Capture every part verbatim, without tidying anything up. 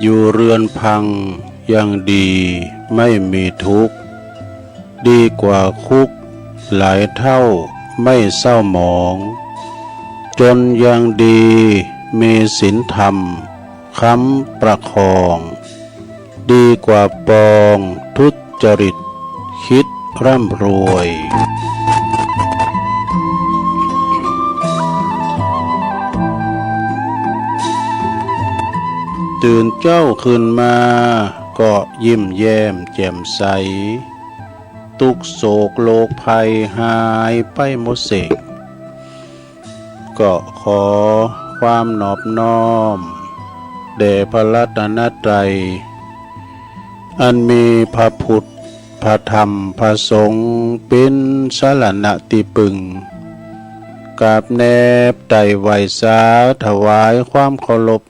อยู่เรือนพังยังดีไม่มีทุกข์ ดีกว่าคุกหลายเท่าไม่เศร้าหมอง จนยังดีมีศีลธรรมค้ำประคอง ดีกว่าปองทุจริตคิดร่ำรวย ตื่นเจ๊าขึ้นมาก็ยิ้มแย้มแจ่มใส ตุ๊กข์โศกโรคภัยหายไปหมดเส้ง ก็ขอความนอบน้อมแด่พระรัตนตรัย อันมีพระพุทธ พระธรรม พระสงฆ์ เป๋นสรณะตี้ปึง กราบแนบไต่ไหว้สาถวายความเคารพ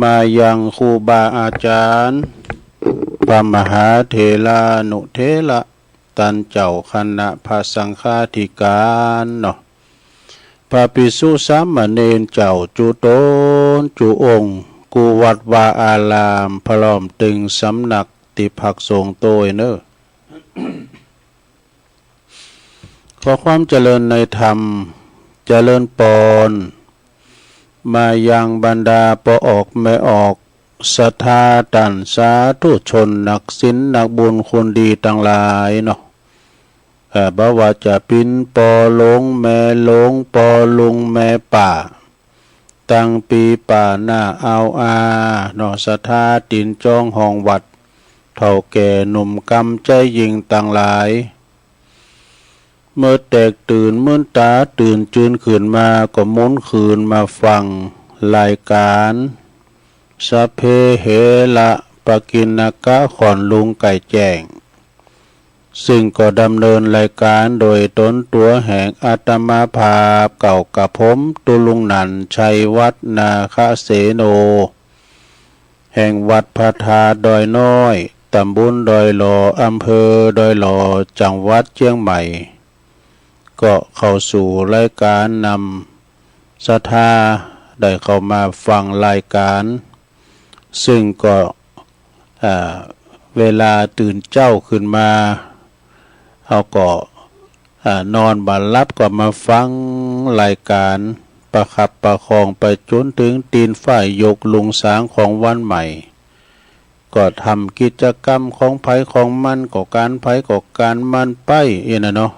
มายังครูบาอาจารย์ พระมหาเถรานุเถระ ต้านเจ้าคณะพระสังฆาธิการเนาะ พระภิกษุสามเณรเจ้าจุ๊ต๋นจุ๊องค์ กู้วัดวาอาราม พร้อมตึงสำนักตี้พักสงฆ์โตยเน่อ ขอความเจริญในธรรม เจริญปอน มายังบรรดาป้อออกแม่ออก ศรัทธาต้านสาธุชน นักศีลนักบุญคุณดีตังหลายเนาะ เอ่อ บ่ว่าจะเป๋นป้อหลวงแม่หลวง ป้อลุงแม่ป้า ตังปี๋ป้าน้าอาวอาเนาะ ศรัทธาตี๋นจ๊องห้องวัด เฒ่าแก่หนุ่มกำใจ๊ญิงตังหลาย เมื่อแตกตื่น มื่นต๋าตื่นจืนขึ้นมา ก็หมุนคืนมาฟังรายก๋าน สัพเพเหระ ปกิณณกะ ขอนลุงไก่แจ้ง ซึ่งก็ดำเนินรายก๋านโดยต๋นตั๋วแห่งอาตมาภาพ เก่ากระผม ตุ๊ลุงหนั่น ชัยวัฒน์ นาคเสโน แห่งวัดพระธาตุดอยน้อย ต๋ำบลดอยหล่อ อำเภอดอยหล่อ จังหวัดเจียงใหม่ ก็เข้าสู่รายก๋านนำศรัทธาได้เข้ามาฟังรายก๋าน ซึ่งก็ อ่า เวลาตื่นเจ๊าขึ้นมา เฮาก็ อ่า นอนบ่หลับก็มาฟังรายก๋าน ประคับประคองไปจ๋นเถิงตี๋นฟ้ายกรุ่งสางของวันใหม่ ก็ทำกิจกรรมของใผของมัน ก็ก๋านใผก็ก๋านมันไป อี้นะเนาะ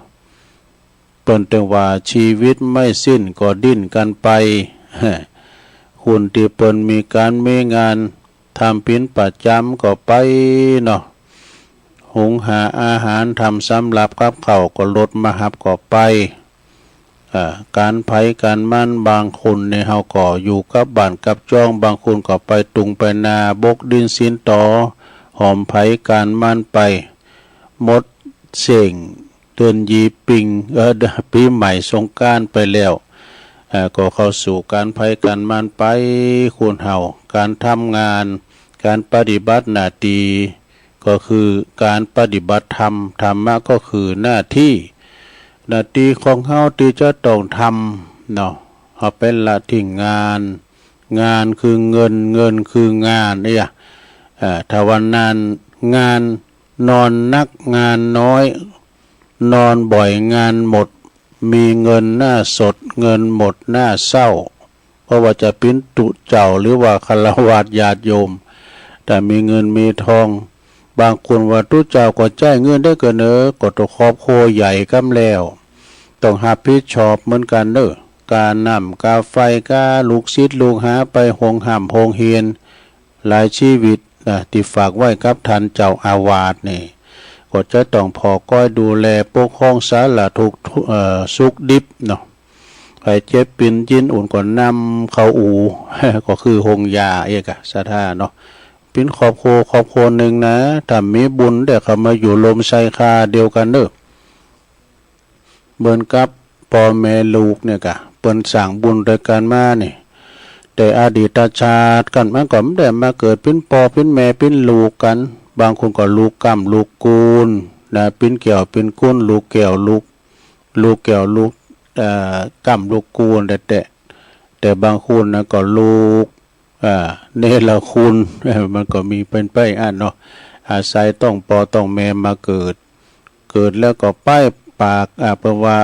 เปิ้นตึงว่า ชีวิตไม่สิ้นก็ดิ้นกันไป คนตี้เปิ้นมีก๋านมีงาน ทำเป๋นประจ๋ำก็ไปเนาะ หุงหาอาหาร ทำสำรับกับข้าวก็รถมาฮับก็ไป อ่า ก๋านใผก๋านมัน บางคนนี่เฮาก็อยู่กับบ้านกับจ๊อง บางคนก็ไปตุงไปนา บกดินสินตอ หอมใผก๋านมันไป หมดเส้งเดือนยี่ปิง เอ่อ ปี๋ใหม่สงกรานต์ไปแล้ว เอ่อ ก็เข้าสู่ก๋านใผก๋านมันไป คนเฮา ก๋านทำงาน ก๋านปฏิบัติหน้าตี้ ก็คือก๋านปฏิบัติธรรม ธรรมะก็คือหน้าตี้ หน้าตี้ของเฮาตี้จะต้องทำเนาะ เฮาไปละทิ้งงาน งานคือเงิน เงินคืองานเนี่ย เอ่อ ถ้าว่านาน งาน นอนนักงานน้อย นอนบ่อยงานหมด มีเงินหน้าสด เงินหมดหน้าเศร้า บ่ว่าจะเป๋นตุ๊เจ้าหรือว่าฆราวาสญาติโยม ถ้ามีเงินมีทอง บางคนว่าตุ๊เจ้าก็ใจ๊เงินได้เกินเนอ ก็ต้องครอบครัวใหญ่กำแล้ว ต้องฮับผิดชอบเหมือนกั๋นเนอ ก๋าน้ำก๋าไฟ ก๋าลูกศิษย์ลูกหาไปโฮงฮ่ำโฮงเฮียน หลายชีวิตนะ ตี้ฝากไว้กับต้านเจ้าอาวาสนี่ ก็จะต้องผ่อก้อยดูแลปกครองสารทุกข์ เอ่อ สุขดิบเนาะ ใผเจ็บเป๋นยินอุ่นก็นำเข้าอู่ ก็คือโฮงยาเอกอะ ศรัทธาเนาะ เป๋นครอบครัว ครอบครัวนึ่งนะ ถ้ามีบุญได้เข้ามาอยู่ร่มไทรคาเดียวกั๋นเนอ เหมือนกับป้อแม่ลูกเนี่ยก่ะ เปิ้นสร้างบุญตวยกั๋นมานี่ แต่อดีตชาติกั๋น มันก็บ่ได้มาเกิดเป๋นป้อเป๋นแม่เป๋นลูกกั๋น บางคนก็ลูกก้ำลูกกู๋นนะ เป๋นแก้วเป๋นกู๋น ลูกแก้วลูก ลูกแก้วลูก เอ่อ ก้ำลูกกู๋นแต๊ๆ แต่บางคนนะก็ลูก อ่า เนรคุณ มันก็มีเป๋นไปอั้นเนาะ อาศัยต๊องป้อต๊องแม่มาเกิด เกิดแล้วก็ป้ายปาก อ่า เปิ้นว่า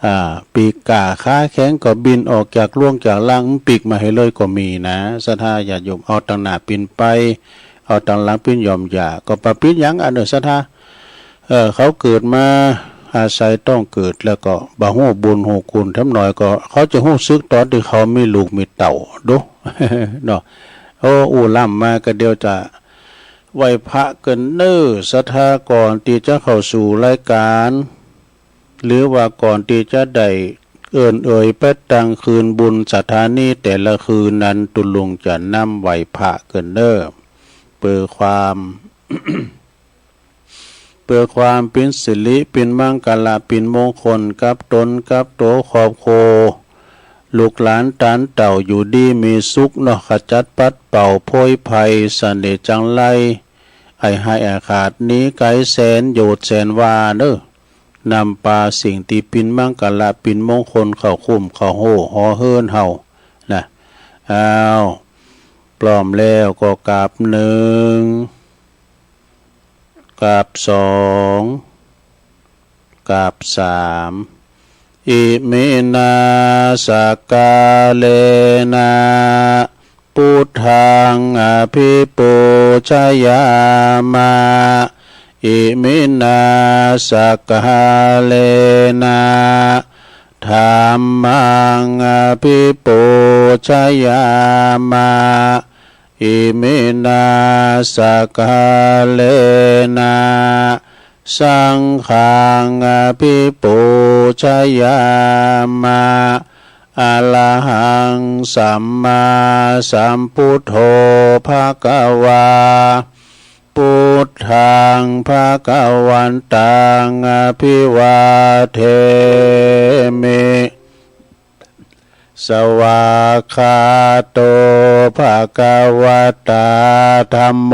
อ่า ปีกก้าขาแข็งก็บินออกจากล่วงจากร่าง มันปีกมาหื้อเลยก็มีนะ ศรัทธาญาติโยม เอาตังหน้าปิ้นไป เอาตังหลังปิ้นย่อมหย้า ก็บ่าปิ้นหยังอันเน่อ ศรัทธา เออ เขาเกิดมาอาศัยต๊องเกิด แล้วก็บ่ฮู้บุญฮู้คุณ แถมหน่อยก็เขาจะฮู้สึกต๋อนตี้เขามีลูกมีเต้า ดู เนาะ โอ้ อู้ล้ำมาก็เดี๋ยวจะไหว้พระกั๋นเน่อ ศรัทธา ก่อนตี้จะเข้าสู่รายการ หรือว่าก่อนตี้จะได้เอิ้นเอ่ยไปตังคืนบุญศรัทธานี้แต่ละคืนนั้น ตุ๊ลุงจะนำไหว้พระกั๋นเน่อ เปื้อความ เปื้อความเป๋นสิริ เป๋นมังคละ เป๋นมงคลกับตนกับตั๋วครอบครัว ลูกหลานตานเต้าอยู่ดีมีสุขเนาะ ขจัดปัดเป่าโพยภัย เสน่ห์จังไร อันฮ้ายอันฆาต หนีไก๋แสนโยชน์แสนวาเน่อ นำปาสิ่งตี้เป๋นมังคละ เป๋นมงคลเข้าคุ้มเข้าโฮ่หอเฮือนเฮา นะ อ้าว พร้อมแล้วก็กราบหนึ่ง กราบสอง กราบสาม อิมินา สักการะนะ พุทธัง อภิปูชยามะ อิมินา สักการะนะ ธัมมัง อภิปูชยามะ อิมินา สักการะนะ สังฆัง อภิปูชยามะ อะระหัง สัมมาสัมพุทโธ ภะคะวา พุทธัง ภะคะวันตัง อะภิวาเทมิ สวากขาโต ภะคะวะตา ธัมโม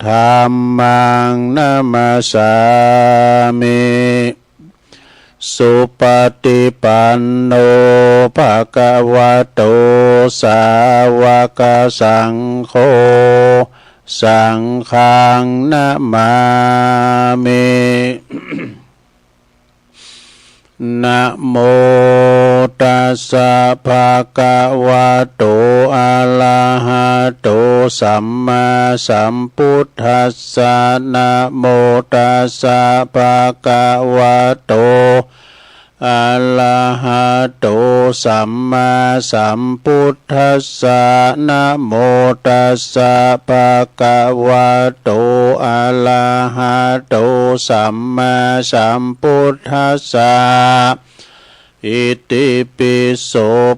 ธัมมัง นะมัสสามิ สุปะฏิปันโน ภะคะวะโต สาวะกะสังโฆ สังฆัง นะมามิ นะโมตัสสะ ภะคะวะโต อะระหะโต สัมมาสัมพุทธัสสะ นะโมตัสสะ ภะคะวะโต อะระหะโต สัมมาสัมพุทธัสสะ นะโมตัสสะ ภะคะวะโต อะระหะโต สัมมาสัมพุทธัสสะ อิติปิโส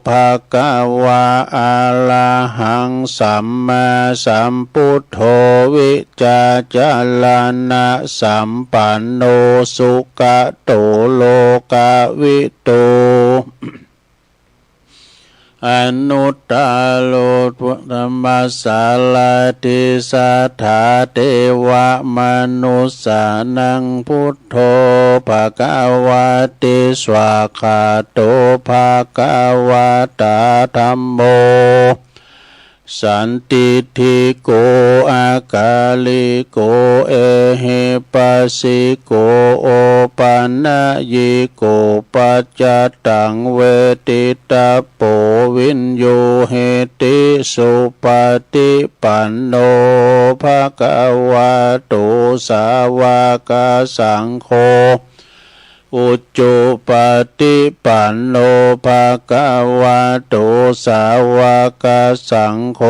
ภะคะวะ อะระหัง สัมมาสัมพุทโธ วิจาจารณะสัมปันโน สุกะโต โลกะวิทู อนุตตะโร ธัมมัสสาราธิ สัทธา เตวะ มะนุสสานัง พุทโธ ภะคะวะติ สวากขาโต ภะคะวะตา ธัมโม สันทิฏฐิโก อะกาลิโก เอหิปัสสิโก โอปะนะยิโก ปัจจตัง เวทิตะโป วิญญูหิติ สุปะฏิปันโน ภะคะวะโต สาวะกะสังโฆ อุจุปะฏิปันโน ภะคะวะโต สาวะกะสังโฆ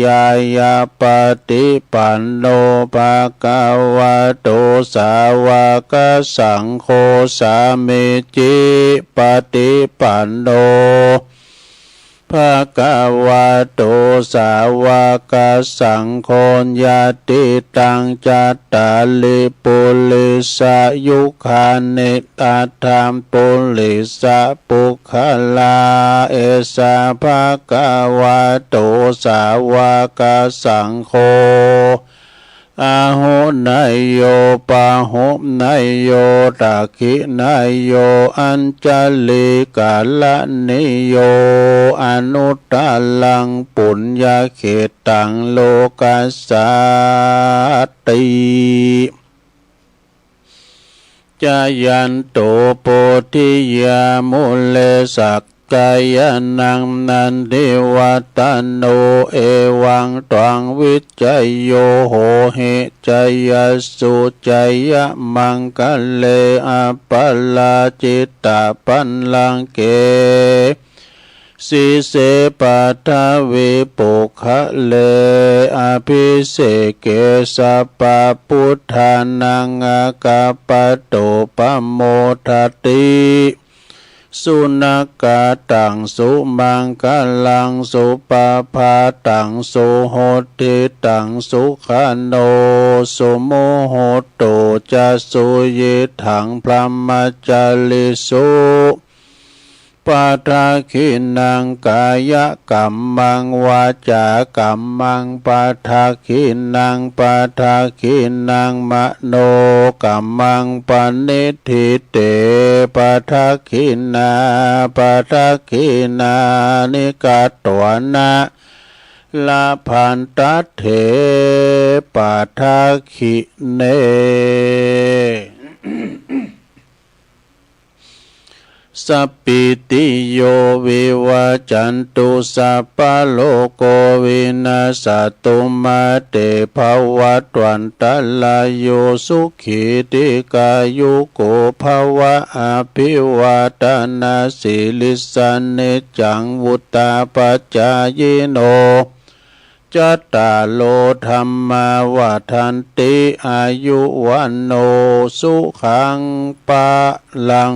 ญาญาปะฏิปันโน ภะคะวะโต สาวะกะสังโฆ สามีจิปะฏิปันโน ภะคะวะโต สาวะกะสังโฆ ญาติตัง จัตตาริ ปุริสะยุคานิ อัฏฐะปุริสะปุคคลา เอสะ ภะคะวะโต สาวะกะสังโฆ อาหุเนยโย ปาหุเนยโย ทักขิเนยโย อัญชลีกรณีโย อนุตตรังปุญญเขตตัง โลกัสสาติ จายันโต โพธิยา มูเล สัก กายานัง นันทิวัฒโน เอวังตวัง วิจโย โหหิ จยสสุ จยมังคะเล อัปปะราจิตะปัลลังเก สีเส ปัทวีปุคคะเล อภิเสเก สัพพะปุทธานัง อาคัปปะโต ปะโมทะติ สุนักขาตัง สุมังคะลัง สุปภาตัง สุหุตติตัง สุขันโต สุมุหุตโต จะ สุยิตถัง พรหมจาริสุ ปะทักขินัง กายกัมมัง วาจากัมมัง ปะทักขินัง ปะทักขินัง มโนกัมมัง ปะณิฏฐิเต ปะทักขิณา ปะทักขิณานิ กัตถวานะ ละพันทัตเถ ปะทักขิเณ สัพพีติโย วิวัจจันตุ สัพพะโรโก วินัสสะตุ มา เต ภะวัตวันตะราโย สุขี ทีฆายุโก ภะวะ อภิวาทะนะสีลิสสะ นิจจัง วุฑฒาปะจายิโน จัตตาโร ธัมมา วัฑฒันติ อายุ วัณโณ สุขัง พะลัง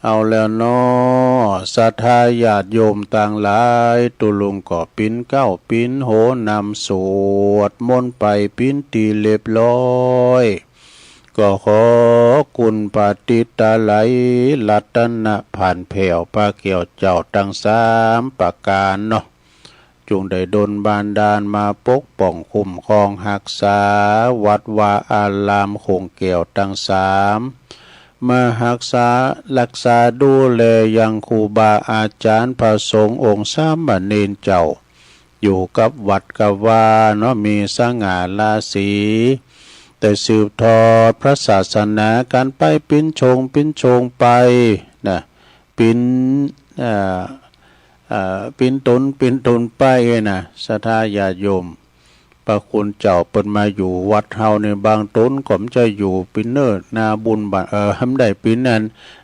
เอาแล้วเนาะ ศรัทธาญาติโยมตังหลาย ตุ๊ลุงก็ปิ๊นเก๊าปิ๊นโหนนำสวดมนต์ไปปิ๊นตี้เรียบร้อย ก็ขอคุณพระติตะไลยรัตนพันธ์แผ่วพระแก้วเจ้าตังสามประก๋านเนาะ จุ่งได้ดลบันดาลมาปกป้องคุ้มครองฮักษาวัดวาอารามโขงแก้วตังสาม มาฮักษาฮักษาดูแลยังครูบาอาจ๋ารย์พระสงฆ์องค์สามเณรเจ้า อยู่กับวัดกับวาเนาะ มีสง่าราศี ได้สืบทอดพระศาสนากั๋นไปปิ๊นชงปิ๊นชงไปนะ ปิ๊น เอ่อ เอ่อ ปิ๊นต๋นปิ๊นต๋นไปนะ ศรัทธาญาติโยม พระคุณเจ้าเปิ้นมาอยู่วัดเฮานี่ บางต๋นก็บ่ใจ้อยู่ปิ๊นเน้อหน้าบุญบ้าน เอ่อ บ่ได้ปิ๊นอัน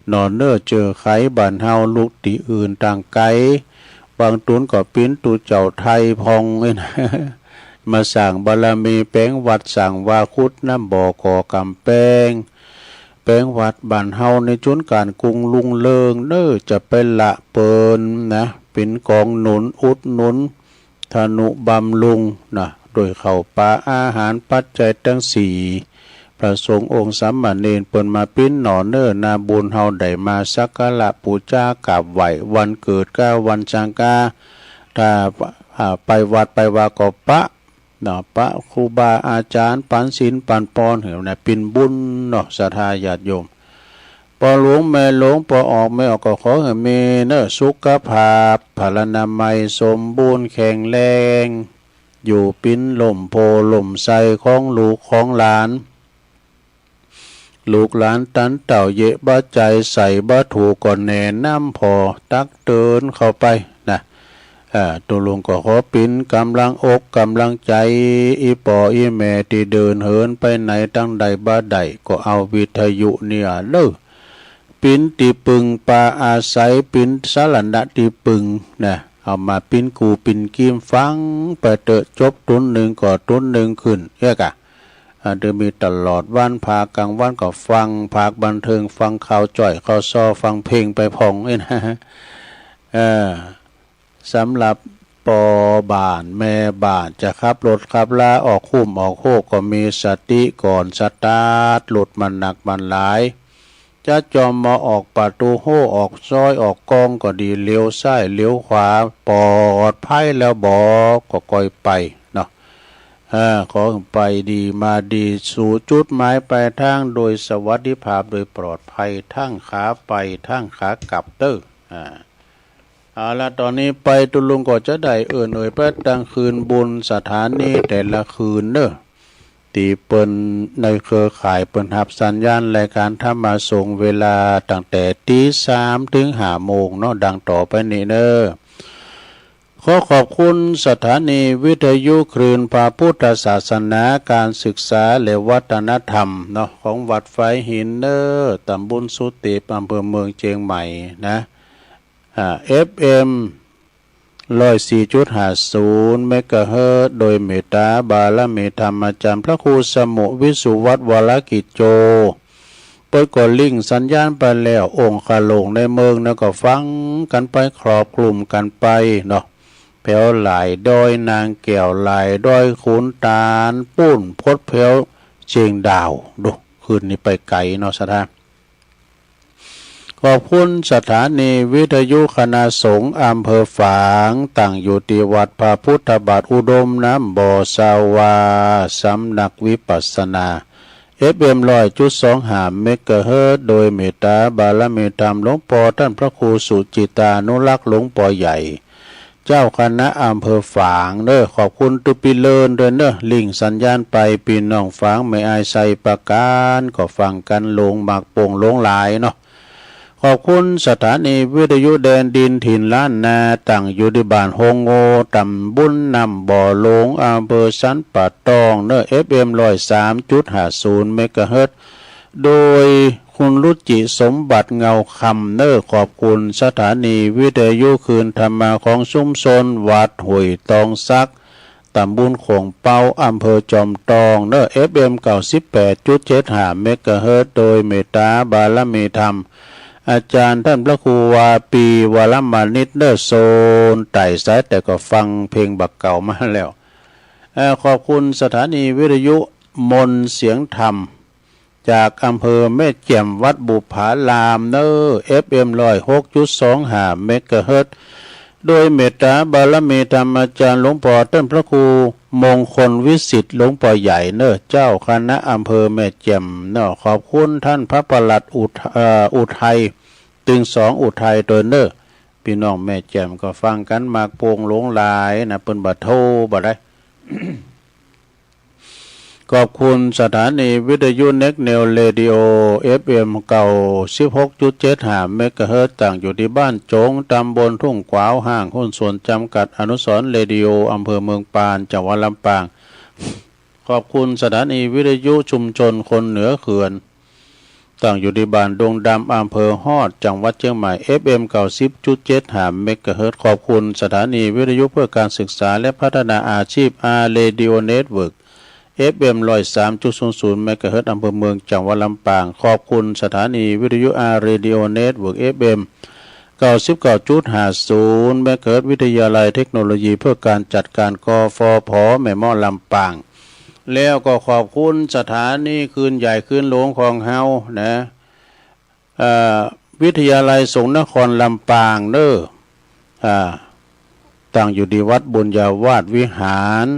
หน่อเน้อเจื้อใคบ้านเฮา ลุกตี้อื่นต่างไก๋ บางต๋นก็ปิ๊นตุ๊เจ้าไทยพ่องนี่นะ มาสร้างบารมีแป๋งวัดสร้างวา ขุดน้ำบ่อ ก่อก๋ำแปง แป๋งวัดบ้านเฮานี่ จ๋นก๋านกุ้งรุ่งเรืองเน้อ จะไปละเปิ้นนะ ปิ๊นกองหนุนอุดหนุน ทนุบำรุงนะ โดยข้าวป๋าอาหารปัจจัยตังสี่ พระสงฆ์องค์สามเณรเปิ้นมาปิ๊นหน่อเน้อหน้าบุญ เฮาได้มาสักการะปู๋จากราบไหว้ วันเกิดก้าวันสังกา ถ้า อ่า ไปวัดไปวาก็ปะเนาะ ปะครูบาอาจ๋ารย์ ปั๋นศีลปั๋นพรหื้อนะ ปิ๊นบุญเนาะ ศรัทธาญาติโยม ป้อหลวงแม่หลวง ป้อออกแม่ออก ก็ขอหื้อมีเน้อสุขภาพพลานามัยสมบูรณ์แข็งแรง อยู่ปิ๊นล่มโพธิ์ล่มไทรของลูกของหลาน ลูกหลานตันเต้าเยียะบ่าใจ๋ใส่บ่าถูกก็แนะนำผ่อตักเตือนเข้าไปนะ เอ่อ ตุ๊ลุงก็ขอปิ๊นก๋ำลังอกก๋ำลังใจ๋ อี่ป้ออี่แม่ตี้เดินเหินไปไหนตังใดบ่าได้ ก็เอาวิทยุเนี่ยเน้อ ปิ๊นตี้ปึงปาอาศัย ปิ๊นสรณะตี้ปึงนะ เอามาปิ๊นกู้ปิ๊นกีมฟังไปเต๊อะ จบต๋นนึ่งก็ต๋นนึ่งขึ้น เอี้ยกะ อ่า เดี๋ยวมีตลอดวัน ภาคก๋างวันก็ฟังภาคบันเทิง ฟังข่าวจ้อยข่าวซอ ฟังเพลงไปพ่องนี่นะ เออ สำหรับป้อบ้านแม่บ้านจะขับรถขับลาออกคุ้มออกโฮกก็มีสติก่อนสตาร์ทรถมันหนักมันหลาย จะจอมมาออกประตู๋โฮ่ ออกซอย ออกกองก็ดี เหลียวซ้าย เหลียวขวา ปลอดภัยแล้วบ่ ก็ก่อยไปเนาะ อ่า ขอหื้อไปดีมาดี สู่จุดหมายปลายตางโดยสวัสดิภาพ โดยปลอดภัย ตึงขาไป ตึงขากลับเต๊อะ อ่า เอาละ ต่อนี้ไปตุ๊ลุงก็จะได้เอิ้นเอ่ยไปตังคืนบุญสถานีแต่ละคืนเน่อ ตี้เปิ้นในเครือข่ายเปิ้นฮับสัญญาณรายก๋านธรรมสงฆ์เวลาตั้งแต่ตีสามเถิงห้าโมงเนาะ ดังต่อไปนี้เน่อ ขอขอบคุณสถานีวิทยุคลื่นพระพุทธศาสนา ก๋านศึกษาและวัฒนธรรมเนาะ ของวัดฝายหินเน่อ ต๋ำบลสุเตป อำเภอเมืองเจียงใหม่นะ อ่า เอฟเอ็ม ร้อยสี่จุดห้าศูนย์ เมกะเฮิรตซ์ โดยเมตต๋าบารมีธรรมอาจ๋ารย์พระครูสมุห์ วิสุวัฒน์ วรกิจโจ เปิ้นก็ลิงก์สัญญาณไปแล้ว องค์กะหลงในเมืองเน่อก็ฟังกั๋นไป ครอบคลุมกั๋นไปเนาะ แผวหลายดอย นางแก้ว หลายดอย ขุนตาล ปู๊น พดแผวเจียงดาว ดู คืนนี้ไปไก๋เนาะ ศรัทธา ขอบคุณสถานีวิทยุคณะสงฆ์อำเภอฝาง ตั้งอยู่ตี้วัดพระพุทธบาทอุดมน้ำบ่อ สาวา สำนักวิปัสสนา เอฟเอ็ม ร้อยจุดสองห้า เมกะเฮิรตซ์ โดยเมตต๋าบารมีธรรมหลวงป้อต้านพระครูสุจิตตานุรักษ์ หลวงป้อใหญ่ เจ้าคณะอำเภอฝางเน่อ ขอบคุณตุ๊ปี้เลินด้วยเน่อ ลิงก์สัญญาณไป ปี้น้องฝางแม่อายไชยปราก๋าน ก็ฟังกั๋นหลงมากโป่งหลงหลายเนาะ ขอบคุณสถานีวิทยุแดนดินถิ่นล้านนา ตั้งอยู่ตี้บ้านโฮงโง่ ต๋ำบลน้ำบ่อหลง อำเภอสันป่าตองเน่อ เอฟเอ็ม ร้อยสามจุดห้าศูนย์ เมกะเฮิรตซ์ โดยคุณรุจิสมบัติเงาคำเน่อ ขอบคุณสถานีวิทยุคลื่นธรรมะของชุมชนวัดห้วยตองสัก ต๋ำบลโข่งเป๊า อำเภอจอมตองเน่อ เอฟเอ็ม เก้าสิบแปดจุดเจ็ดห้า เมกะเฮิรตซ์ โดยเมตต๋าบารมีธรรม อาจ๋ารย์ต้านพระครูวาปี วรมณิตเน่อ โซนใต้สายใต้ก็ฟังเพลงบ่าเก่ามาแล้ว เอ่อ ขอบคุณสถานีวิทยุมนต์เสียงธรรม จากอำเภอแม่แจ่ม วัดบุปผารามเน่อ เอฟเอ็ม ร้อยหกจุดสองห้า เมกะเฮิรตซ์ โดยเมตต๋าบารมีธรรมอาจ๋ารย์หลวงป้อต้านพระครูมงคลวิสิทธิ์ หลวงป้อใหญ่เน่อ เจ้าคณะอำเภอแม่แจ่มเนาะ ขอบคุณต้านพระปลัดอุท- เอ่อ อุทัย ตึงสองอุทัยตวยเน่อ ปี้น้องแม่แจ่มก็ฟังกั๋นมากโป่งหลงหลายนะ เปิ้นบ่โทรบ่ได้ ขอบคุณสถานีวิทยุเน็กนิวส์เรดิโอ เอฟเอ็ม เก้าสิบหกจุดเจ็ดห้า เมกะเฮิรตซ์ ตั้งอยู่ตี้บ้านโจ๋ง ต๋ำบลทุ่งกวาว ห้างหุ้นส่วนจ๋ำกัดอนุสรณ์เรดิโอ อำเภอเมืองปาน จังหวัดลำปาง ขอบคุณสถานีวิทยุชุมชนคนเหนือเขื่อน ตั้งอยู่ตี้บ้านดงดำ อำเภอฮอด จังหวัดเจียงใหม่ เอฟเอ็ม เก้าสิบจุดเจ็ดห้า เมกะเฮิรตซ์ ขอบคุณสถานีวิทยุเพื่อการศึกษาและพัฒนาอาชีพ อาร์ เรดิโอ เน็ตเวิร์ก เอฟเอ็ม ร้อยสามจุดศูนย์ศูนย์ เมกะเฮิรตซ์ อำเภอเมือง จังหวัดลำปาง ขอบคุณสถานีวิทยุ อาร์ เรดิโอ เน็ตเวิร์ก เอฟเอ็ม เก้าสิบเก้าจุดห้าศูนย์ เมกะเฮิรตซ์ วิทยาลัยเทคโนโลยีเพื่อการจัดการ กฟผ แม่เมาะ ลำปาง แล้วก็ขอบคุณสถานีคลื่นใหญ่คลื่นหลวงของเฮานะ เอ่อ วิทยาลัยสงฆ์นครลำปางเน่อ อ่า ตั้งอยู่ตี้วัดบุญญาวาสวิหาร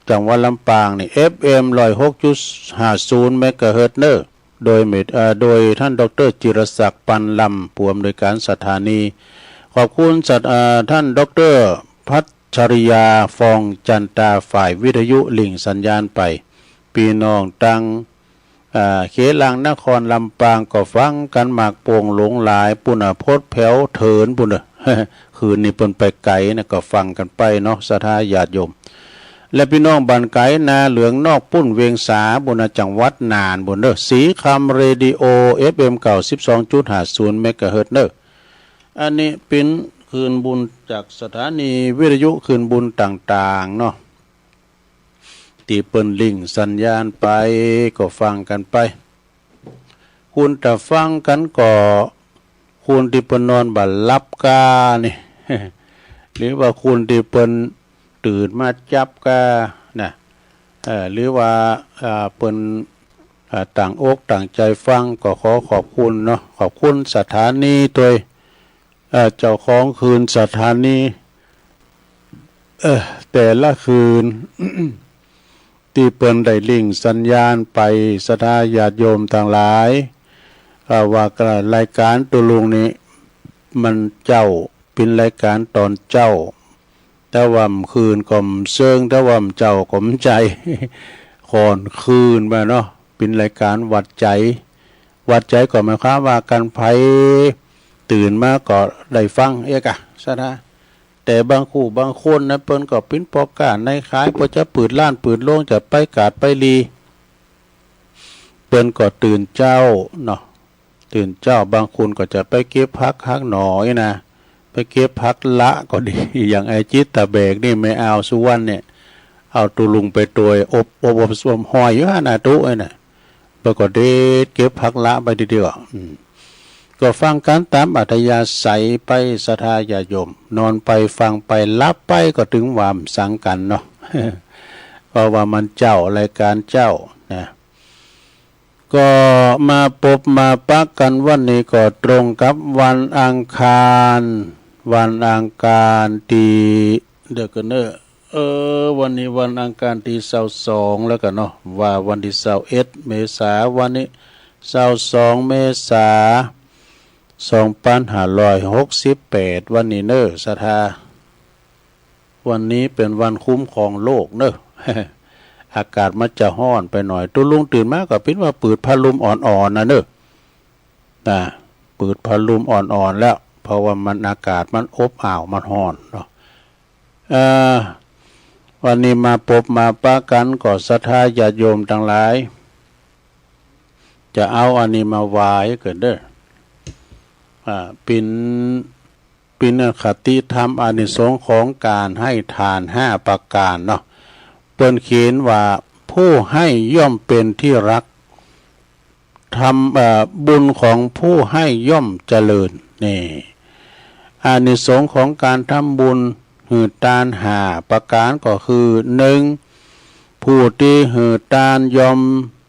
จังหวัดลำปางนี่ เอฟเอ็ม ร้อยหกจุดห้าศูนย์ เมกะเฮิรตซ์เน่อ โดยเมต- เอ่อ โดยต้านด็อกเตอร์จิรศักดิ์ ปันลำ ผู้อำนวยการสถานี ขอบคุณสัต- เอ่อ ต้านด็อกเตอร์พัชริยา ฟองจันตา ฝ่ายวิทยุลิงก์สัญญาณไป ปี้น้องตัง อ่า เขตหลังนครลำปางก็ฟังกั๋นมากโป่งหลงหลาย ปู๊นน่ะ พดแผวเถินปู๊นเน่อ คืนนี้เปิ้นไปไก๋นะ ก็ฟังกั๋นไปเนาะ ศรัทธาญาติโยม และปี้น้องบ้านไก๋นาเหลืองนอกปู๊น เวียงสาปู๊นน่ะ จังหวัดน่านปู๊นเน่อ ศรีคำเรดิโอ เอฟเอ็ม เก้าสิบสองจุดห้าศูนย์ เมกะเฮิรตซ์เน่อ อันนี้เป๋นคลื่นบุญจากสถานีวิทยุคลื่นบุญต่างๆ เนาะ ตี้เปิ้นลิงก์สัญญาณไป ก็ฟังกั๋นไป คุณตาฟังกั๋นก็ คุณตี้เปิ้นนอนบ่หลับก้านี่ หรือว่าคุณตี้เปิ้นตื่นมาจับก้านะ เอ่อ หรือว่า อ่า เปิ้น อ่า ตั้งอกตั้งใจ๋ฟัง ก็ขอขอบคุณเนาะ ขอบคุณสถานีตวย เอ่อ เจ้าของคืนสถานี เอ่อ แต่ละคืน ตี้เปิ้นได้ลิงก์สัญญาณไป ศรัทธาญาติโยมตังหลาย เอ่อ ว่ารายก๋านตุ๊ลุงนี่ มันเจ๊า เป๋นรายก๋านต๋อนเจ๊า แต่ว่ามันคืนก็บ่เซิง แต่ว่ามันเจ๊าก็บ่ใจ้ ก่อนคืนมาเนาะ เป๋นรายก๋านหวัดใจ๋ หวัดใจ๋ก็หมายความว่า คันใผตื่นมาก็ได้ฟังเอกอะ ศรัทธา แต่บางคู่บางคนนะ เปิ้นก็เป๋นป้อก๊านายขาย เปิ้นจะเปิดฮ้านเปิดโฮง จะไปกาดไปหลี เปิ้นก็ตื่นเจ๊าเนาะ ตื่นเจ๊า บางคนก็จะไปเก็บผักหักหน่ออี้นะ ไปเก็บผักละก็ดี อย่างไอ้จิตตะแบกนี่ แม่อาวสุวรรณเนี่ย เอาตุ๊ลุงไปตวย อบ อบ อบ อบ ห้อยอยู่หั้นน่ะ ตุ๊ไอ้น่ะ เปิ้นก็เด็ดเก็บผักละไปทีเดียว อืม ก็ฟังกั๋นต๋ามอัธยาศัยไป ศรัทธาญาติโยม นอนไปฟังไปหลับไปก็ถือว่าบ่สังกั๋นเนาะ เพราะว่ามันเจ๊า รายก๋านเจ๊านะ ก็มาปบมาปะกั๋นวันนี้ก็ตรงกับวันอังคาร วันอังคารตี้ เดี๋ยวก่อนเนาะ เออ วันนี้วันอังคารตี้ซาวสองแล้วกั๋นเนาะ ว่าวันตี้ซาวเอ็ดเมษา วันนี้ซาวสองเมษา สองปันห้าร้อยหกสิบแปด วันนี้เนาะ ศรัทธา วันนี้เป๋นวันคุ้มครองโลกเนาะ อากาศมันจะฮ้อนไปหน่อย ตุ๊ลุงตื่นมาก็เป๋นว่าเปิดผ้าห่มอ่อนๆ น่ะเนาะ นะ เปิดผ้าห่มอ่อนๆ แล้ว เพราะว่ามันอากาศมันอบอ้าว มันฮ้อนเนาะ เอ่อ วันนี้มาปบมาปะกั๋นก็ศรัทธาญาติโยมตังหลาย จะเอาอันนี้มาไหว้กั๋นเนาะ อ่า เป๋น เป๋นคติธรรมอานิสงส์ของก๋านให้ทานห้าประก๋านเนาะ เปิ้นเขียนว่า ผู้ให้ย่อมเป็นที่รัก ธรรม เอ่อ บุญของผู้ให้ย่อมเจริญ นี่ อานิสงส์ของก๋านทำบุญหื้อตานห้าประก๋านก็คือ นึ่ง ผู้ตี้หื้อตานย่อม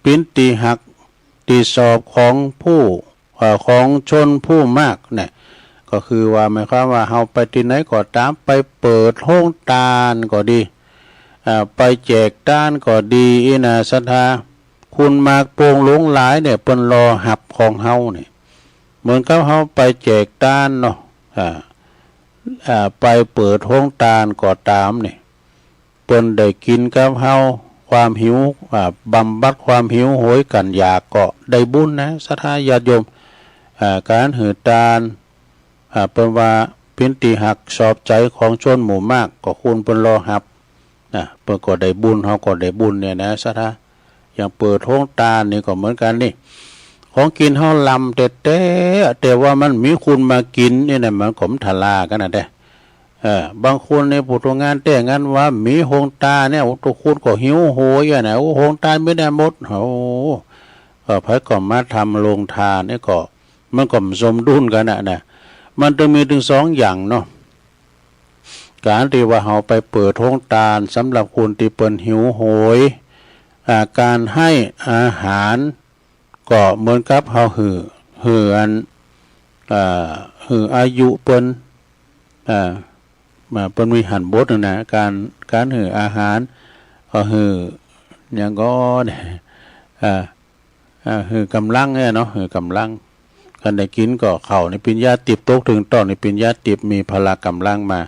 เป๋นตี้ฮัก ตี้ชอบของผู้ เอ่อ ของชนหมู่มากเนี่ย ก็คือว่าหมายความว่าเฮาไปตี้ไหนก็ต๋าม ไปเปิดโฮงตานก็ดี เอ่อ ไปแจกตานก็ดี อี้นะศรัทธา คนมากโป่งหลวงหลายเนี่ย เปิ้นรอฮับของเฮาเนี่ย เหมือนกับเฮาไปแจกตานเนาะ อ่า อ่า ไปเปิดโฮงตานก็ต๋ามเนี่ย เปิ้นได้กิ๋นกับเฮา ความหิว อ่า บำบัดความหิวโหยกั้นอยากก็ได้บุญนะ ศรัทธาญาติโยม อ่า ก๋านหื้อตาน อ่า เปิ้นว่าเป๋นตี้ฮักชอบใจ๋ของชนหมู่มาก ก็คนเปิ้นรอฮับ นะ เปิ้นก็ได้บุญ เฮาก็ได้บุญเนี่ยนะ ศรัทธา อย่างเปิดโฮงตานนี่ก็เหมือนกั๋นนี่ ของกิ๋นเฮาล้ำแต๊ๆ แต่ว่ามันบ่มีคนมากิ๋นนี่นะ มันก็บ่ทรากั๋นนะแต๊ เออ บางคนนี่ ผู้ตวยงานแต๊งานวา บ่มีโฮงตานเนี่ย โอ้ ตุ๊คนก็หิวโหยอะนะ โอ้ โฮงตานมีแต่มด โอ้ เออ ใผก็มาทำโฮงตานนี่ก็ มันก็บ่สมดุลกั๋นนะ นะ มันต้องมีตึงสองอย่างเนาะ ก๋านตี้ว่าเฮาไปเปิดโฮงตานสำหรับคนตี้เปิ้นหิวโหย อ่า ก๋านให้อาหาร ก็เหมือนกับเฮาหื้อ หื้ออัน อ่า หื้ออายุเปิ้น อ่า มา เปิ้นมีหันบทนะ ก๋าน ก๋านหื้ออาหาร ก็หื้อ หยังก่อ อ่า อ่า หื้อก๋ำลังเนี่ยเนาะ หื้อก๋ำลัง คันได้กิ๋นก็เข้าในปริญญาทิพย์ ตกตึงต้องในปริญญาทิพย์ มีพละก๋ำลังมา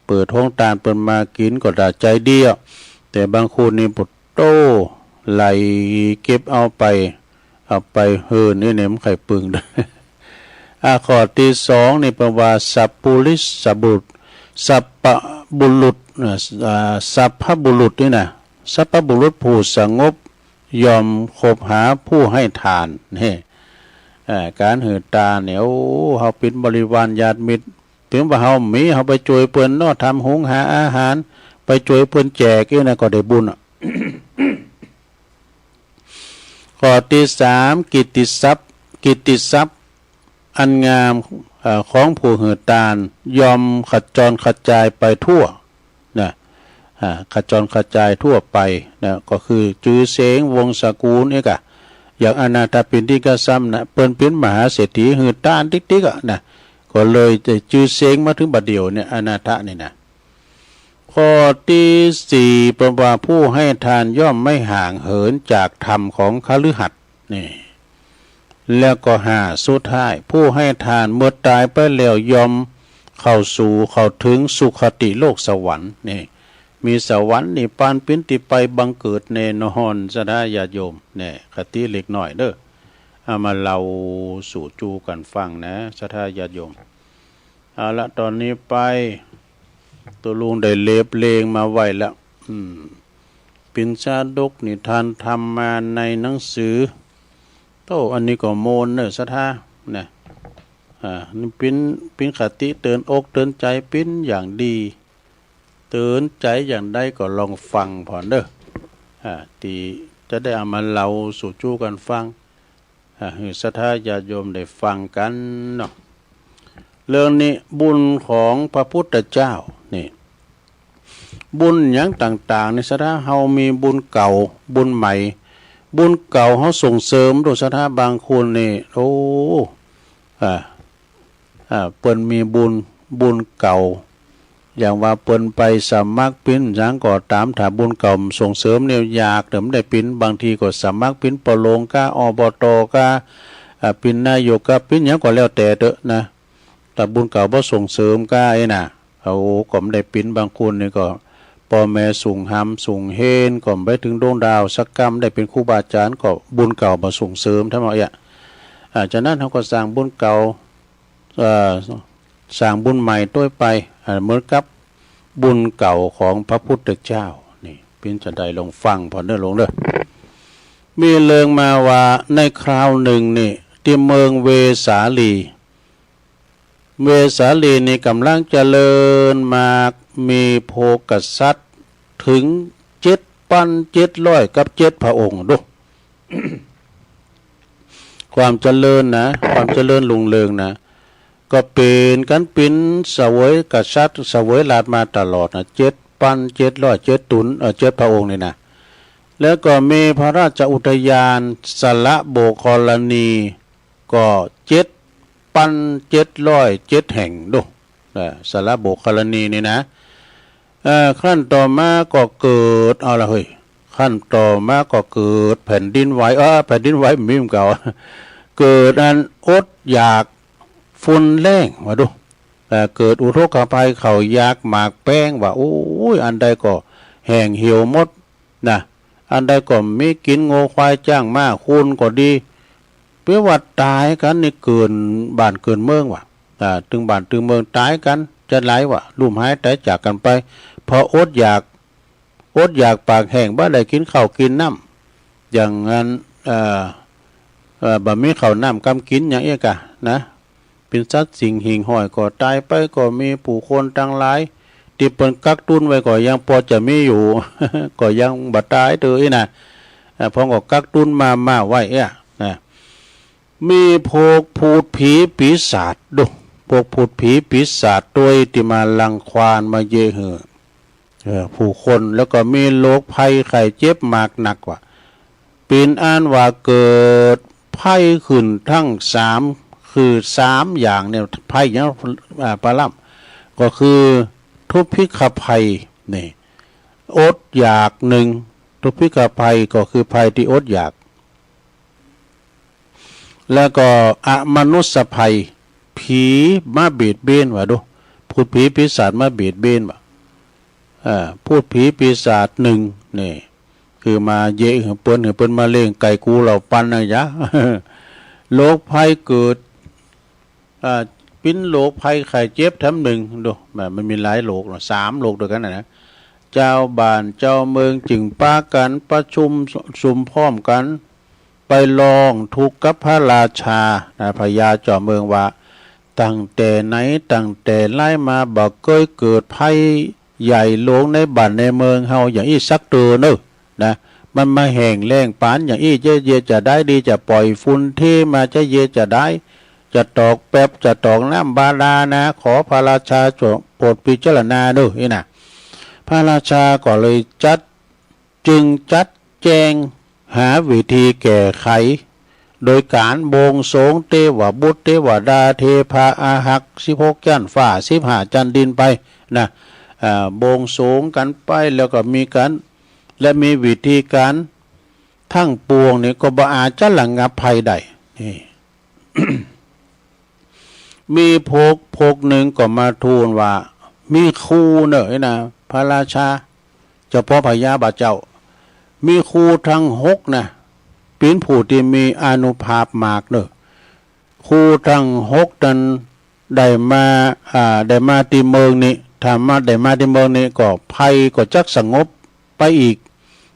เปิดโฮงตานเปิ้นมากิ๋นก็ได้ใจ๋ดีอะ แต่บางคนนี่ โอ้โห ไหลเก็บเอาไป เอาไปเหินนี่เนี่ย บ่ใค่ปึง อ่า ข้อตี้สองนี่เปิ้นว่า สัพปุริสบุรุษ สัพพบุรุษ อ่า อ่า สัพพบุรุษนี่นะ สัพพบุรุษผู้สงบ ย่อมคบหาผู้ให้ทาน นี่ อ่า ก๋านหื้อตานเนี่ย โอ้ เฮาเป๋นบริวารญาติมิตร ถึงว่าเฮาบ่มี เฮาไปจ้วยเปิ้นเนาะ ทำหุงหาอาหาร ไปจ้วยเปิ้นแจก อี้นะ ก็ได้บุญอะ ข้อตี้สาม กิตติศัพท์ กิตติศัพท์อันงาม เอ่อ ของผู้หื้อตาน ย่อมขจรกระจายไปทั่ว นะ อ่า ขจรกระจายทั่วไป นะ ก็คือจื้อเสียงวงศ์สกุลนี่กะ อย่างอนาถปิณฑิกะซ้ำนะ เปิ้นเป๋นมหาเศรษฐีหื้อตานติ๊กๆ อะนะ ก็เลยได้จื้อเสียงมาเถิงบัดเดี่ยวเนี่ย อนาถะนี่นะ ข้อตี้สี่ เปิ้นว่าผู้ให้ทานย่อมไม่ห่างเหินจากธรรมของคฤหัสถ์ นี่ แล้วก็ห้า สุดท้าย ผู้ให้ทานเมื่อต๋ายไปแล้วย่อมเข้าสู่ เข้าเถิงสุคติโลกสวรรค์ นี่ มีสวรรค์นิพพานเป๋นตี้ไปบังเกิดแน่นอน ศรัทธาญาติโยม แน่ คติเล็กน้อยเน่อ เอามาเล่าสู่จู๋กั๋นฟังนะ ศรัทธาญาติโยม เอาละ ต๋อนนี้ไป ตุ๊ลุงได้เล็บเล่งมาไว้แล้ว อืม เป๋นชาดกนิทานธรรมมาในหนังสือ โต้ อันนี้ก็โมนเน่อ ศรัทธา นะ อ่า นี่เป๋น เป๋นคติเตื๋อนอกเตื๋อนใจ๋เป๋นอย่างดี เตื๋อนใจ๋อย่างใดก็ลองฟังผ่อนเน่อ อ่า ตี้จะได้เอามาเล่าสู่จู๋กั๋นฟัง อ่า หื้อศรัทธาญาติโยมได้ฟังกั๋นเนาะ เรื่องนี้บุญของพระพุทธเจ้า นี่ บุญหยังต่างๆ นี่ ศรัทธา เฮามีบุญเก่า บุญใหม่ บุญเก่าเฮาส่งเสริมโดย ศรัทธา บางคนนี่ โอ้ อ่า อ่า เปิ้นมีบุญ บุญเก่า อย่างว่าเปิ้นไปสมัครเป๋นหยังก็ต๋าม ถ้าบุญเก่าส่งเสริมเนี่ยอยากเติมได้เป๋น บางทีก็สมัครเป๋นป้อโรงก้า อบต ก้า อ่า เป๋นนายกก้า เป๋นหยังก็แล้วแต่เต๊อะนะ ถ้าบุญเก่าบ่ส่งเสริมก้าไอ้น่ะ โอ้ ก็บ่ได้เป๋น บางคนนี่ก็ ป้อแม่สูงหำสูงเฮน ก็บ่ไปเถิงดวงดาวสักกำ ได้เป๋นครูบาอาจ๋ารย์ ก็บุญเก่าบ่ส่งเสริม ถ้าว่าเอี้ย อ่า ฉะนั้นเฮาก็สร้างบุญเก่า เอ่อ สร้างบุญใหม่ตวยไป อ่า เหมือนกับบุญเก่าของพระพุทธเจ้า นี่ เป๋นจะใดลองฟังผ่อนเน่อ ลองเน่อ มีเรื่องมาว่าในคราวหนึ่งนี่ ตี้เมืองเวสาลี เวสาลีนี่ก่ำลังเจริญมาก มีพวกกษัตริย์เถิงเจ็ดปันเจ็ดร้อยกับเจ็ดพระองค์ ดู ความเจริญนะ ความเจริญรุ่งเรืองนะ ก็เป๋นกั๋นเป๋นเสวยกษัตริย์ เสวยราชมาตลอดนะ เจ็ดปันเจ็ดร้อย เจ็ดตุน เอ่อ เจ็ดพระองค์นี่นะ แล้วก็มีพระราชอุทยานสระโบกครณี ก็เจ็ดปันเจ็ดร้อยเจ็ดแห่ง ดู อ่า สระโบกครณีนี่นะ เอ่อ ขั้นต่อมาก็เกิด เอาละเฮ้ย ขั้นต่อมาก็เกิดแผ่นดินไหว เออ แผ่นดินไหวมีเหมือนเก่า เกิดอันอดอยากฝนแล้ง ว่าดู เอ่อ เกิดอุทกภัย ข้าวยากหมากแป้ง ว่า โอ้ย อันใดก็แห้งเหี่ยวหมด นะ อันใดก็บ่มีกิ๋น งัวควายจ๊างม้า คนก็ดี เป๋นว่าต๋ายกั๋นนี่เกิ่นบ้านเกิ่นเมืองว่ะ อ่า ตึงบ้านตึงเมืองต๋ายกั๋นจะหลายวะ ลุ่มหายต๋ายจากกั๋นไป เพราะอดอยาก อดอยากปากแห้ง บ่ได้กิ๋นข้าวกิ๋นน้ำ อย่างนั้น เอ่อ เอ่อ บ่มีข้าวน้ำกำกิ๋นอย่างอี้กะนะ เป๋นสัตว์สิ่งหิ่งห้อยก็ต๋ายไป ก็มีผู้คนตังหลาย ตี้เปิ้นกักตุนไว้ก็ยังปอจะมีอยู่ ก็ยังบ่ต๋ายเตื้ออี้นะ เอ่อ เปิ้นก็กักตุนมา มาไว้เอี้ยนะ มีพวกพูดผีปีศาจ ดู พวกพูดผีปีศาจตวยตี้มารังควานมาเยียะหื้อ เอ่อ ผู้คน แล้วก็มีโรคภัยไข้เจ็บมากนักว่ะ เป๋นอันว่าเกิดภัยขึ้นตึงสาม คือสามอย่างเนี่ย ภัยหยัง อ่า ปาล่ำ ก็คือทุพพิฆภัย นี่ อดอยากหนึ่ง ทุพพิฆภัยก็คือภัยตี้อดอยาก แล้วก็อมนุสสภัย ผีมาเบียดเบียนว่ะ ดู พูดผีปีศาจมาเบียดเบียนว่ะ เอ่อ พูดผีปีศาจหนึ่ง นี่ คือมาเยียะหื้อเปิ้น หื้อเปิ้นมาเล่งไก่กูเหล่าปันนะยะ โรคภัยเกิด อ่า เป๋นโรคภัยไข้เจ็บแถมหนึ่ง ดู แหม มันมีหลายโรคเนาะ สามโรคตวยกั๋นนะนะ จาวบ้านจาวเมืองจึงปากั๋นประชุมสุมพร้อมกั๋น ไปร้องทุกข์กับพระราชา นะ พญาจอมเมืองว่า ตั้งแต่ไหนตั้งแต่ไรมาบ่เกยเกิดภัยใหญ่หลวงในบ้านในเมืองเฮาอย่างอี้สักเตื้อเน่อ นะ มันมาแห้งแล้งปานอย่างอี้ จะเยียะจะได้ดี จะป่อยฝุ่นเทมา จะเยียะจะได้ จะตอกแป๊บ จะตอกน้ำบาดาลนะ ขอพระราชาโปรดพิจารณาเน่อ อี้นะ พระราชาก็เลยจัด จึงจัดแจงหาวิธีแก้ไข โดยก๋านบวงสรวงเตวบุตรเตวดาเทพาอาหักสิบหกจั๊นฟ้าสิบห้าจั๊นดินไปนะ อ่า บวงสรวงกั๋นไปแล้วก็มีก๋าน และมีวิธีก๋านตังปวงนี่ก็บ่อาจจะระงับภัยได้ นี่ มีพวก พวกนึ่งก็มาทูลว่า มีครูเน่อนะ พระราชา เจ้าพ่อพญาบาเจ้า มีครูตังหกนะ เป๋นผู้ตี้มีอานุภาพมากเน่อ ครูตังหกนั้นได้มา อ่า ได้มาตี้เมืองนี้ ถ้ามา ได้มาตี้เมืองนี้ก็ภัยก็จักสงบไปอีก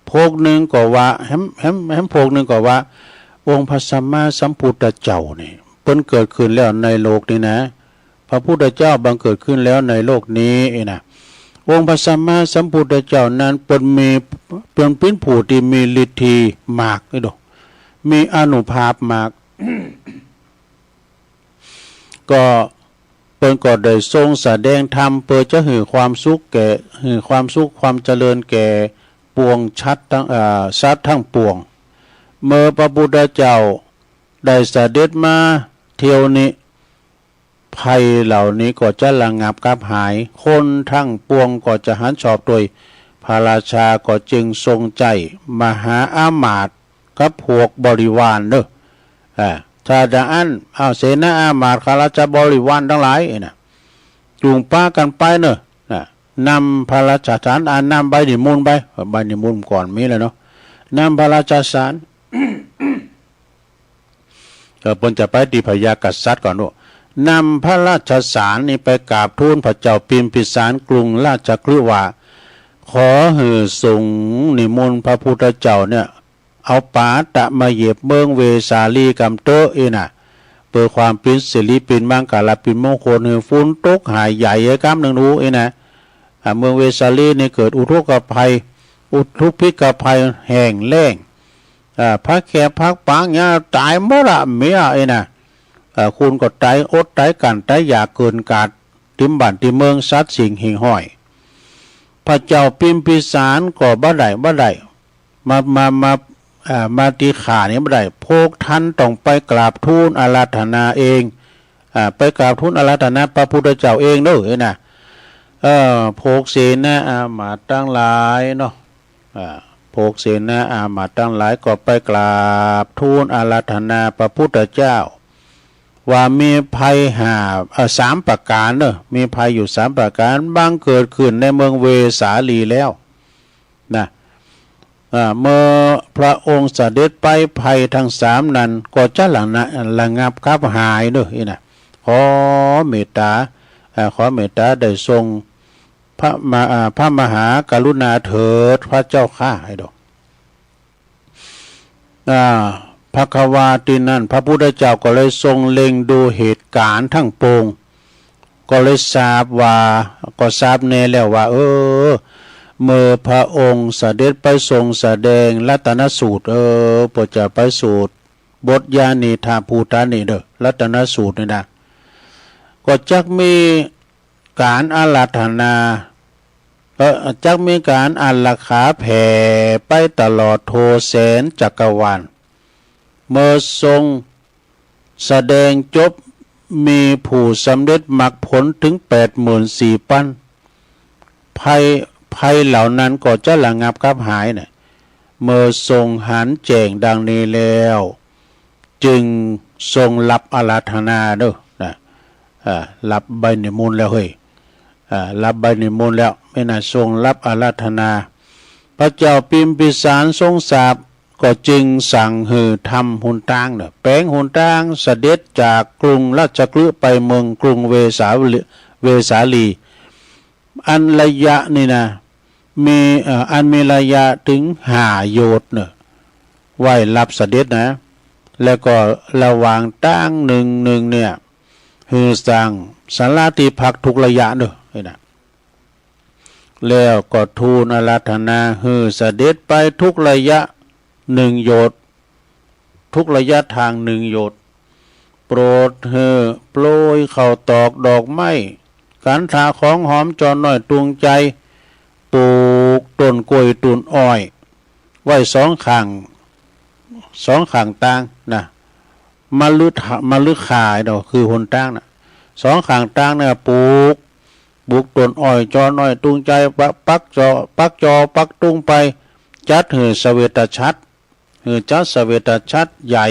พวกนึ่งก็ว่า แหม แหม แหมพวกนึ่งก็ว่า องค์พระสัมมาสัมพุทธเจ้านี่ เปิ้นเกิดขึ้นแล้วในโลกนี้นะ พระพุทธเจ้าบังเกิดขึ้นแล้วในโลกนี้นะ องค์พระสัมมาสัมพุทธเจ้านั้นเปิ้นมี เปิ้นเป๋นผู้ตี้มีฤทธีมากนี่โด มีอานุภาพมาก ก็เปิ้นก็ได้ทรงแสดงธรรมเปื้อจะหื้อความสุขแก่ หื้อความสุขความเจริญแก่ปวงสัตว์ตัง เอ่อ สัตว์ตังปวง เมื่อพระพุทธเจ้าได้เสด็จมาเที่ยวนี้ ภัยเหล่านี้ก็จะระงับกลับหาย คนตังปวงก็จะหันชอบตวย พระราชาก็จึงทรงใจ๊มหาอามาตย์กับพวกบริวารเน่อ อ่า ถ้าดังอั้น เอาเสนาอามาตย์ข้าราชบริวารตังหลายนะ จุ่งปากั๋นไปเน่อ นะ นำพระราชสาร อ่า นำใบนิมนต์ไป เออ ใบนิมนต์ก่อนมีแล้วเนาะ นำพระราชสาร เออ เปิ้นจะไปตี้พญากษัตริย์ก่อนเนาะ นำพระราชสารนี้ไปกราบทูลพระเจ้าพิมพิสารกรุงราชคฤห์ว่า ขอหื้อทรงนิมนต์พระพุทธเจ้าเนี่ย เอาป๋าตะมาเหยียบเมืองเวสาลีกำเต๊อะอี้นะ เปื้อความเป๋นสิริเป๋นมังคละเป๋นมงคล หื้อฝนตกหายใหญ่กำนึ่งดูอี้นะ อ่า เมืองเวสาลีนี่เกิดอุทกภัย อุทกภิกขภัยแห้งแล้ง อ่า ผักแคบผักปางเนี่ยต๋ายหมดอะ เมียอี้นะ อ่า คนก็ต๋ายอดต๋ายกลั้นต๋ายอยากเกินกาด เต็มบ้านเต็มเมือง สัตว์สิ่งหิ่งห้อย พระเจ้าพิมพิสารก็บ่ได้ บ่ได้ มา มา มา อ่า มาตี้ข้านี่บ่ได้ พวกต้านต้องไปกราบทูลอาราธนาเอง อ่า ไปกราบทูลอาราธนาพระพุทธเจ้าเองเน่อนะ เออ พวกเสนาอามาตย์ตังหลายเนาะ อ่า พวกเสนาอามาตย์ตังหลายก็ไปกราบทูลอาราธนาพระพุทธเจ้า ว่ามีภัยห้า เอ่อ สามประก๋านเน่อ มีภัยอยู่สามประก๋าน บังเกิดขึ้นในเมืองเวสาลีแล้ว นะ อ่า เมื่อพระองค์เสด็จไป ภัยตังสามนั้นก็จะระนะ ระงับกลับหายเน่ออี้นะ ขอเมตต๋า อ่า ขอเมตต๋าได้ทรงพระมา อ่า พระมหากรุณาเถิดพระเจ้าข้า ไอ้ดอก อ่า ภควา ตี้นั้น พระพุทธเจ้าก็เลยทรงเล็งดูเหตุก๋ารณ์ตังปวง ก็เลยทราบว่า ก็ทราบแน่แล้วว่า เออ เมื่อพระองค์เสด็จไปทรงแสดงรัตนสูตร เออ เปื้อจะไปสูตรบทยานิทาภูตานิเน่อ รัตนสูตรนี่นะ ก็จักมีก๋านอาราธนา เออ จักมีก๋านอารักขาแผ่ไปตลอดทั่วแสนจักรวาล เมื่อทรงแสดงจบ มีผู้สำเร็จมรรคผลถึงแปดหมื่นสี่ปัน ภัย ภัยเหล่านั้นก็จะระงับกลับหายเน่อ เมื่อทรงหันแจ้งดังนี้แล้ว จึงทรงรับอาราธนาเน่อนะ อ่า รับใบนิมนต์แล้วเฮ้ย อ่า รับใบนิมนต์แล้ว แม่นนะ ทรงรับอาราธนา พระเจ้าพิมพิสารทรงทราบ ก็จึงสั่งหื้อทำหนตางเน่อ แป๋งหนตางเสด็จจากกรุงราชคฤห์ไปเมืองกรุงเวสาลี เวสาลี อันระยะนี่นะ มี เอ่อ อันมีระยะถึงห้าโยชน์เน่อ ไว้รับเสด็จนะ แล้วก็ระหว่างตางนึ่งนึ่งเนี่ย หื้อสร้างศาลาตี้พักทุกระยะเน่อ นี่นะ แล้วก็ทูลอาราธนาหื้อเสด็จไปทุกระยะนึ่งโยชน์ ทุกระยะตางนึ่งโยชน์ โปรดหื้อโปรยข้าวตอกดอกไม้ ขันธาของหอม จ้อน้อยตุงใจ๋ ปลูกต้นกล้วยต้นอ้อย ไว้สองข้าง สองข้างตางนะ มฤทะ มฤคาเนาะ คือหนตางน่ะ สองข้างตางเนี่ยปลูก ปลูกต้นอ้อยจอน้อยตุงใจ๋ ปัก ปักจอ ปักจอ ปักตุงไป จัดหื้อเสวตฉัตร หื้อจัดเสวตฉัตรใหญ่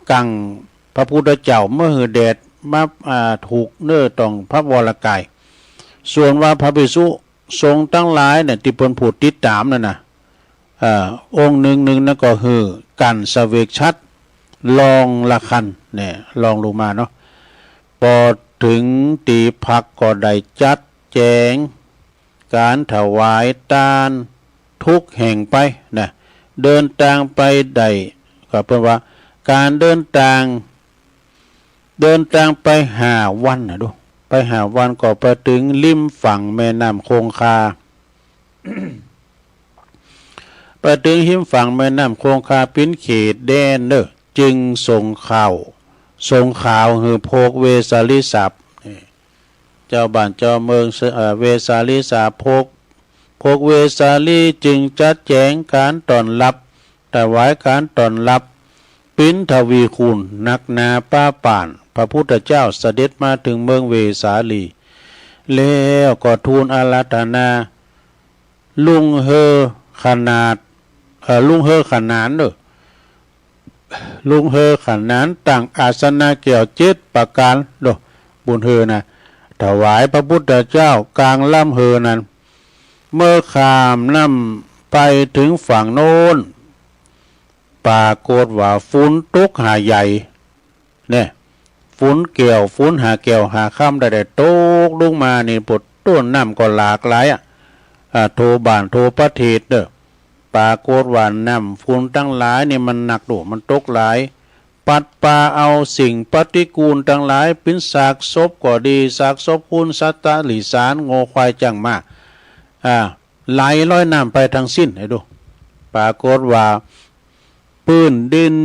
กั๋งพระพุทธเจ้า บ่หื้อแดดมา อ่า ถูกเนื้อต้องพระวรกาย ส่วนว่าพระภิกษุสงฆ์ตังหลายเนี่ย ตี้เปิ้นผู้ติดต๋ามนั่นน่ะ เอ่อ องค์นึ่งนึ่งนั้นก็คือกั๋นเสวตฉัตร รองละคัน เนี่ย รองลงมาเนาะ ปอเถิงตี้พักก็ได้จัดแจ๋งก๋านถวายตานทุกแห่งไปนะ เดินตางไปได้ ก็เปิ้นว่าก๋านเดินตาง เดินตางไปห้าวันน่ะดู ไปห้าวันก็ไปเถิงริมฝั่งแม่น้ำคงคา ไปเถิงริมฝั่งแม่น้ำคงคาเป๋นเขตแดนเน่อ จึงส่งข่าว ส่งข่าวหื้อพวกเวสาลีสาบ นี่ เจ้าบ้านเจ้าเมือง เอ่อ เวสาลีสาบ พวก พวกเวสาลีจึงจัดแจ๋งก๋านต้อนฮับ ถวายก๋านต้อนฮับเป๋นทวีคูณ นักหนาป๊าป่าน พระพุทธเจ้าเสด็จมาเถิงเมืองเวสาลี แล้วก็ทูลอาราธนา ลุงเฮอขนาด เอ่อ ลุงเฮอขนานเน่อ ลุงเฮอขนานตั้งอาสนะแก้วเจ็ดประก๋าน โด บุญเฮอนะ ถวายพระพุทธเจ้ากลางลำเฮอนั้น เมื่อข้ามน้ำไปเถิงฝั่งโน้น ปรากฏว่าฝนตกหาใหญ่ เนี่ย ฝนแก้ว ฝนหาแก้วหาค่ำได้ ได้ตกลงมานี่ ปวดต้นน้ำก็หลากหลายอะ อ่า ทั่วบ้านทั่วประเทศเน่อ ปรากฏว่าน้ำฝนตังหลายนี่มันหนักโด มันตกหลาย ปัดปาเอาสิ่งปฏิกูลตังหลาย เป๋นซากศพก็ดี ซากศพคนสัตว์เดรัจฉาน งัวควายจ๊างม้า อ่า ไหลลอยน้ำไปตังสิ้น ไอ้ดู ปรากฏว่าปื้นดิน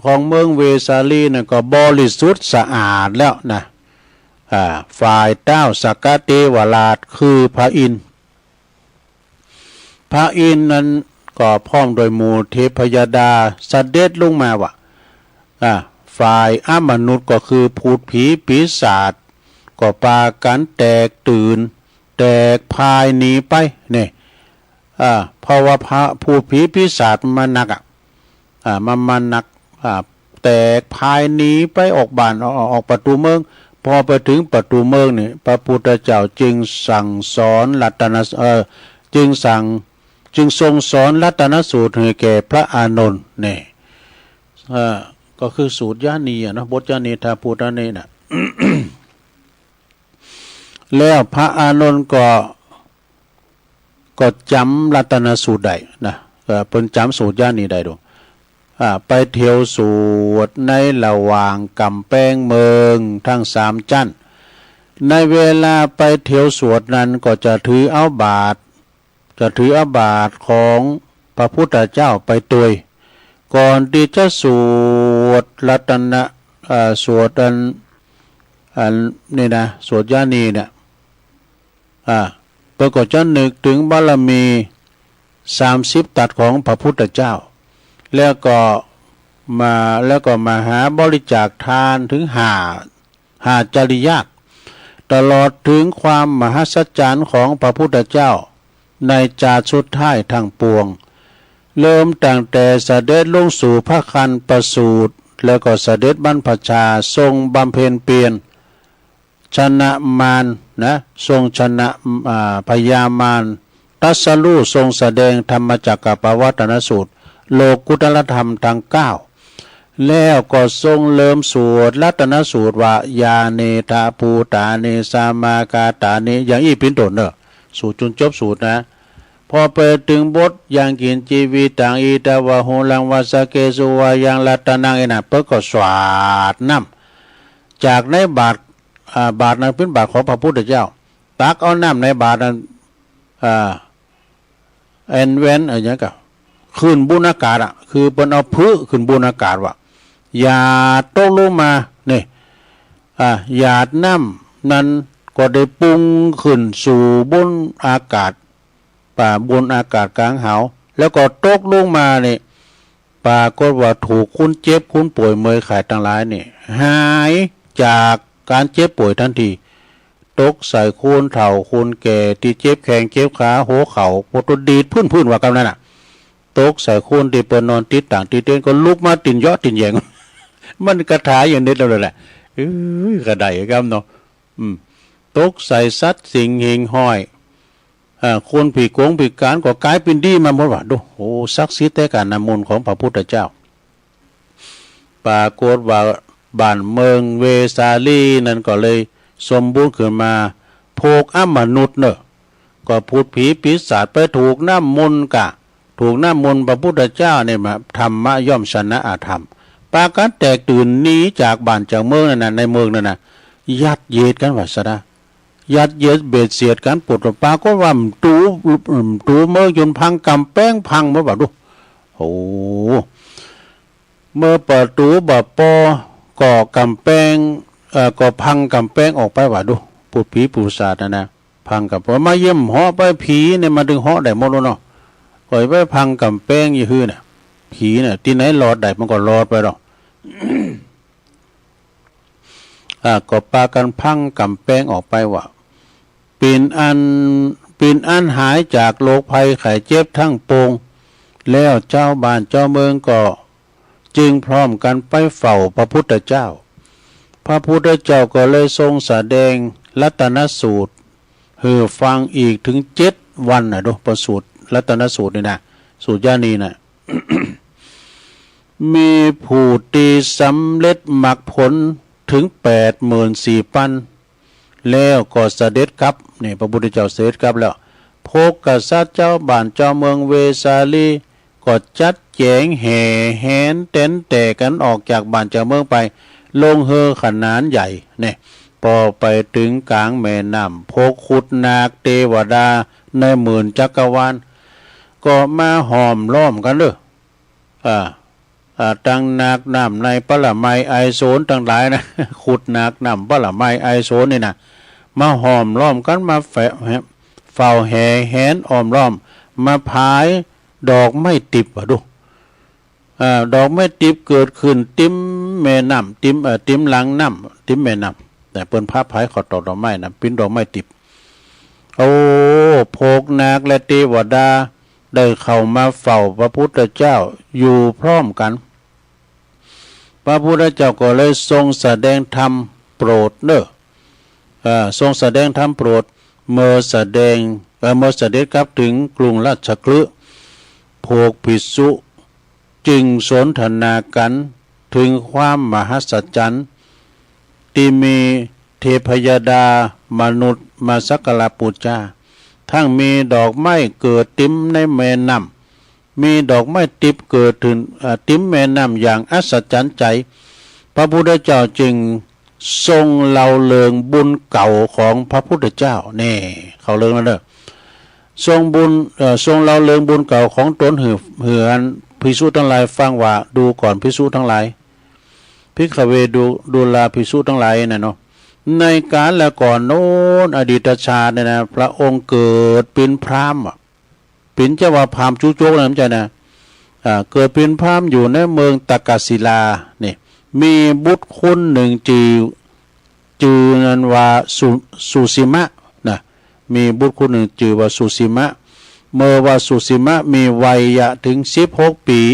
ของเมืองเวสาลีนั่นก็บริสุทธิ์สะอาดแล้วนะ อ่า ฝ่ายท้าวสักกะเทวราชคือพระอินทร์ พระอินทร์นั้นก็พร้อมด้วยหมู่เทพยดาเสด็จลงมาว่า อ่า ฝ่ายอมนุษย์ก็คือพูดผีปีศาจก็ปากั๋นแตกตื่น แตกพ่ายหนีไป เนี่ย อ่า เพราะว่าพระ พูดผีปีศาจมันมานักอะ อ่า มันมานัก อ่า แตกพ่ายหนีไปออกบ้าน ออก ออกประตู๋เมือง พอไปเถิงประตู๋เมืองนี่ พระพุทธเจ้าจึงสั่งสอนรัตน เอ่อ จึงสั่ง จึงทรงสอนรัตนสูตรหื้อแก่พระอานนท์ เนี่ย เอ่อ ก็คือสูตรยานีอะเนาะ บทยานีถาภูตะเนนะ แล้วพระอานนท์ก็ ก็จ๋ำรัตนสูตรได้นะ เอ่อ เปิ้นจ๋ำสูตรยานีได้ดู อ่า ไปเตียวสวดในระหว่างก๋ำแปงเมืองตังสามจั๊น ในเวลาไปเตียวสวดนั้นก็จะถือเอาบาตร จะถือเอาบาตรของพระพุทธเจ้าไปตวย ก่อนตี้จะสวดรัตน เอ่อ สวดอัน อันนี้นะ สวดยานีเนี่ย อ่า เปิ้นก็จะนึกเถิงบารมีสามสิบตัดของพระพุทธเจ้า แล้วก็มา แล้วก็มาหาบริจาคทานเถิงห้า ห้าจริยาก ตลอดเถิงความมหัศจรรย์ของพระพุทธเจ้าในจาติสุดท้ายตังปวง เริ่มตั้งแต่เสด็จลงสู่พระคันธประสูติ แล้วก็เสด็จบรรพชา ทรงบำเพ็ญเพียร ชนะมารนะ ทรงชนะ อ่า พญามาร ตรัสรู้ทรงแสดงธรรมจักรกัปปวัตนสูตร โลกุตตรธรรมตังเก้า แล้วก็ทรงเริ่มสวดรัตนสูตรว่า ยานีถาภูตานี สมากาตานี อย่างอี้เป๋นต้นเน่อ สวดจ๋นจบสูตรนะ พอไปเถิงบท ยังกิญจีวิตัง อิทธา วาหุรัง วาสะเกสุ วายัง รัตนัง อี้นะ เปิ้นก็สาดน้ำจากในบาตร อ่า บาตรนั้นเป๋นบาตรของพระพุทธเจ้า ตักเอาน้ำในบาตรนั้น อ่า แอ่นแหวน อะหยังก่อ ขึ้นบุนอากาศอะ คือเปิ้นเอาผึขึ้นบุนอากาศว่า หยาดตกลงมา นี่ อ่า หยาดน้ำนั้นก็ได้ปุงขึ้นสู่บุนอากาศ ป่าบุนอากาศก๋างหาว แล้วก็ตกลงมานี่ ปรากฏว่าถูกคนเจ็บคนป่วยเมื่อยไข้ตังหลายนี่ หายจากก๋านเจ็บป่วยตันที ตกใส่คนเฒ่าคนแก่ตี้เจ็บแข้งเจ็บขาหัวเข่า ปวดตัวดีดพื้นๆ ว่ากำนั้นน่ะ ตกใส่คนตี้เปิ้นนอนติดต่างติดเตียงก็ลุกมาติ่นเยาะติ่นแหยง มันคาถาอย่างเด็ดเลยแหละ เอ้ย กระไดกำเนาะ อืม ตกใส่สัตว์สิ่งหิ่งห้อย อ่า คนพิกงพิก๋านก็ก๋ายเป๋นดีมาหมดว่า ดู โอ้ ศักดิ์สิทธิ์แต๊ก๋านน้ำมนต์ของพระพุทธเจ้า ปรากฏว่าบ้านเมืองเวสาลีนั้นก็เลยสมบูรณ์ขึ้นมา พวกอมนุษย์เน่อ ก็ผุดผีปีศาจไปถูกน้ำมนต์กะ ถูกน้ำมนต์พระพุทธเจ้าเนี่ยมา ธรรมะย่อมชนะอธรรม ปากั๋นแตกตื่นหนีจากบ้านจากเมืองนั่นน่ะ ในเมืองนั่นน่ะ ยัดเยียดกั๋นว่าซะนะ ยัดเยียดเบียดเสียดกั๋น ปวดปากฏว่าประตู๋ ประตู๋เมืองจ๋นพัง ก๋ำแปงพังหมดว่า ดู โอ้ เมื่อประตู๋บ่ปอ ก็ก๋ำแปง เอ่อ ก็พังก๋ำแปงออกไปว่า ดู พูดผีพูดศาสตร์นะนะ พังก๋ำแปง มาเยี่ยมเหาะไป ผีเนี่ยมาดึงเหาะได้หมดแล้วเนาะ ก็ไปพังก๋ำแปงอยู่หื้อน่ะ ผีน่ะ ตี้ไหนรอดได้มันก็รอดไปดอก อ่า ก็ปากั๋นพังก๋ำแปงออกไปว่า เป๋นอัน เป๋นอันหายจากโรคภัยไข้เจ็บตังปวง แล้วจาวบ้านจาวเมืองก็จึงพร้อมกั๋นไปเฝ้าพระพุทธเจ้า พระพุทธเจ้าก็เลยทรงแสดงรัตนสูตรหื้อฟังอีกถึงเจ็ดวันน่ะ ดู พระสูตรรัตนสูตรนี่นะ สูตรยานีน่ะ มีผู้ตี้สำเร็จมรรคผลเถิงแปดหมื่นสี่ปัน แล้วก็เสด็จกลับ นี่พระพุทธเจ้าเสด็จกลับแล้ว พวกกษัตริย์จาวบ้านจาวเมืองเวสาลีก็จัดแจ๋งแห่แหนแตนแต่กั๋นออกจากบ้านจากเมืองไป ลงเฮือขนานใหญ่ เนี่ย ปอไปเถิงก๋างแม่น้ำ พวกขุดนาคเตวดาในหมื่นจักรวาล ก็มาห้อมล้อมกั๋นเน่อ อ่า อ่า ตังนาคน้ำในปรมัยไอโสณตังหลายนะ ขุดนาคน้ำปรมัยไอโสณนี่นะ มาห้อมล้อมกั๋น มาแฝ- เฝ้าแห่แหนอ้อมล้อม มาผายดอกไม้ติบว่า ดู อ่า ดอกไม้ติบเกิดขึ้นติมแม่น้ำ ติม เอ่อ ติมหลังน้ำ ติมแม่น้ำ แต่เปิ้นพาผายเข้าตอกดอกไม้นะ ปิ้นดอกไม้ติบ โอ้ พวกนาคและเตวดาได้เข้ามาเฝ้าพระพุทธเจ้าอยู่พร้อมกั๋น พระพุทธเจ้าก็เลยทรงแสดงธรรมโปรดเน่อ เอ่อ ทรงแสดงธรรมโปรด เมื่อแสดง เอ่อ เมื่อเสด็จกลับเถิงกรุงราชคฤห์ พวกภิกษุ จึงสนทนากั๋นเถิงความมหัศจรรย์ ตี้มีเทพยดามนุษย์มาสักการะปู๋จา ทั้งมีดอกไม้เกิดติมในแม่น้ำ มีดอกไม้ติบเกิดขึ้น เอ่อ ติมแม่น้ำอย่างอัศจรรย์ใจ๋ พระพุทธเจ้าจึง ทรงเล่าเรื่องบุญเก่าของพระพุทธเจ้า แน่ เข้าเรื่องแล้วเน่อ ทรงบุญ เอ่อ ทรงเล่าเรื่องบุญเก่าของต๋นหื้อ หื้ออันภิกษุตังหลายฟังว่า ดูก่อนภิกษุตังหลาย ภิกขเว ดู ดูราภิกษุตังหลายน่ะเนาะ ในกาลก่อนโน้น อดีตชาติเนี่ยนะ พระองค์เกิดเป๋นพราหมณ์อะ เป๋นจะว่าพราหมณ์จุ๊กๆ นะ บ่ใจ้นะ อ่า เกิดเป๋นพราหมณ์อยู่ในเมืองตักกศิลา นี่ มีบุตรคนนึ่งจื้อ จื้อนั้นว่าสุ- สุสีมะนะ มีบุตรคนนึ่งจื้อว่าสุสีมะ เมื่อว่าสุสีมะมีวัยยะเถิงสิบหกปี๋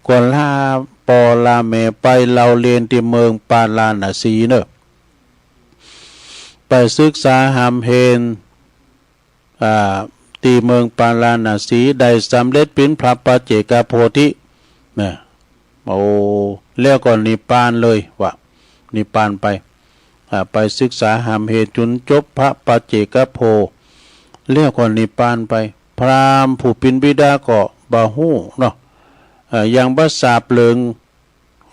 ก็ลาปอลาแม่ไปเล่าเรียนตี้เมืองปาราณสีเน่อ ไปศึกษาฮ่ำเฮน อ่า ตี้เมืองปาราณสี ได้สำเร็จเป๋นพระปัจเจกโพธิ นะ โอ้ แล้วก็นิพพานเลยว่า นิพพานไป อ่า ไปศึกษาฮ่ำเฮนจ๋นจบพระปัจเจกโพ แล้วก็นิพพานไป พราหมณ์ผู้เป๋นบิดาก็บ่ฮู้เนาะ อ่า ยังบ่ทราบเรื่อง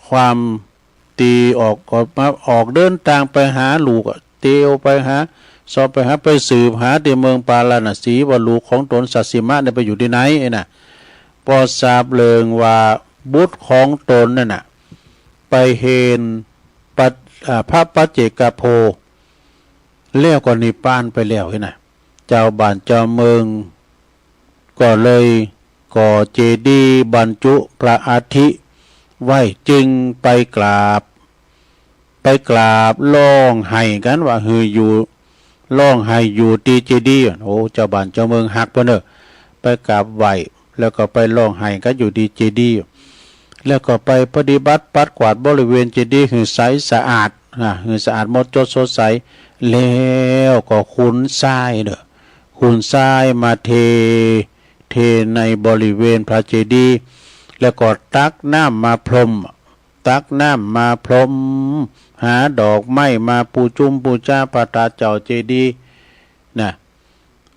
ความตี้ออก ก็มาออกเดินตางไปหาลูกอะ เตียวไปหา เซาะไปหา ไปสืบหาตี้เมืองปาราณสีว่าลูกของต๋นสัสสิมะเนี่ยไปอยู่ตี้ไหนไอ้น่ะ ปอทราบเรื่องว่าบุตรของต๋นนั่นน่ะ ไปเห็นปัจ- อ่า พระปัจเจกโพ แล้วก็นิพพานไปแล้วไอ้น่ะ จาวบ้านจาวเมือง ก็เลย ก่อเจดีย์บรรจุพระอัฐิไว้ จึงไปกราบ ไปกราบฮ้องไห้กั๋นว่า หื้ออยู่ ฮ้องไห้อยู่ตี้เจดีย์ โอ้ เจ้าบ้านเจ้าเมืองฮักเปิ้นเน่อ ไปกราบไหว้ แล้วก็ไปฮ้องไห้กั๋นอยู่ตี้เจดีย์ แล้วก็ไปปฏิบัติปัดกวาดบริเวณเจดีย์หื้อใสสะอาด อ่า หื้อสะอาดหมดจดสดใส แล้วก็ขนทรายเน่อ ขนทรายมาเท เทในบริเวณพระเจดีย์ แล้วก็ตักน้ำมาพรม ตักน้ำมาพรม หาดอกไม้มาปูจุ้มปูจ้าพระธาตุเจ้าเจดีย์นะ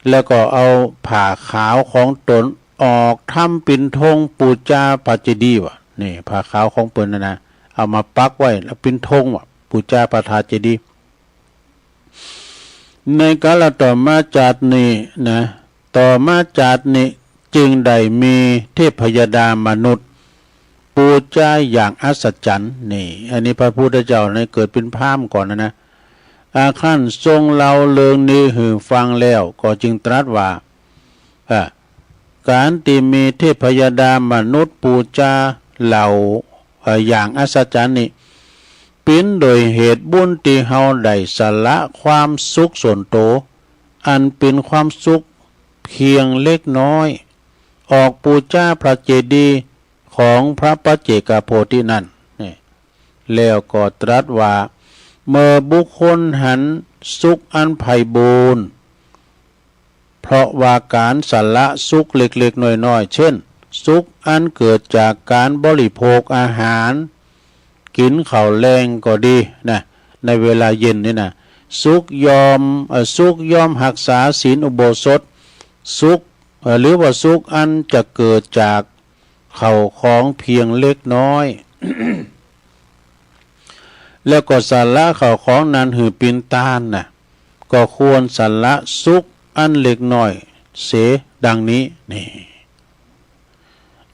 แล้วก็เอาผ้าขาวของตนออกทำเป๋นธงปูจ้าพระเจดีย์ว่ะ นี่ผ้าขาวของเปิ้นน่ะนะ เอามาปักไว้แล้วเป๋นธงว่ะ ปูจ้าพระธาตุเจดีย์ ในกาลต่อมาจาตินี้นะ ต่อมาจาตินี้จึงได้มีเทพยดามนุษย์ปูจ้าอย่างอัศจรรย์ นี่ อันนี้พระพุทธเจ้าเนี่ยเกิดเป๋นพราหมณ์ก่อนนะนะ อาครั้นทรงเล่าเรื่องนี้หื้อฟังแล้ว ก็จึงตรัสว่า อ่า ก๋านตี้มีเทพยดามนุษย์ปูจ้าเหล่า เอ่อ อย่างอัศจรรย์นี้ เป๋นโดยเหตุบุญตี้เฮาได้สละความสุขส่วนตั๋ว อันเป๋นความสุขเพียงเล็กน้อย ออกปูจ้าพระเจดีย์ของพระปัจเจกโพธินั้น นี่ แล้วก็ตรัสว่า เมื่อบุคคลหันสุขอันไพบูลย์ เพราะว่าก๋านสละสุขเล็กๆ น้อยๆ เช่น สุขอันเกิดจากก๋านบริโภคอาหาร กิ๋นข้าวแลงก็ดีนะ ในเวลาเย็นนี่นะ สุขย่อม เอ่อ สุขย่อมฮักษาศีลอุโบสถ สุข เอ่อ หรือว่าสุขอันจะเกิดจาก ข้าวของเพียงเล็กน้อย แล้วก็สละข้าวของนั้นหื้อเป๋นตานนะ ก็ควรสละสุขอันเล็กน้อยเสียดังนี้ นี่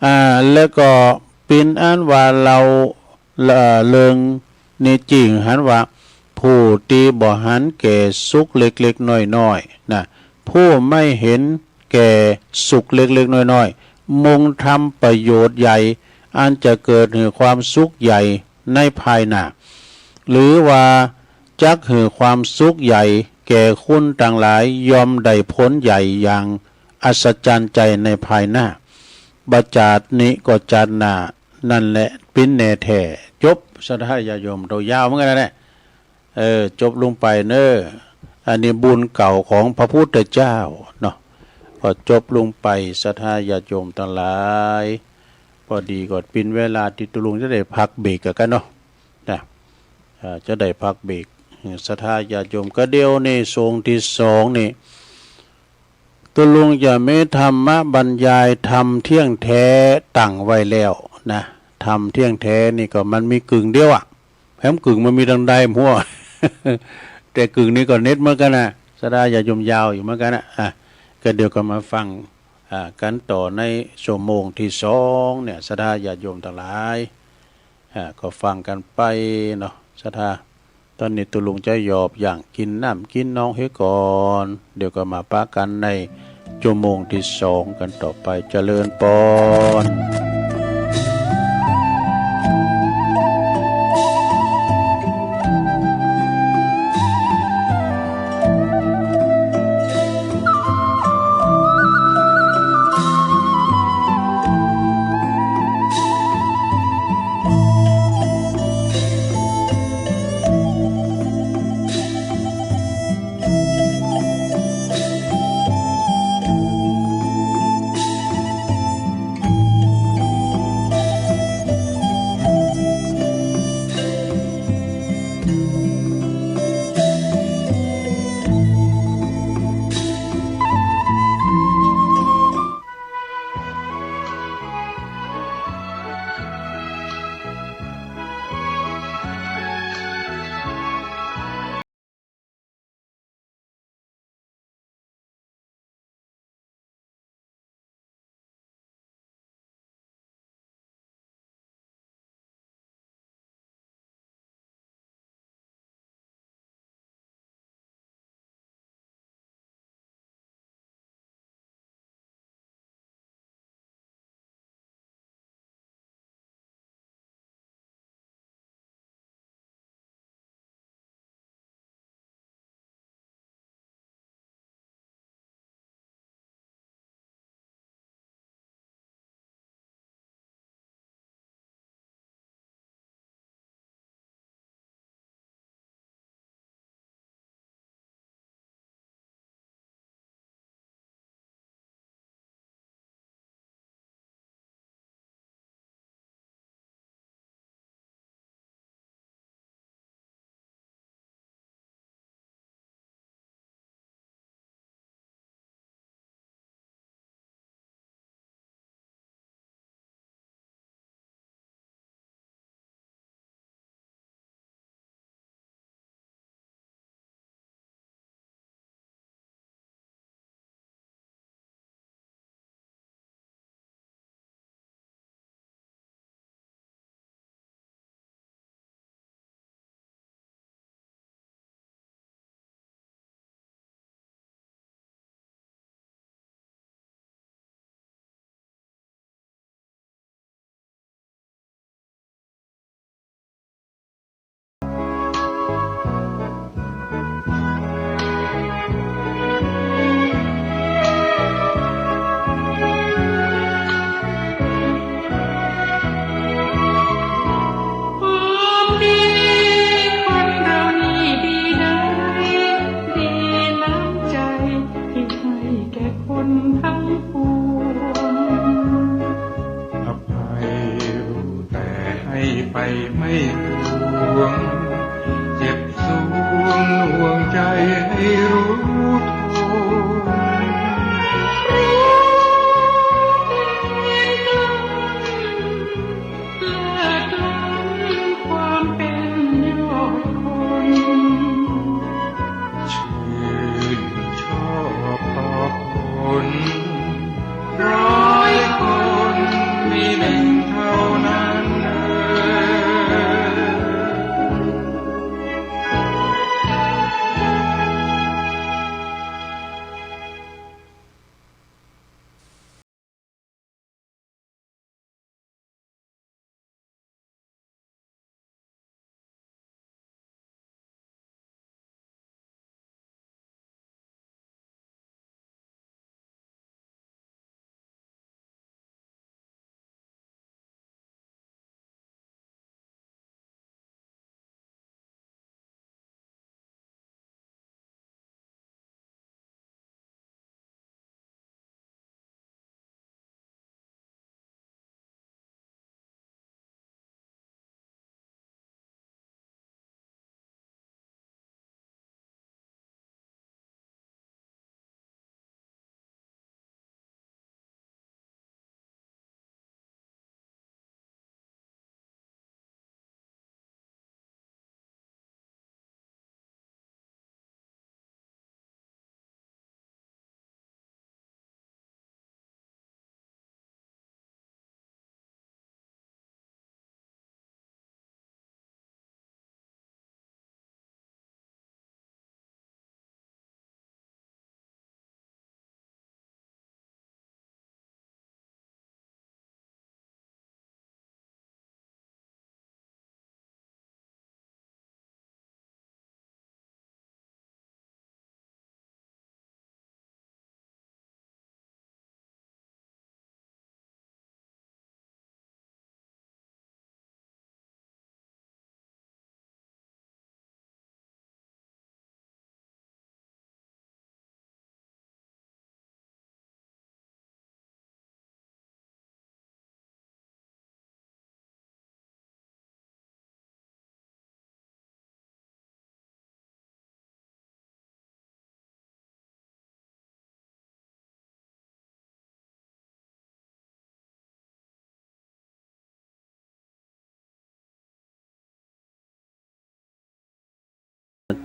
อ่า แล้วก็เป๋นอันว่าเล่า เอ่อ เรื่องนี้จริงหันว่า ผู้ตี้บ่หันแก่สุขเล็กๆ น้อยๆ นะ ผู้ไม่เห็น แก่สุขเล็กๆ น้อยๆ มุ่งทำประโยชน์ใหญ่ อันจะเกิดหื้อความสุขใหญ่ในภายหน้า หรือว่าจักหื้อความสุขใหญ่แก่คนตังหลาย ย่อมได้ผลใหญ่อย่างอัศจรรย์ใจในภายหน้า บ่จาตินี้ก็จาติหน้า นั่นแหละเป๋นแน่แท้ จบ ศรัทธาญาติโยม โตยาวเหมือนกั๋นนะเนี่ย เออ จบลงไปเน่อ อันนี้บุญเก่าของพระพุทธเจ้าเนาะ ก็จบลงไป ศรัทธาญาติโยมตังหลาย พอดีก็เป๋นเวลาตี้ตุ๊ลุงจะได้พักเบรกกั๋นเนาะ นะ เอ่อ จะได้พักเบรก ศรัทธาญาติโยม ก็เดี๋ยวนี้สวงตี้สองนี่ ตุ๊ลุงจะมีธรรมบรรยายธรรมเที่ยงแท้ตั้งไว้แล้วนะ ธรรมเที่ยงแท้นี่ก็มันมีกึ่งเดียวอะ แหมกึ่งมันมีตังใดหั้ว แต่กึ่งนี้ก็เน็ดเหมือนกั๋นนะ ศรัทธาญาติโยม ยาวอยู่เหมือนกั๋นนะ อ่ะ ก็เดี๋ยวก็มาฟัง อ่า กั๋นต่อในชั่วโมงตี้สองเนี่ย ศรัทธาญาติโยมตังหลาย อ่า ก็ฟังกั๋นไปเนาะ ศรัทธา ต๋อนนี้ตุ๊ลุงจะหยอบหยั่งกิ๋นน้ำกิ๋นนองเหียก่อน เดี๋ยวก็มาปะกั๋นในชั่วโมงตี้สองกั๋นต่อไป เจริญปอน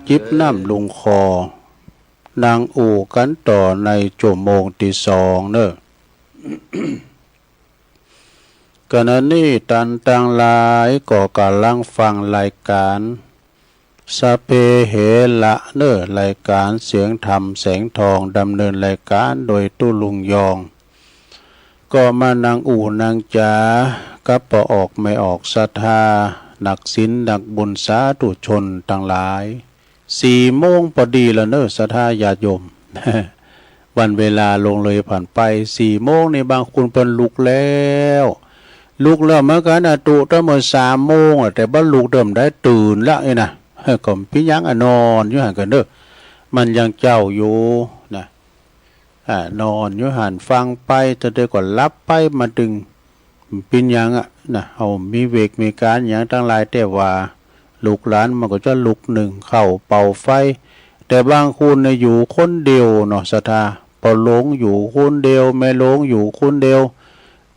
จิบน้ำลงคอ นั่งอู้กั๋นต่อในจั่วโมงตี้สองเน่อ ขณะนี้ต้านตังหลายก็ก่ำลังฟังรายก๋าน สัพเพเหระเน่อ รายก๋านเสียงธรรมแสงทอง ดำเนินรายก๋านโดยตุ๊ลุงยอง ก็มานั่งอู้นั่งจ๋ากับป้อออกแม่ออกศรัทธา นักศีลนักบุญสาธุชนตังหลาย สี่โมงปอดีแล้วเน่อ ศรัทธาญาติโยม วันเวลาล่วงเลยผ่านไป สี่โมงนี่บางคนเปิ้นลุกแล้ว ลุกแล้วเหมือนกั๋นนะ ตุ๊ตั้งเมื่อสามโมงอะ แต่บ่ลุกเดิมได้ตื่นละนี่นะ ก็เป๋นหยังอะ นอนอยู่หั้นก่อเน่อ มันยังเจ๊าอยู่นะ อ่า นอนอยู่หั้นฟังไป ตะเดอก็หลับไป มาตึง เป๋นหยังอะนะ เฮามีเวกมีก๋านหยังตังหลาย แต่ว่าลูกหลานมันก็จะลุกนึ่งข้าวเป่าไฟ แต่บางคนเนี่ยอยู่คนเดียวเนาะศรัทธา ป้อหลวงอยู่คนเดียว แม่หลวงอยู่คนเดียว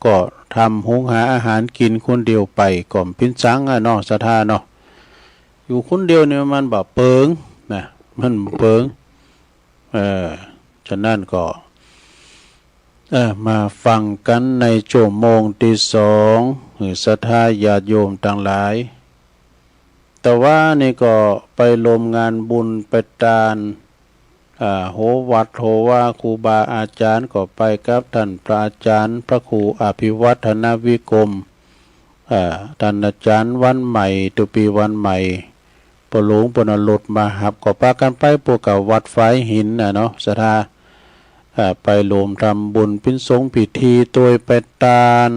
ก็ทำหุงหาอาหารกิ๋นคนเดียวไป ก็เป๋นสังอะเนาะศรัทธาเนาะ อยู่คนเดียวเนี่ยมันบ่เปิงนะ มันบ่เปิง เออ ฉะนั้นก็ เออ มาฟังกั๋นในจั่วโมงตี้สอง หื้อศรัทธาญาติโยมตังหลาย ตะวานี่ก็ไปลมงานบุญไปตาน อ่า โหวัดโหวา ครูบาอาจ๋ารย์ ก็ไปกับต้านพระอาจ๋ารย์พระครูอภิวัฒนวิกรม อ่า ต้านอาจ๋ารย์วันใหม่ ตุ๊ปี้วันใหม่ ป้อหลวงเปิ้นเอารถมาฮับ ก็ปากั๋นไป ปวกกับวัดฝายหินน่ะเนาะศรัทธา อ่า ไปรวมทำบุญเป๋นสงฆ์พิธี ตวยไปตาน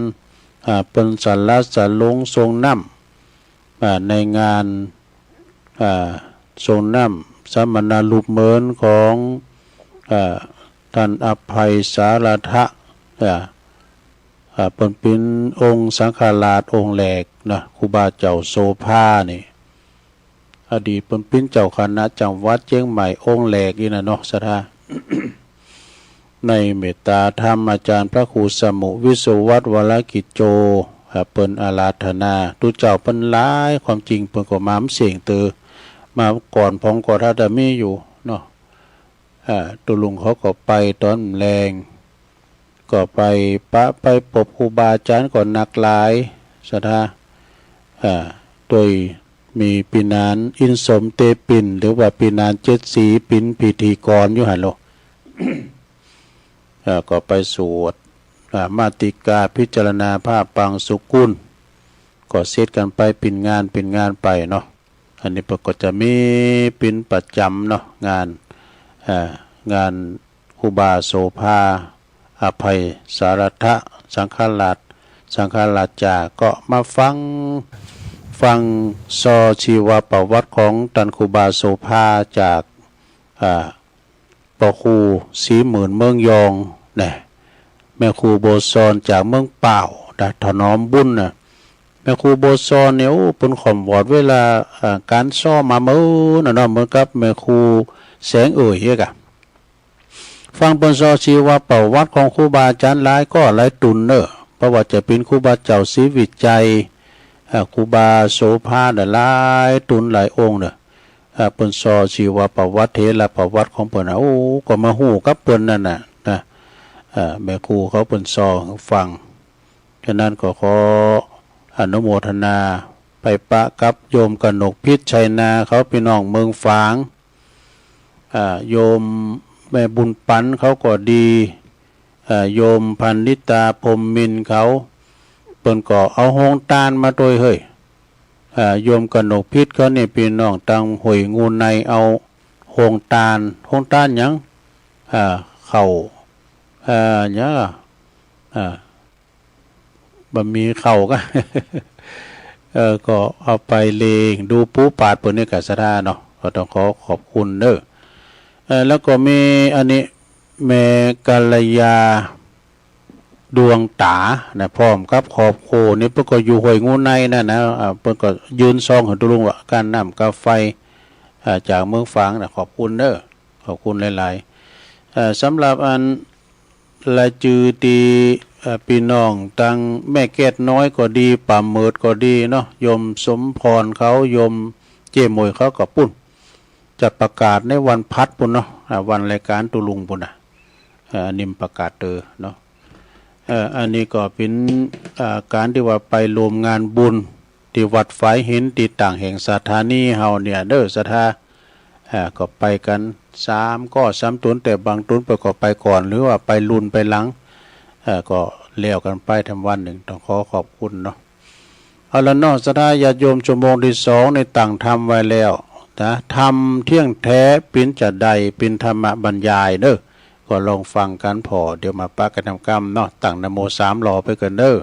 อ่า เปิ้นสละสลงสรงน้ำ อ่า ในงาน อ่า สรงน้ำสมณรูปเหมือนของ อ่า ต้านอภัยสารถะ อ่า อ่า เปิ้นเป๋นองค์สังฆราชองค์แรกนะ ครูบาเจ้าโสภานี่ อดีตเปิ้นเป๋นเจ้าคณะจังหวัดเจียงใหม่องค์แรกอี้นะเนาะศรัทธา ในเมตตาธรรมอาจ๋ารย์พระครูสมุห์วิศวัตรวรกิจโจ อ่า เปิ้นอาราธนา ตุ๊เจ้าเปิ้นหลาย ความจริงเปิ้นก็มาบ่เสี้ยงเตื้อ มาก่อนผมก็ถ้าจะมีอยู่เนาะ อ่า ตุ๊ลุงเขาก็ไปต๋อนแลง ก็ไปปะไปปบครูบาอาจ๋ารย์ก็นักหลายศรัทธา อ่า โดยมีปี้นานอินสมเตปิ่น หรือว่าปี้นานเจ็ดสีเป๋นพิธีกรอยู่หั้นโล อ่า ก็ไปสวด อ่า มาติกาพิจารณาผ้าปังสุกุล ก็เสร็จกั๋นไปเป๋นงานเป๋นงานไปเนาะ อันนี้เปิ้นก็จะมีเป๋นประจ๋ำเนาะ งาน อ่า งานครูบาโสภา อภัยสารถะ สังฆราช สังฆราชา ก็มาฟัง ฟังซอชีวประวัติของต้านครูบาโสภาจาก อ่า ป้อครูศรีหมื่นเมืองยองนะ แม่ครูบัวซอนจากเมืองป้าวนะ ถนอมบุญนะ แม่ครูบัวซอนเนี่ย โอ้ เปิ้นขอมวอดเวลา อ่า ก๋านซ้อมมาเมินน่ะเนาะ เหมือนกับแม่ครูแสงเอ่ยเฮ้ยกะ ฟังเปิ้นซอชีวประวัติของครูบาอาจ๋ารย์หลายก้อหลายตุ๊นเน่อ บ่ว่าจะเป๋นครูบาเจ้าศรีวิชัย อ่า ครูบาโสภาหลายตุ๊นหลายองค์เน่อ อ่า เปิ้นซอชีวประวัติ เถรประวัติของเปิ้นน่ะ โอ้ ก็มาฮู้กับเปิ้นนั่นน่ะนะ อ่า แม่ครูเขาเปิ้นซอหื้อฟัง ฉะนั้นก็ขออนุโมทนาไปปะกับโยมกนกพิษชัยนา เขาปี้น้องเมืองฝาง อ่า โยมแม่บุญปันเขาก็ดี อ่า โยมพันนิตาพรหมมินทร์เขา เปิ้นก็เอาโฮงตานมาตวยเฮ้ย อ่า โยมกนกพิษเขานี่ปี้น้องตังห้วยงูในเอาโฮงตาน โฮงตานหยัง อ่า ข้าว อ่า หยังอะ อ่า บ่มีข้าวกะ เออ ก็เอาไปเลี้ยงดูปูปาดเปิ้นนี่กะศรัทธาเนาะ ก็ต้องขอขอบคุณเน่อ เออ แล้วก็มีอันนี้ แม่กัลยาดวงต๋านะ พร้อมกับครอบครัวนี่ เปิ้นก็อยู่ห้วยงูในนั่นนะ อ่า เปิ้นก็ยื่นซองหื้อตุ๊ลุงว่า ก้านน้ำก้าไฟ อ่า จากเมืองฝางนะ ขอบคุณเน่อ ขอบคุณหลายๆ เอ่อ สำหรับอัน รายจื้อตี้ เอ่อ ปี้น้องตังแม่แก้ดน้อยก็ดี ป่าเหมิดก็ดีเนาะ โยมสมพรเขา โยมเจ้ยหมวยเขาก็ปุ้น จะประกาศในวันพัดปู้นเนาะ อ่า วันแรงก๋านตุ๊ลุงปู้นน่ะ อ่า อันนี้ประกาศเต๋อเนาะ เอ่อ อันนี้ก็เป๋น อ่า ก๋านตี้ว่าไปร่วมงานบุญตี้วัดฝายหินตี้ต่างแห่งสถานีเฮาเนี่ยเด้อ ศรัทธา อ่า ก็ไปกั๋นสามก้อสามต๋น แต่บางต๋นเปิ้นก็ไปก่อน หรือว่าไปลุนไปหลัง เอ่อ ก็แล้วกั๋นไป แถมวันนึ่ง ต้องขอขอบคุณเนาะ เอาละเนาะ ศรัทธาญาติโยม ชั่วโมงตี้สองนี่ตั้งธรรมไว้แล้วนะ ธรรมเที่ยงแท้เป๋นจาใด เป๋นธรรมบรรยายเด้อ ก็ลองฟังกั๋นผ่อ เดี๋ยวมาปะกั๋นทำกรรมเนาะ ตั้งนะโมสามรอบไปกั๋นเด้อ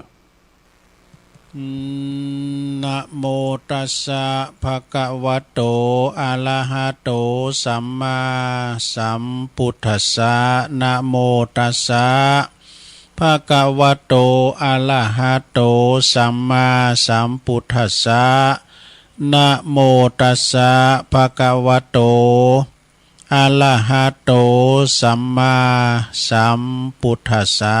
นะโมตัสสะ ภะคะวะโต อะระหะโต สัมมาสัมพุทธัสสะ นะโมตัสสะ ภะคะวะโต อะระหะโต สัมมาสัมพุทธัสสะ นะโมตัสสะ ภะคะวะโต อะระหะโต สัมมาสัมพุทธัสสะ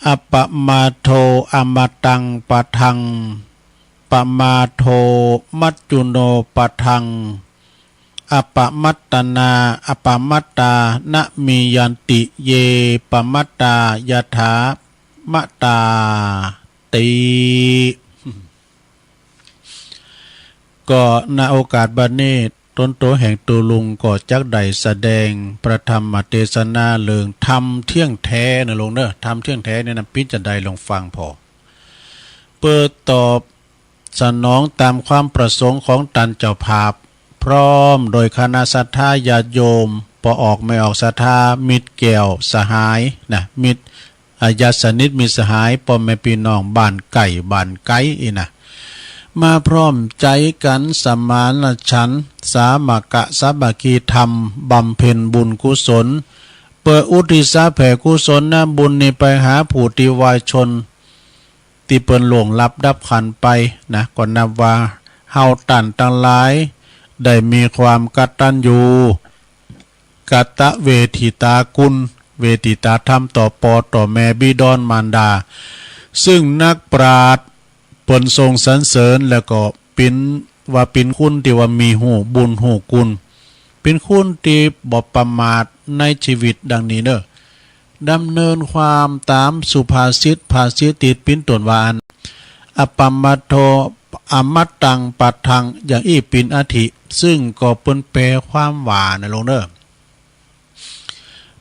อะปะมาทโท อะมะตัง ปะทัง ปะมาทโท มัจจุโน ปะทัง อะปะมัตตะนา อะปะมัตตา นะมียันติ เย ปะมัตตา ยะถา มะตา ติ ก็ ณ โอกาสบัดนี้ ต๋นโตแห่งตุ๊ลุงก็จักได้แสดงพระธรรมเตสนาเรื่องธรรมเที่ยงแท้นะโลมเนาะ ธรรมเที่ยงแท้เนี่ยนะ เป๋นจาใดลองฟังผ่อ เปื้อตอบสนองต๋ามความประสงค์ของต้านเจ้าภาพ พร้อมโดยคณะศรัทธาญาติโยม ป้อออกแม่ออกศรัทธา มิตรแก้วสหายนะ มิตร อา ญาติสนิทมิตรสหาย ป้อแม่ปี้น้องบ้านใก้บ้านไก๋อี้นะ มาพร้อมใจ๋กั๋นสมานฉันท์ สามัคคะสามัคคีธรรม บำเพ็ญบุญกุศล เปื้ออุทิศแผ่กุศลบุญนี้ไปหาผู้ตี้วายชน ตี้เปิ้นล่วงลับดับขันธ์ไปนะ ก็นับว่าเฮาต้านตังหลายได้มีความกตัญญู กตเวทิตาคุณ เวทิตาธรรมต่อป้อต่อแม่บิดรมารดา ซึ่งนักปราชญ์เปิ้นทรงสรรเสริญ แล้วก็เป๋นว่าเป๋นคุณตี้ว่ามีฮู้บุญฮู้คุณ เป๋นคุณตี้บ่ประมาทในชีวิตดังนี้เนาะ ดำเนินความต๋ามสุภาษิต ภาษิตตี้เป๋นต้นว่าอั้น อะปะมาทโท อะมะตัง ปะทัง อย่างอี้เป๋นอาทิ ซึ่งก็เปิ้นแปลความว่านะโลมเนาะ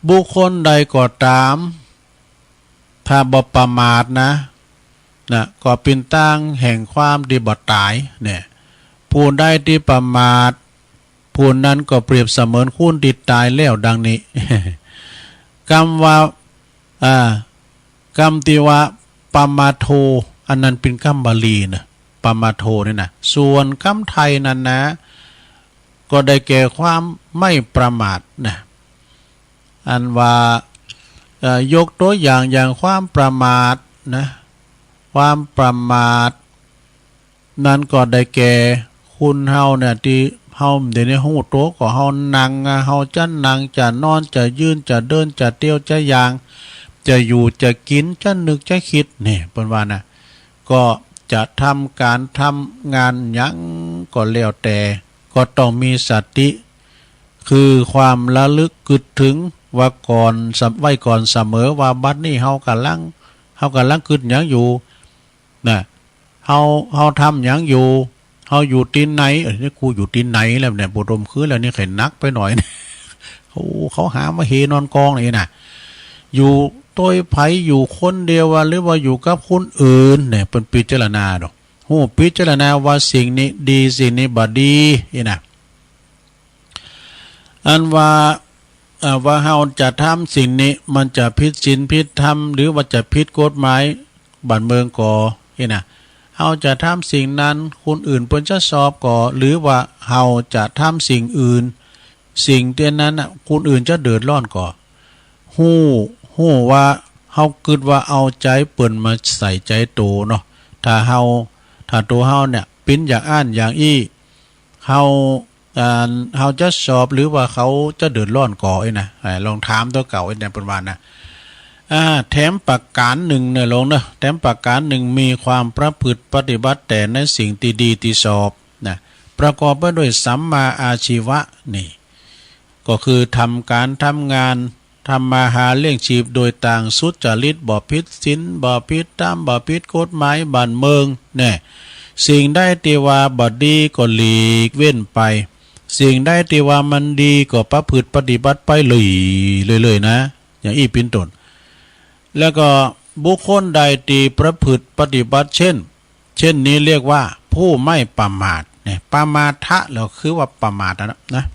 บุคคลใดก็ต๋าม ถ้าบ่ประมาทนะ นะ ก็เป๋นตางแห่งความตี้บ่ต๋ายเนี่ย ผู้ใดตี้ประมาท ผู้นั้นก็เปรียบเสมือนคนตี้ต๋ายแล้วดังนี้ กำว่า อ่า กำตี้ว่า ปะมาทโท อันนั้นเป๋นกำบาลีนะ ปะมาทโทนี่นะ ส่วนกำไทยนั้นนะ ก็ได้แก่ความไม่ประมาทนะ อันว่า เอ่อ ยกตั๋วอย่าง อย่างความประมาทนะ ความประมาท นั้นก็ได้แก่คนเฮาเนี่ย ตี้เฮาเดี๋ยวนี้ฮู้ตั๋วก็เฮานั่งอะ เฮาจะนั่ง จะนอน จะยืน จะเดิน จะเตียว จะย่าง จะอยู่ จะกิ๋น จะนึก จะกึ๊ด นี่ เปิ้นว่านะ ก็จะทำก๋านทำงานหยังก็แล้วแต่ ก็ต้องมีสติ คือความระลึกกึ๊ดเถิงว่าก่อน ไว้ก่อนเสมอว่าบัดนี้เฮากำลัง เฮาก๋ำลังกึ๊ดหยังอยู่ นะ เฮา เฮาทำหยังอยู่ เฮาอยู่ตี้ไหน เอ้ย นี่กูอยู่ตี้ไหนแล้วเนี่ย บ่ดมคืนแล้วนี่ ใค่หนักไปหน้อย เขา เขาหามาเฮนอนกองนี่นะ อยู่ตวยใผ อยู่คนเดียววะ หรือว่าอยู่กับคนอื่นเนี่ย เปิ้นพิจารณาดอก ฮู้พิจารณาว่าสิ่งนี้ดี สิ่งนี้บ่ดี นี่นะ อันว่า เอ่อ ว่าเฮาจะทำสิ่งนี้ มันจะผิดศีลผิดธรรม หรือว่าจะผิดกฎหมายบ้านเมืองก่อ นี่นะ เฮาจะทำสิ่งนั้น คนอื่นเปิ้นจะชอบก่อ หรือว่าเฮาจะทำสิ่งอื่น สิ่งตี้นั้นน่ะ คนอื่นจะเดือดร้อนก่อ ฮู้ ฮู้ว่าเฮากึ๊ดว่าเอาใจ๋เปิ้นมาใส่ใจ๋ตั๋วเนาะ ถ้าเฮา ถ้าตั๋วเฮาเนี่ย เป๋นอย่างอั้นอย่างอี้ เฮา อ่า เฮาจะชอบหรือว่าเขาจะเดือดร้อนก่อ นี่นะ อ่า ลองถามตั๋วเก่า นี่นะ เปิ้นว่านะ อ่า แถมประก๋านนึ่งเนี่ยโลมเนาะ แถมประก๋านนึ่ง มีความประพฤติปฏิบัติแต่ในสิ่งตี้ดีตี้ชอบนะ ประกอบไปด้วยสัมมาอาชีวะ นี่ ก็คือทำก๋านทำงาน ทำมาหาเลี้ยงชีพโดยตางสุจริต บ่ผิดศีล บ่ผิดธรรม บ่ผิดกฎหมายบ้านเมือง แน่ สิ่งใดตี้ว่าบ่ดีก็หลีกเว้นไป สิ่งใดตี้ว่ามันดีก็ประพฤติปฏิบัติไปเรื่อยๆ เรื่อยๆ นะ อย่างอี้เป๋นต้น แล้วก็บุคคลใดตี้ประพฤติปฏิบัติเช่น เช่นนี้เรียกว่าผู้ไม่ประมาท เนี่ย ปมาทะ แล้วคือว่าประมาทนะ นะ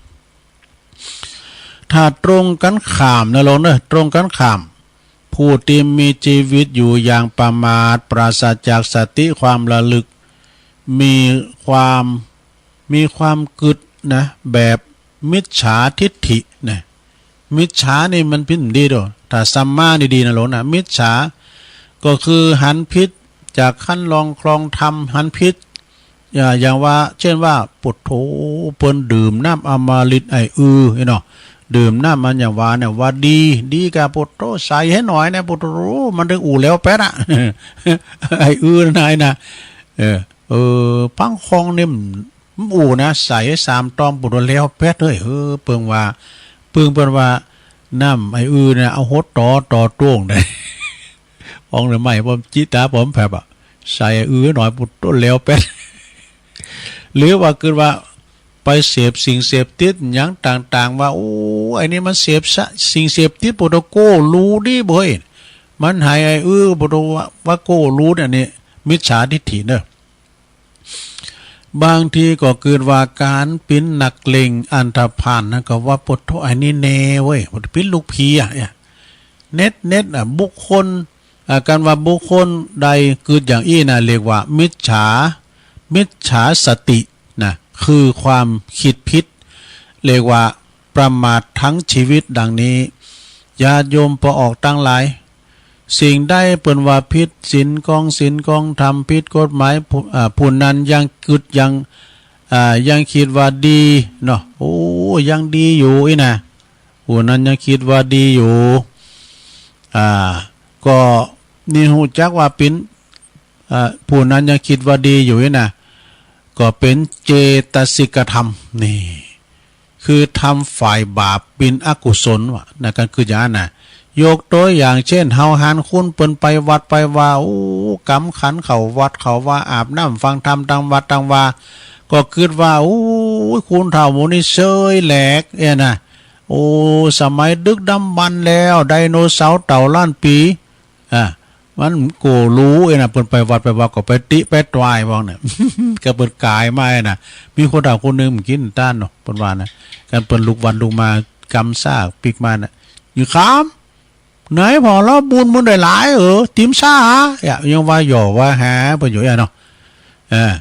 ถ้าตรงกั๋นข้ามนะโลมเนอะ ตรงกั๋นข้าม ผู้ตี้มีจีวิตอยู่อย่างประมาท ปราศจากสติความระลึก มีความ มีความกึ๊ดนะ แบบมิจฉาทิฏฐินะ มิจฉานี่มันเป๋นดีโด ถ้าสัมมานี่ดีนะโลมนะ มิจฉา ก็คือหันผิดจากคันลองคลองธรรม หันผิด อ่า อย่างว่า เช่นว่า ปุโธ เปิ้นดื่มน้ำอมฤตไอ้อื้อ เนาะ ดื่มน้ำมันอย่างว่าเนี่ย ว่าดี ดีก่า ปุโธ ใส่หื้อหน่อยนะ ปุโธ มันเถิงอู้แล้วแป๊ดอะ ไอ้อื้อนะ ไอ้นะ เออ เออ ปังคองเนี่ย มันอู้นะ ใส่สามตอม ปุโธ แล้วแป๊ดเฮ้ย เออ เปิ้นว่า เปิ้น เปิ้นว่า น้ำไอ้อื้อเนี่ย เอาหดต่อ ต่อต้วงได้ อองเดียวไม่ ป้อมจิตา ป้อมแผบอะ ใส่ไอ้อื้อหน่อย ปุโธ แล้วแป๊ด หรือว่ากึ๊ดว่า ไปเสพสิ่งเสพติดหยังต่างๆ ว่า โอ้ ไอ้นี่มันเสพสะ สิ่งเสพติด ปุโธ โก้หรูดีเบ้ย มันหายไอ้อื้อ ปุโธ ว่า ว่าโก้หรูเนี่ย นี่มิจฉาทิฏฐิเนอะ บางทีก็กึ๊ดว่าก๋านเป๋นนักเลงอันธพาลนะ ก็ว่า ปุโธ ไอ้นี่แน่เว้ย ปุโธ เป๋นลูกผีอะ เนี่ย เน็ต เน็ตอะ บุคคล อ่า กันว่าบุคคลใดกึ๊ดอย่างอี้นะ เรียกว่ามิจฉา มิจฉาสตินะ คือความกึ๊ดผิด เรียกว่าประมาททั้งชีวิตดังนี้ ญาติโยมป้อออกตังหลาย สิ่งใดเปิ้นว่าผิดศีลกองศีลกองธรรม ผิดกฎหมาย ผู้ อ่า ผู้นั้นยังกึ๊ดยัง อ่า ยังกึ๊ดว่าดีเนาะ โอ้ ยังดีอยู่อี้นะ ผู้นั้นยังกึ๊ดว่าดีอยู่ อ่า ก็นี่ฮู้จักว่าเป๋น อ่า ผู้นั้นยังกึ๊ดว่าดีอยู่อี้นะ ก็เป๋นเจตสิกธรรม นี่ คือธรรมฝ่ายบาปเป๋นอกุศลวะนะ กั๋นกึ๊ดอย่างนั้นนะ ยกตั๋วอย่างเช่น เฮาหันคนเปิ้นไปวัดไปวา โอ้ กำขันเข้าวัดเข้าวา อาบน้ำฟังธรรมตางวัดตางวา ก็กึ๊ดว่า โอ้ คนเฒ่าหมู่นี้เซยแหลก เอ้ยนะ โอ้ สมัยดึกดำบรรพ์แล้ว ไดโนเสาร์เต่าล้านปี๋ อ่า มันโก้หรูเอ้ยนะ เปิ้นไปวัดไปวาก็ไปติ๊ไปตวายว่าเนี่ย ก็เปิ้นก๋ายมาเอ้ยนะ มีคนเฒ่าคนนึ่งมันกิ๋นต้านเนาะ เปิ้นว่านะ กั๋นเปิ้นลุกวันลุกมา กำซ้าปิ๊กมานะ อยู่คำ ไหนผ่อเล่าบุญมึงได้หลาย เออ ติ๋มซ้าหา อย่า ยังว่าหย่อว่าหา เปิ้นอยู่เอ้ยเนาะ เออ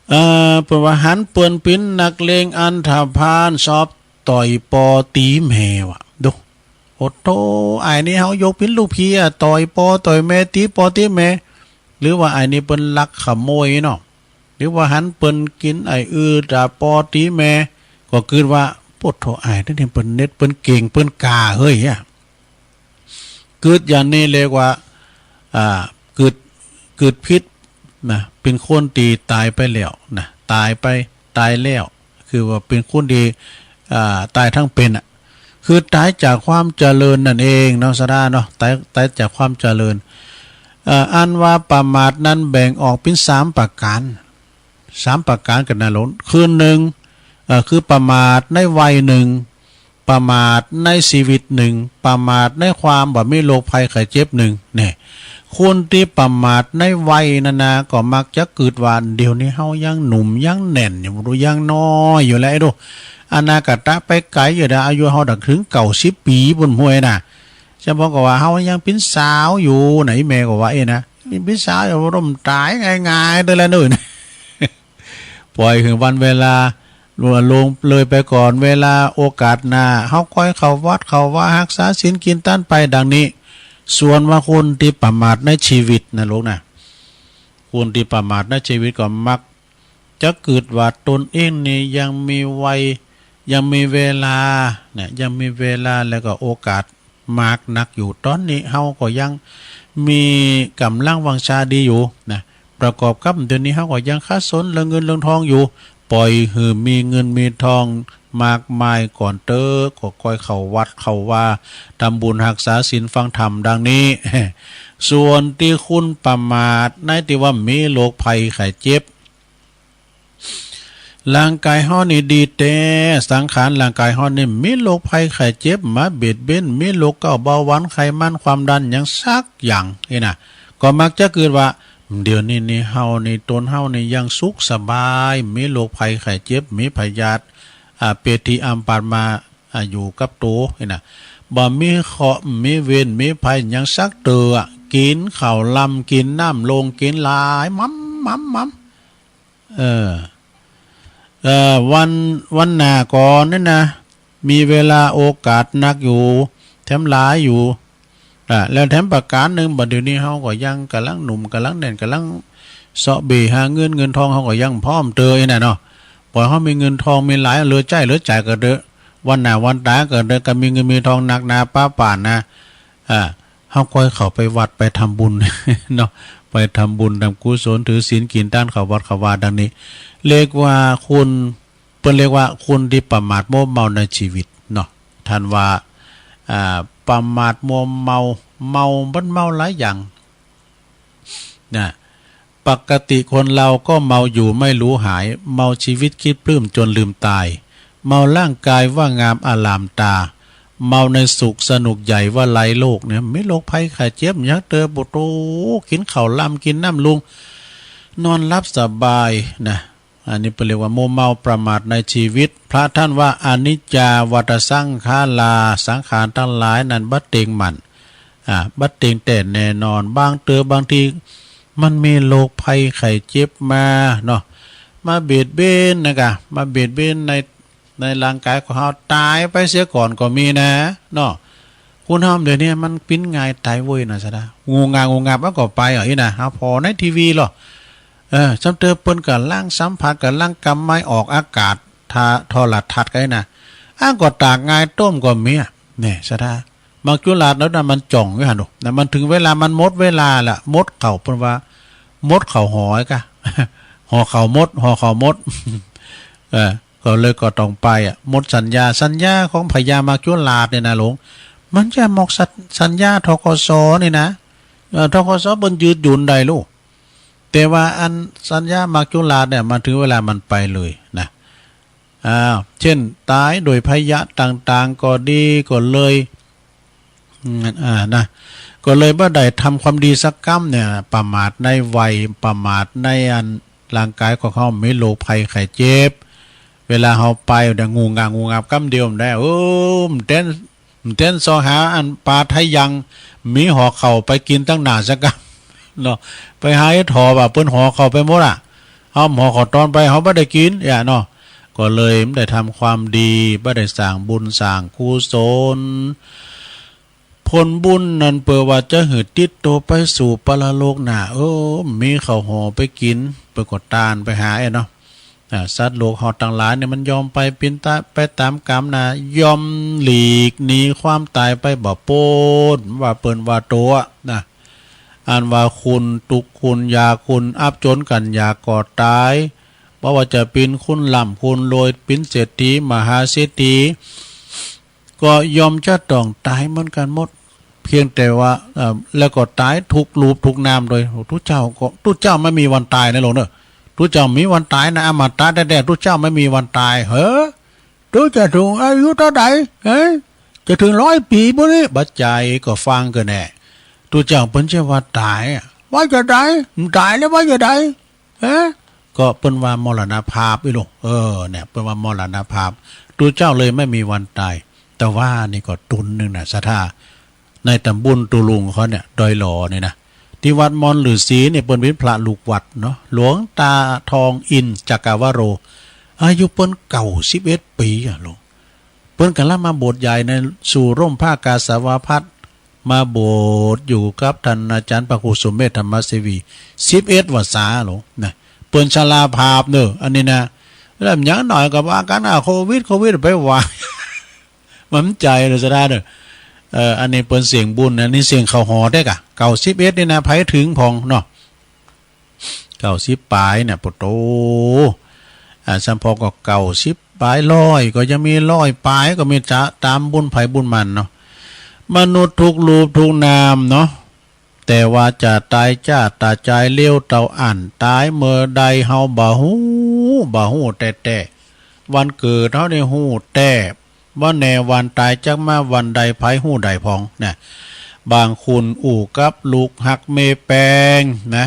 เอ่อ เปิ้นว่าหันเปิ้นเป๋นนักเลงอันธพาล ชอบต่อยปอตี๋แม่วะ ดู โอ้โธ่ ไอ้นี่เฮายกเป๋นลูกผีอะ ต่อยปอต่อยแม่ ตี๋ปอตี๋แม่ หรือว่าไอ้นี่เปิ้นลักขโมยเนาะ หรือว่าหันเปิ้นกิ๋นไอ้อื้อต๋าปอตี๋แม่ ก็กึ๊ดว่า โอ้โธ่ ไอ้นี่เปิ้นเน็ตเปิ้นเก่งเปิ้นก้าเฮ้ยอะ กึ๊ดอย่างนี้เรียกว่า อ่า กึ๊ด กึ๊ดผิดนะ เป๋นคนตี้ต๋ายไปแล้วนะ ต๋ายไป ต๋ายแล้ว คือว่าเป๋นคนตี้ อ่า ต๋ายตึงเป๋นอะ คือต๋ายจากความเจริญนั่นเองเนาะ สาธาเนาะ ต๋าย ต๋ายจากความเจริญ เอ่อ อันว่าประมาทนั้นแบ่งออกเป๋นสามประก๋าน สามประก๋านกั๋นนะโลม คือนึ่ง เอ่อ คือประมาทในวัยนึ่ง ประมาทในจีวิตนึ่ง ประมาทในความบ่มีโรคภัยไข้เจ็บนึ่ง เนี่ย คนตี้ประมาทในวัยนั้นนะ ก็มักจะกึ๊ดว่า เดี๋ยวนี้เฮายังหนุ่มยังแน่นอยู่ บ่ดู ยังน้อยอยู่แล ไอ้ดู อนาคตไปไก๋อยู่นะ อายุเฮาดักเถิงเก้าสิบปี๋ปู้นห้วยนะ จำเพาะก็ว่าเฮายังเป๋นสาวอยู่ ไหนแม่ก็ว่าเอ้ยนะ เป๋นสาวอยู่ บ่ต้องต๋ายง่ายๆ เด้อละเน้อ ป่อยหื้อวันเวลาล่วงเลยไปก่อน เวลาโอกาสหน้า เฮาค่อยเข้าวัดเข้าวา ฮักษาศีลกิ๋นต้านไปดังนี้ ส่วนว่าคนตี้ประมาทในจีวิตนะลูกนะ คนตี้ประมาทในจีวิตก็มักจะกึ๊ดว่าตนเองนี่ยังมีวัย ยังมีเวลา เนี่ย ยังมีเวลาแล้วก็โอกาสมากนักอยู่ ต๋อนนี้เฮาก็ยังมีก๋ำลังวังชาดีอยู่นะ ประกอบกับเดี๋ยวนี้เฮาก็ยังขัดสนเรื่องเงินเรื่องทองอยู่ ป่อยหื้อมีเงินมีทองมากมายก่อนเต๊อะ ก็ก้อยเข้าวัดเข้าวา ทำบุญฮักษาศีลฟังธรรมดังนี้ ส่วนตี้คุณประมาทในตี้ว่ามีโรคภัยไข้เจ็บ ร่างก๋ายเฮานี่ดีแต๊ สังขารร่างก๋ายเฮานี่มีโรคภัยไข้เจ็บมาเบียดเบียน มีโรคเก๊าเบาหวานไขมันความดันหยังสักอย่างนี่นะ ก็มักจะกึ๊ดว่า เดี๋ยวนี้นี่เฮานี่ ตนเฮานี่ยังสุขสบาย มีโรคภัยไข้เจ็บ มีพยาธิ อ่า เปรตที่อัมพาตมา อ่า อยู่กับตั๋วนี่นะ บ่มีเคราะห์ มีเวร มีภัยหยังสักเตื้อ กิ๋นข้าวลำ กิ๋นน้ำโล่ง กิ๋นหลาย หม่ำ หม่ำ หม่ำ เออ เออ วัน วันหน้าก่อนนี่นะ มีเวลาโอกาสนักอยู่ แถมหลายอยู่ อ่า แล้วแถมประก๋านนึ่ง บ่าเดี่ยวนี้เฮาก็ยังก่ำลังหนุ่ม ก่ำลังแน่น ก่ำลังเซาะเบ่หาเงิน เงินทองเฮาก็ยังพร้อมเตื้อนี่นะเนาะ ป่อยเฮามีเงินทองมีหลาย เหลือใจ๊เหลือจ่ายก็เต๊อะ วันหน้าวันต๋ายก็เต๊อะ ก็มีเงินมีทองนักหนาปาป่านนะ อ่า เฮาก้อยเข้าไปวัดไปทำบุญเนาะ ไปทำบุญทำกุศล ถือศีลกิ๋นตาน เข้าวัดเข้าวาดังนี้ เรียกว่าคุณ เปิ้นเรียกว่าคุณตี้ประมาทมัวเมาในชีวิตเนาะ ท่านว่า อ่า ประมาทมัวเมา เมา มันเมาหลายอย่างนะ ปกติคนเฮาก็เมาอยู่ไม่รู้หาย เมาชีวิตคิดปลื้มจนลืมต๋าย เมาร่างก๋ายว่างามอลามต๋า เมาในสุขสนุกใหญ่ว่าไร้โรคเนี่ย มีโรคภัยไข้เจ็บหยังเตื้อ โอ้โห กิ๋นข้าวลำ กิ๋นน้ำลุง นอนหลับสบายนะ อันนี้เปิ้นเรียกว่ามัวเมาประมาทในชีวิต พระท่านว่า อนิจจาวัฏฏะสังขารา สังขารตังหลายนั้นบ่เต็งมั่น อ่า บ่เต็งแต๊แน่นอน บางเตื้อบางทีมันมีโรคภัยไข้เจ็บมาเนาะ มาเบียดเบียนนะกะ มาเบียดเบียนใน ในร่างก๋ายของเฮา ต๋ายไปเสียก่อนก็มีนะเนาะ คนเฮาเดี๋ยวนี้มันปิ้นง่ายต๋ายเว้ยนะ สะดา งูงา งูงา มันก็ไปอ่ะ อี้นะ เฮาผ่อในทีวีลอ เออ ซ้ำเตื้อเปิ้นก่ำลังสัมผัส ก่ำลังกำไมค์ออกอากาศ ทา โทรทัศน์กั๋นนะ อันก็ต๋ายง่ายต้มก็มีอะ เนี่ย สะดา หมากจุฬาชแล้วนะ มันจ่องอยู่หั้นโน่ะ นะ มันเถิงเวลา มันหมดเวลาละ หมดข้าว เปิ้นว่า หมดข้าวหอไอ้กะ หอข้าวหมด หอข้าวหมด เออ ก็เลยก็ต้องไปอะ หมดสัญญา สัญญาของพญาหมากจุฬาชเนี่ยนะหลวง มันจะหมดสัญ สัญญา ธ.ก.ส. นี่นะ เออ ธ.ก.ส. เปิ้นยืดหยุ่นได้ลูก แต่ว่าอันสัญญาหมากจุฬาชเนี่ย มันเถิงเวลามันไปเลยนะ อ้าว เช่น ต๋ายโดยพยาธิต่างๆ ก็ดี ก็เลย อืม อ่า นะ ก็เลยบ่ได้ทำความดีสักกำเนี่ย ประมาทในวัย ประมาทในอันร่างก๋ายของเฮามีโรคภัยไข้เจ็บ เวลาเฮาไปเนี่ย งูงา งูงา กำเดียวมันได้ เออ มันเต้น มันเต้นเซาะหาอันปาไทยัง มีหอข้าวไปกิ๋นตังหน้าสักกำเนาะ ไปหาเฮ็ดหอบ่า เปิ้นหอข้าวไปหมดอะ เฮาหอข้าวตอนไป เฮาบ่ได้กิ๋น อย่าเนาะ ก็เลยบ่ได้ทำความดี บ่ได้สร้างบุญสร้างกุศล ผลบุญนั้นเปิ้นว่าจะหื้อติดโตไปสู่ปรโลกหน้า เออ มีข้าวหอไปกิ๋น เปิ้นก็ตานไปหาไอ้เนาะ อ่า สัตว์โลกเฮาตังหลายเนี่ย มันยอมไปเป๋นตา ไปต๋ามกรรมนะ ยอมหลีกหนีความต๋ายไปบ่ป๊น ว่าเปิ้นว่าโตอะนะ อันว่าคุณตุ๊กข์คุณยาก คุณอับจนกั๋นอยากก็ต๋าย บ่ว่าจะเป๋นคุณร่ำคุณรวย เป๋นเศรษฐี มหาเศรษฐี ก็ย่อมจะต้องต๋ายเหมือนกั๋นหมด เพียงแต่ว่า เอ่อ แล้วก็ต๋ายทุกรูปทุกนามโดย ตุ๊เจ้าก็ ตุ๊เจ้าไม่มีวันต๋ายนะหลวงเนอะ ตุ๊เจ้ามีวันต๋ายนะ อมตะแต๊ๆ ตุ๊เจ้าไม่มีวันต๋าย เฮ้อ ตุ๊เจ้าจะเถิงอายุเต้าใด เฮ้ย จะเถิงร้อยปี๋บ่นี่ บ่ใจ้ ก็ฟังก่อแหน่ ตุ๊เจ้าเปิ้นจะว่าต๋ายอะ ว่าจะใด บ่ต๋ายแล้วว่าจะใด เอ๊ะ ก็เปิ้นว่ามรณภาพอี้ลูก เออ เนี่ย เปิ้นว่ามรณภาพ ตุ๊เจ้าเลยไม่มีวันต๋าย แต่ว่านี่ก็ตุ๊นนึ่งนะ ศรัทธา ในต๋ำบลตุลุงเขาเนี่ย ดอยหลอนี่นะ ตี้วัดมอนฤๅษีเนี่ย เปิ้นเป๋นพระลูกวัดเนาะ หลวงตาทองอินทร์จักรวโร อายุเปิ้นเก้าสิบเอ็ดปี๋อะลูก เปิ้นก่ำลังมาบวชใหญ่ในสู่ร่มผ้ากาสาวพัสตร์ มาบวชอยู่กับต้านอาจ๋ารย์พระครูสุเมธธรรมเสวี สิบเอ็ดพรรษาโลนะ เปิ้นชราภาพเน่อ อันนี้นะ แล้วยังหน่อยก็ว่ากั๋น อ่ะ โควิด โควิด ไปว่า มันบ่ใจ้เลยซะได้เน่อ เออ อันนี้เปิ้นเสี่ยงบุญ อันนี้เสี่ยงเข้าหอได้กะ เก้าสิบเอ็ดนี่นะ ไผเถิงพ่องเนาะ เก้าสิบป๋ายเนี่ย โปะโต อ่า สำปองก็เก้าสิบป๋าย ร้อยก็ยังมี ร้อยป๋ายก็มี จะต๋ามบุญใผบุญมันเนาะ มนุษย์ทุกรูปทุกนามเนาะ แต่ว่าจะต๋ายจ๊าดต๋ายจายเร็วเต้าอั้น ต๋ายเมื่อใดเฮาบ่ฮู้ บ่ฮู้แต๊ๆ วันเกิดเฮานี่ฮู้แต๊ บ่แน่วันต๋ายจักมาวันใด ใผฮู้ได้พ่องนะ บางคนอู้กับลูกฮักเมย์แปงนะ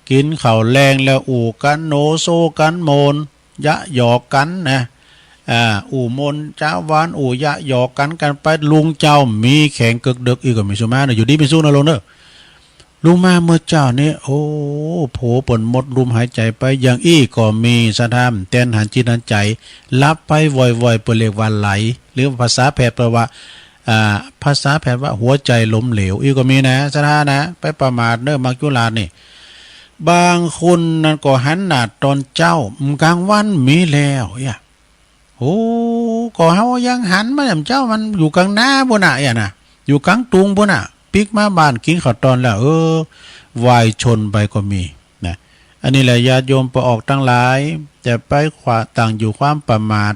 กิ๋นข้าวแลงแล้วอู้กั๋นโหนโซกั๋นโมน เยาะหยอกกั๋นนะ อ่า อู้โมนจ๊ะหวาน อู้เยาะหยอกกั๋น กั๋นไป ลุงเจ้ามีแขงเกิกเดิก อี้ก็มีสุมาเนาะ อยู่ดีมีสุขเนาะลุงเนาะ ลุงมาเมื่อเจ๊านี้ โอ้ โผเปิ้นหมดลมหายใจ๋ไป อย่างอี้ก็มี ศรัทธา แตนหันจิตหันใจ๋ หลับไปว่อยๆ เปิ้นเรียกว่าไหล หรือภาษาแพทย์เปิ้นว่า อ่า ภาษาแพทย์ว่าหัวใจ๋ล้มเหลว อี้ก็มีนะ ศรัทธานะ ไปประมาทเน่อ มัจจุราชนี่ บางคนนั้นก็หันหน้าต๋อนเจ๊า กลางวันมีแล้ว เอี้ย โอ้ ก็เฮายังหันมาแจ่มเจ๊า มันอยู่กลางนาปู้นน่ะ เอี้ยนะ อยู่กลางตุงปู้นน่ะ ปิ๊กมาบ้านกิ๋นข้าวต๋อนแล้ว เออ วายชนไปก็มีนะ อันนี้แหละญาติโยมปอออกตังหลาย จะไปขวาตั้งอยู่ความประมาท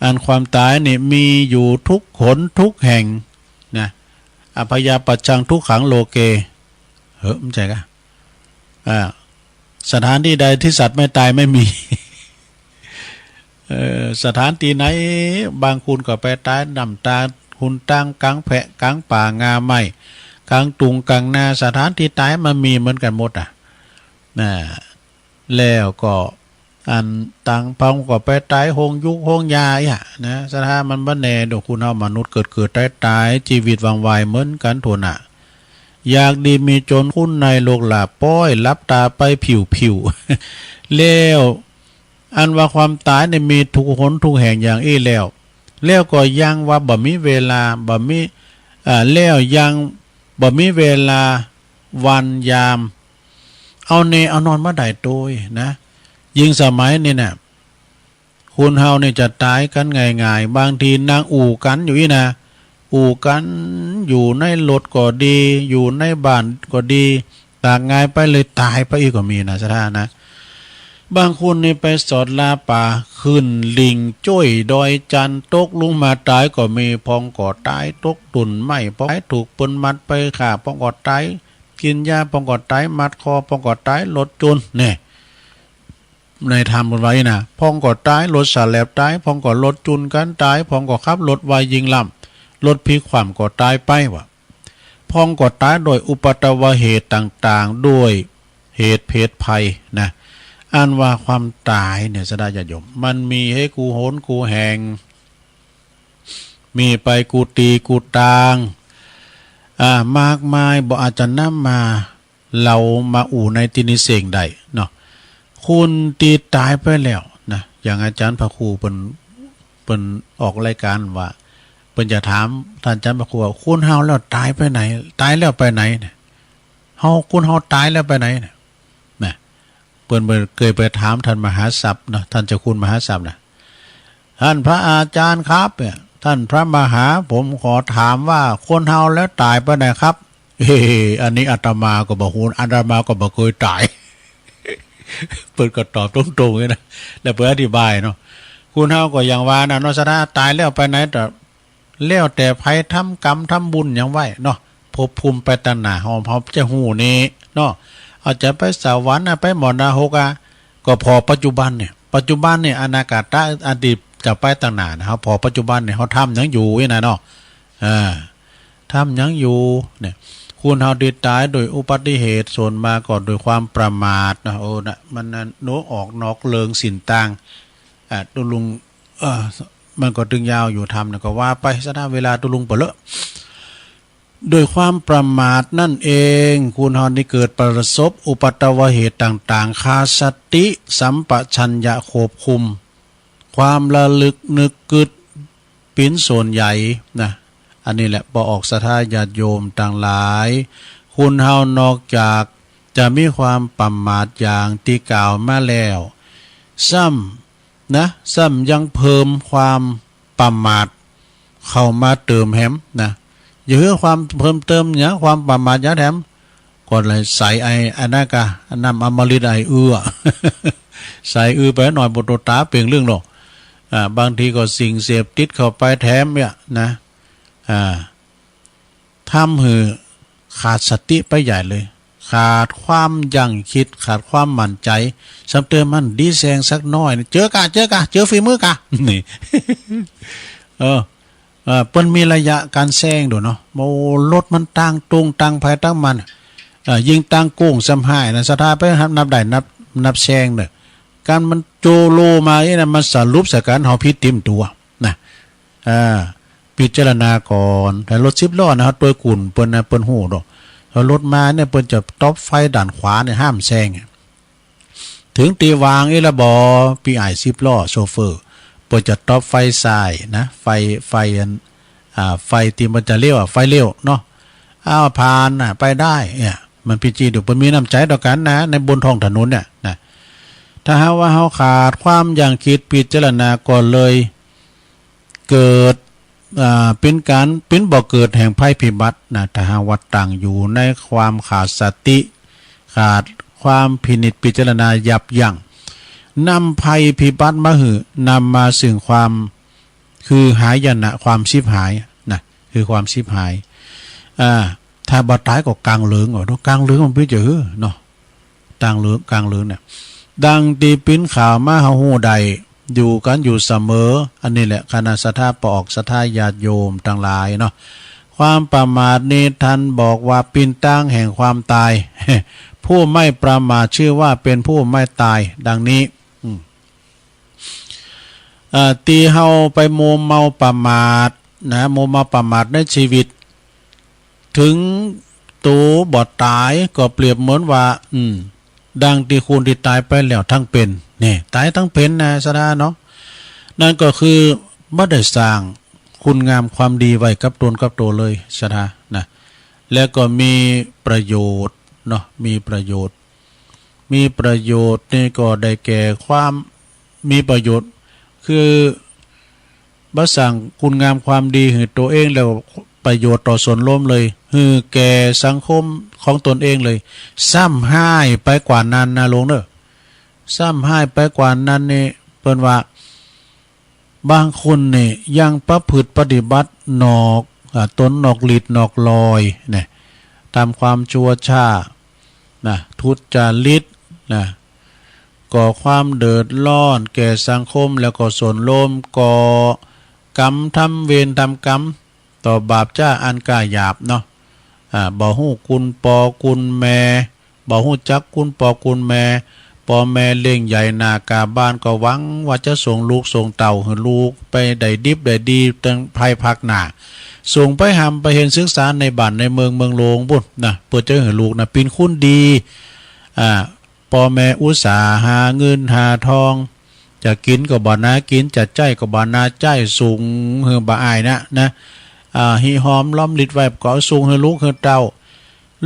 อันความต๋ายนี่มีอยู่ทุกหนทุกแห่งนะ อพยาปัชชังทุกขังโลเก เฮ้อ มันใจ้กะ อ่า สถานที่ใดที่สัตว์ไม่ตายไม่มี เอ่อ สถานตี้ไหน บางคนก็ไปต๋ายน้ำต๋า หุนตาง ก๋างแผะ ก๋างป่างาไม้ ก๋างตุงก๋างนา สถานตี้ต๋ายมันมีเหมือนกั๋นหมดอะ นะ แล้วก็ อันต่างพ่องก็ไปต๋ายโฮงยูกโฮงยาเอี้ยนะ ศรัทธา มันบ่แน่ดอก คนเฮามนุษย์เกิดๆ ต๋ายๆ จีวิตวังไวเหมือนกั๋นทั่วหน้า อยากดีมีจ๋น คุณนายโลกลาภป้อย หลับต๋าไปผิวๆ แล้ว อันว่าความต๋ายนี่มีทุกหนทุกแห่งอย่างอี้แล้ว แล้วก็ยังว่าบ่มีเวลา บ่มี อ่า แล้วยังบ่มีเวลาวันยาม เอาแน่เอานอนบ่ได้โตยนะ ยิ่งสมัยนี่นะ คนเฮานี่จะต๋ายกั๋นง่ายๆ บางทีนั่งอู้กั๋นอยู่อี้นะ อู้กั๋นอยู่ในรถก็ดี อยู่ในบ้านก็ดี ต๋ากงายไปเลยต๋ายไปอี้ก็มีนะ ศรัทธานะ บางคนนี่ไปสอดลาป่า ขึ้นหลิ่งจ้วยดอยจันทน์ ตกลงมาต๋ายก็มี พ่องก็ต๋ายตกต้นไม้ พ่องถูกเปิ้นมัดไปฆ่า พ่องก็ต๋าย กิ๋นยา พ่องก็ต๋าย มัดคอ พ่องก็ต๋าย รถจุน แน่ ในธรรมเปิ้นว่าอี้นะ พ่องก็ต๋าย รถสาแหลบต๋าย พ่องก็รถจุนกั๋นต๋าย พ่องก็ขับรถไวยิงล้ำ รถพลิกคว่ำก็ต๋ายไปวะ พ่องก็ต๋ายโดยอุปัตตวเหตุต่างๆ โดยเหตุเพศภัยนะ อันว่าความต๋ายเนี่ย ศรัทธาญาติโยม มันมีหื้อกู้หนกู้แห่ง มีไปกู้ตี้กู้ตาง อ่า มากมาย บ่อาจจะนำมา เฮามาอู้ในตี้นี้เซ้งได้เนาะ คนตี้ต๋ายไปแล้วนะ อย่างอาจ๋ารย์พระครูเปิ้น เปิ้นออกรายก๋านว่า เปิ้นจะถามต้านอาจ๋ารย์พระครูว่า คนเฮาแล้วต๋ายไปไหน ต๋ายแล้วไปไหนเนี่ย เฮา คนเฮาต๋ายแล้วไปไหนเนี่ย นะ เปิ้น เปิ้นเกยไปถามต้านมหาสัพย์เนาะ ต้านเจ้าคุณมหาสัพย์นะ ต้านพระอาจ๋ารย์ครับเนี่ย ต้านพระมหา ผมขอถามว่าคนเฮาแล้วต๋ายไปไหนครับ เฮ้ อันนี้อาตมาก็บ่ฮู้ อาตมาก็บ่เกยต๋าย เปิ้นก็ตอบตรงๆ นี่นะ แล้วเปิ้นอธิบายเนาะ คนเฮาก็อย่างว่าน่ะเนาะ ศรัทธา ต๋ายแล้วไปไหน แต่ แล้วแต่ใผทำกรรมทำบุญหยังไว้เนาะ ภพภูมิไปตางหน้า เฮา เฮาจะฮู้นี่เนาะ อาจจะไปสวรรค์อะ ไปหม้อนรกอะ ก็ผ่อปัจจุบันเนี่ย ปัจจุบันเนี่ย อนาคตะ อันตี้จะไปตางหน้านะ เฮาผ่อปัจจุบันเนี่ย เฮาทำหยังอยู่นี่นะเนาะ อ่า ทำหยังอยู่เนี่ย คนเฮาตี้ต๋ายโดยอุบัติเหตุ ส่วนมากก็โดยความประมาทนะ โอ้นะ มันนั่น โน้ ออกนอกเรื่องสิ้นตาง อ่า ตุ๊ลุง เอ่อ มันก็ตึงยาวอยู่ ธรรมน่ะก็ว่าไป ศรัทธา เวลาตุ๊ลุงเป๋อเลอะ โดยความประมาทนั่นเอง คนเฮานี่เกิดประสบอุปัตตวเหตุต่างๆ ขาดสติสัมปชัญญะควบคุม ความระลึกนึกกึ๊ด เป๋นส่วนใหญ่นะ อันนี้แหละ ปอออกศรัทธาญาติโยมตังหลาย คนเฮานอกจากจะมีความประมาทอย่างตี้กล่าวมาแล้ว ซ้ำนะ ซ้ำยังเพิ่มความประมาทเข้ามาเติมแหมนะ อย่าหื้อความเพิ่มเติมหยัง ความประมาทหยังแถม ก็เลยใส่ไอ้อันนั้นกะ น้ำอมฤตไอ้เอื้อ ใส่อือไปหน่อย บ่โตต๋าเป่งเรื่องหรอก อ่า บางทีก็สิ่งเสพติดเข้าไปแถมเนี่ยนะ อ่า ทำหื้อขาดสติไปใหญ่เลย ขาดความยั้งคิด ขาดความมั่นใจ๋ ซ้ำเติมมันดีแซงสักหน้อย เจอกะ เจอกะ เจอฝีมือกะ นี่ เออ เอ่อ เปิ้นมีระยะก๋านแซงโดยเนาะ โอ้ รถมันตางตรงตางไผตางมัน เอ่อ ยิ่งตางโก้งซ้ำฮ้ายนะ ศรัทธาไปนับได้นับ นับแซงเน่อ ก๋านมันโจโลมาอี้นะ มันสรุปใส่กั๋น เฮาผิดติ่มตั๋วนะ อ่า พิจารณาก่อน ถ้ารถสิบล้อนะ เฮาตวยกุ่นเปิ้นนะ เปิ้นฮู้ดอก ถ้ารถมาเนี่ย เปิ้นจะต๊อปไฟด้านขวาเนี่ย ห้ามแซง เถิงตี้วางอี้ละบ่ ปี้อ้ายสิบล้อ โชเฟอร์ เปิ้นจะต๊อปไฟซ้ายนะ ไฟ ไฟอัน อ่า ไฟตี้มันจะเลี้ยวอะ ไฟเลี้ยวเนาะ อ้าว ผ่านน่ะ ไปได้ เนี่ย มันปี้จี้ดู เปิ้นมีน้ำใจ๋ต่อกั๋นนะ ในบนท้องถนนเนี่ยนะ ถ้าหากว่าเฮาขาดความยั้งคิดพิจารณาก็เลย เกิด อ่า เป๋นก๋าน เป๋นบ่อเกิดแห่งภัยพิบัตินะ ถ้าหากว่าตั้งอยู่ในความขาดสติ ขาดความพินิจพิจารณายับยั้ง นำภัยพิบัติมาหื้อ นำมาซึ่งความ คือหายนะ ความฉิบหายนะ คือความฉิบหาย อ่า ถ้าบ่ต๋ายก็ก๋างเหลิง เอาเนาะ ก๋างเหลิงมันเป๋นจะหื้อเนาะ ก๋างเหลิง ก๋างเหลิงเนี่ย ดังตี้ปิ้นข่าวมาเฮาฮู้ได้อยู่กั๋นอยู่เสมอ อันนี้แหละ คณะศรัทธาป้อออก ศรัทธาญาติโยมตังหลายเนาะ ความประมาทนี้ท่านบอกว่าปิ้นตางแห่งความต๋าย ผู้ไม่ประมาทชื่อว่าเป็นผู้ไม่ตาย ดังนี้ อืม เอ่อ ตี้เฮาไปมัวเมาประมาทนะ มัวเมาประมาทในชีวิต เถิงโตบ่ต๋ายก็เปรียบเหมือนว่า อืม ดังตี้คนตี้ต๋ายไปแล้วตังเป๋น นี่ ต๋ายตังเป๋นนะ ศรัทธาเนาะ นั่นก็คือบ่ได้สร้างคุณงามความดีไว้กับตนกับตั๋วเลย ศรัทธานะ แล้วก็มีประโยชน์เนาะ มีประโยชน์ มีประโยชน์นี่ก็ได้แก่ความ มีประโยชน์ คือบ่สร้างคุณงามความดีหื้อตั๋วเอง แล้วประโยชน์ต่อส่วนรวมเลย หื้อแก่สังคมของตนเองเลย ซ้ำฮ้ายไปกว่านั้นนะโลมเน่อ ซ้ำฮ้ายไปกว่านั้นนี่ เปิ้นว่า บางคนนี่ยังประพฤติปฏิบัตินอก อ่า ตนนอกลีดนอกลอยเนี่ย ทำความชั่วช้านะ ทุจริตนะ ก่อความเดือดร้อนแก่สังคม แล้วก็ส่วนรวม ก่อกรรมทำเวรทำกรรม ต่อบาปจ้าอันก้าหยาบเนาะ อ่า บ่ฮู้คุณป้อคุณแม่ บ่ฮู้จักคุณป้อคุณแม่ ป้อแม่เลี้ยงใหญ่หน้ากาบ้าน ก็หวังว่าจะส่งลูกส่งเต้าหื้อลูกไปได้ดิบได้ดีตังภายภาคหน้า ส่งไปฮ่ำไปเฮียนศึกษาในบ้านในเมือง เมืองหลวงปู้นนะ เปื้อจะหื้อลูกนะเป๋นคนดี อ่า ป้อแม่อุตส่าห์หาเงินหาทอง จะกิ๋นก็บ่หน้ากิ๋น จะใจ๊ก็บ่หน้าใจ๊ ส่งหื้อบ่อายนะ นะ อ่า หิหอมล้อมริดไว้ก็เอาส่งหื้อลูกหื้อเต้า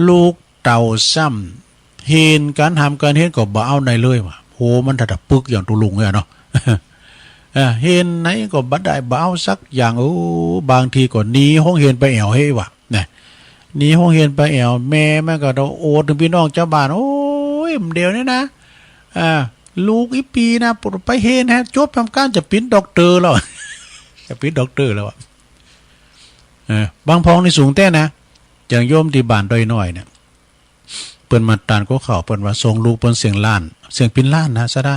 ลูกเต้าซ้ำเฮียนก๋านฮ่ำก๋านเฮียนก็บ่เอาไหนเลยว่ะ โห มันถ้าตะปึกอย่างตุ๊ลุงเนี่ยเนาะ เออ เฮียนไหนก็บ่ได้ บ่เอาสักอย่าง โอ้ บางทีก็หนีโฮงเฮียนไปแอ๋วเฮ้ยว่ะ นะ หนีโฮงเฮียนไปแอ๋ว แม่มันก็โอดเถิงปี้น้องจาวบ้าน โอ๊ย มันเดี๋ยวนี้นะ อ่า ลูกอี้ปี๋นะ ไปเฮียนฮะ จบทำก๋านจะเป๋นด็อกเตอร์แล้ว จะเป๋นด็อกเตอร์แล้วอะ เออ บางพ่องนี่สูงแต๊นะ อย่างโยมตี้บ้านดอยน้อยเนี่ย เปิ้นมาตานกั๋วข้าว เปิ้นว่าส่งลูกเปิ้นเสี้ยงล้าน เสี้ยงเป๋นล้านนะ ศรัทธา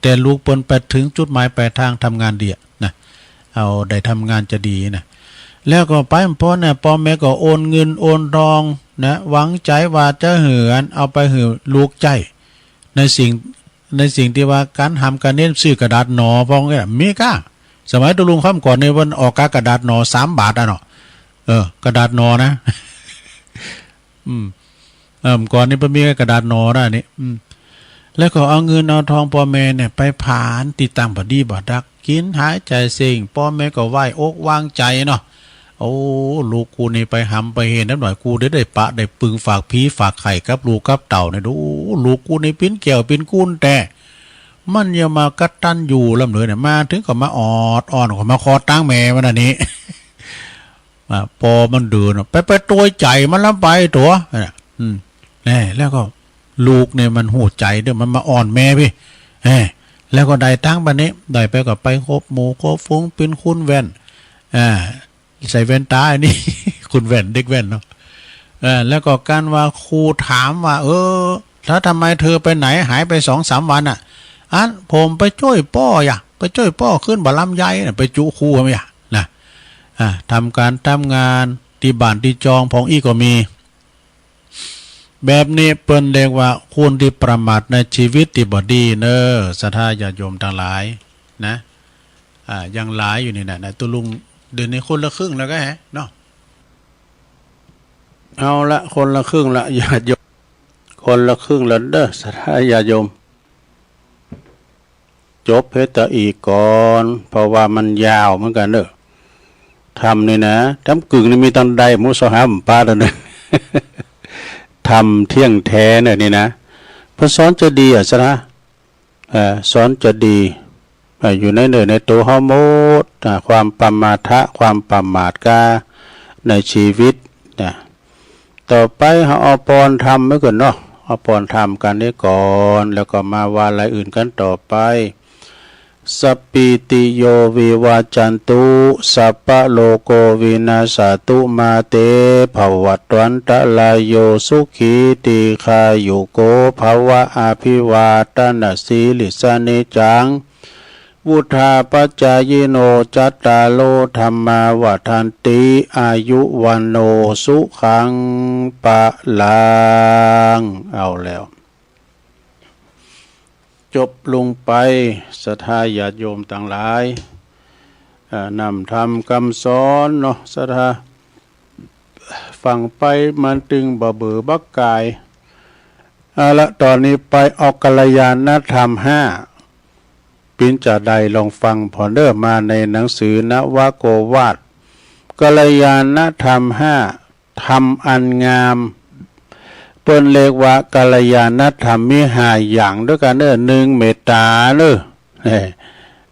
แต่ลูกเปิ้นไปเถิงจุดหมายปลายตางทำงานดีอะนะ เอาได้ทำงานจะดีนะ แล้วก็ไปบ่พอนะ ป้อแม่ก็โอนเงินโอนตองนะ หวังใจ๋ว่าจะหื้ออันเอาไปหื้อลูกใจ๊ ในสิ่ง ในสิ่งตี้ว่าก๋านฮ่ำก๋านเฮียน ซื้อกระดาษหนอพ่องเนี่ย มีก้า สมัยตุ๊ลุงค่ำก่อนนี่ เปิ้นออกกากระดาษหนอสามบาทอะเนาะ เออ กระดาษหนอนะ อืม เออ ก่อนนี่เปิ้นมีกระดาษหนอนะนี่ อืม แล้วก็เอาเงินเอาตองป้อแม่เนี่ยไปผานตี้ตั้งบ่ดีบ่ดัก กิ๋นหายใจ๋เซ็ง ป้อแม่ก็ไว้อกวางใจ๋เนาะ โอ้ ลูกกูนี่ไปฮ่ำไปเฮียนน้ำหน่อย กูได้ ได้ปะได้ปึงฝากผีฝากไข่กับลูกกับเต้าเนี่ย ดู ลูกกูนี่เป๋นแก้วเป๋นกูนแต๊ มันยังมากตัญญูล้ำเหลือเนี่ย มาเถิงก็มาออดอ้อน ก็มาขอตังค์แม่มันอันนี้ อ่ะ ป้อมันเดินออกไป ไปตวยใจ๋มันแล้วไปตั๋ว อ่ะ อืม แน่ แล้วก็ลูกเนี่ยมันฮู้ใจ๋เด้อ มันมาอ้อนแม่ปี้ เออ แล้วก็ได้ตังค์บัดนี้ ได้ไปก็ไปคบหมู่คบฝูง เป๋นขุนแว่น อ่า ใส่แว่นต๋าอันนี้ ขุนแว่น เด็กแว่นเนาะ เออ แล้วก็กาลว่าครูถามว่า เออ แล้วทำไมเธอไปไหน หายไปสองสามวันน่ะ อัน ผมไปจ้วยป้ออะ ไปจ้วยป้อขึ้นบ่าลำไยน่ะ ไปจุครูมาอะนะ อ่า ทำก๋านทำงานตี้บ้านตี้จองพ่องอี้ก็มี แบบนี้เปิ้นเรียกว่าคนตี้ประมาทในจีวิตตี้บ่ดีเน่อ ศรัทธาญาติโยมตังหลายนะ อ่า ยังหลายอยู่นี่นะ นะ ตุ๊ลุง เดี๋ยวนี้คนละครึ่งแล้วก็แฮะเนาะ เอาละ คนละครึ่งละ ญาติโยม คนละครึ่งละเน่อ ศรัทธาญาติโยม จบเฮตะอี้ก่อน เพราะว่ามันยาวเหมือนกั๋นเน่อ ธรรมนี่นะ ธรรมกึ่งนี่มีตังใด หมู่สหามปาดเน่อ ธรรมเที่ยงแท้เน่อนี่นะ เปิ้นสอนจะดีอะ ศรัทธา เอ่อ สอนจะดี เอ่อ อยู่ในเนื้อในตั๋วเฮาหมด อ่า ความประมาทะ ความประมาทกาในจีวิตนะ ต่อไปเฮาเอาปอนธรรมไว้ก่อนเนาะ เอาปอนธรรมกั๋นนี้ก่อน แล้วก็มาว่าลายอื่นกั๋นต่อไป สัปปีติโยวิวัจจันตุ สัพพะโรโกวินัสสะตุ มาเตภวัตวันตะราโย สุขีตีฆายุโกภะวะ อะภิวาทะนะสีลิสสะ นิจจัง วุฑฒาปะจายิโน จัตตาโรธัมมา วัฑฒันติ อายุ วัณโณ สุขัง พะลัง เอาแล้ว จบลงไป ศรัทธาญาติโยมตังหลาย อ่า นำธรรมกำสอนเนาะ ศรัทธา ฟังไปมันตึงบ่เบื่อบ่ก่าย เอาละ ต๋อนนี้ไปเอากัลยาณธรรมห้า เป๋นจาใดลองฟังผ่อนเน่อ มาในหนังสือนวโกวาท กัลยาณธรรมห้า ธรรมอันงาม เปิ้นเรียกว่ากัลยาณธรรมมีห้าอย่างด้วยกั๋นเน่อ นึ่งเมตต๋าเน่อ เอ้ย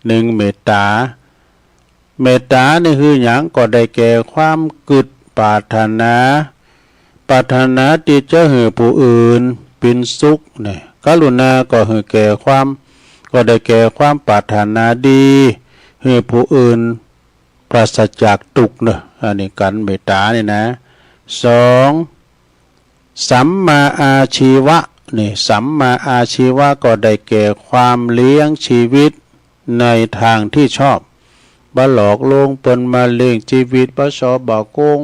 นึ่งเมตต๋า เมตต๋านี่คือหยัง ก็ได้แก่ความกึ๊ดปรารถนา ปรารถนาตี้จะหื้อผู้อื่นเป๋นสุขเนี่ย กรุณาก็หื้อแก่ความ ก็ได้แก่ความปรารถนาดี หื้อผู้อื่นปราศจากตุ๊กข์เน่อ อันนี้กั๋นเมตต๋านี่นะ สอง สัมมาอาชีวะ นี่ สัมมาอาชีวะก็ได้แก่ความเลี้ยงชีวิตในทางตี้ชอบ บ่หลอกลวงเปิ้นมาเลี้ยงชีวิต บ่ส่อบ่โกง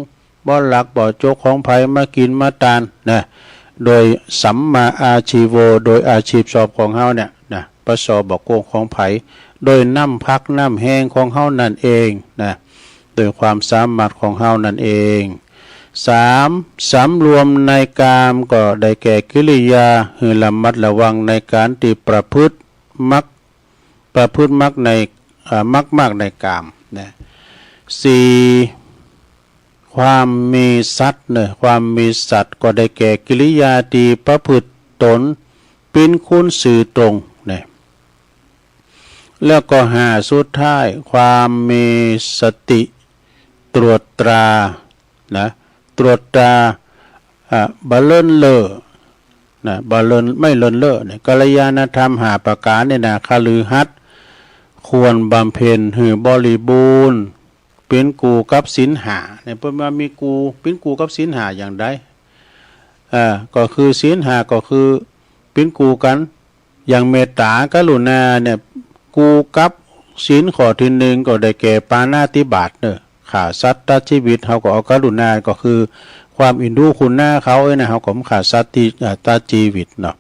บ่ลักบ่จกของใผมากิ๋นมาตานนะ โดยสัมมาอาชีโว โดยอาชีพชอบของเฮาเนี่ยนะ บ่ส่อบ่โกงของใผ โดยน้ำพักน้ำแฮงของเฮานั่นเองนะ โดยความสามารถของเฮานั่นเอง สาม สำรวมในกาม ก็ได้แก่กิริยาหื้อระมัดระวังในก๋านตี้ประพฤติมัก ประพฤติมักใน อ่า มักมากในกามนะ สี่ ความมีสัตย์เน่อ ความมีสัตย์ก็ได้แก่กิริยาตี้ประพฤติต๋นเป๋นคนซื่อตรงนะ แล้วก็ห้า สุดท้าย ความมีสติตรวจตรานะ ตรวจตรา อ่า บ่เลินเล่อนะ บ่เลิน ไม่เลินเล่อเนี่ย กัลยาณธรรมห้าประก๋านนี่นะ คฤหัสถ์ควรบำเพ็ญหื้อบริบูรณ์ เป๋นกู่กับศีลห้าเนี่ย เปิ้นว่ามีกู่ เป๋นกู่กับศีลห้าอย่างใด อ่า ก็คือศีลห้าก็คือเป๋นกู่กั๋น อย่างเมตต๋ากรุณาเนี่ย กู่กับศีลข้อตี้นึ่งก็ได้แก่ปาณาติบาตเน่อ ฆ่าสัตว์ตัดจีวิต เฮาก็เอากรุณา ก็คือความเอ็นดูคุณนาเขาเอ้ยนะ เฮาก็บ่ฆ่าสัตว์ตี้ อ่า ตัดจีวิตเนาะ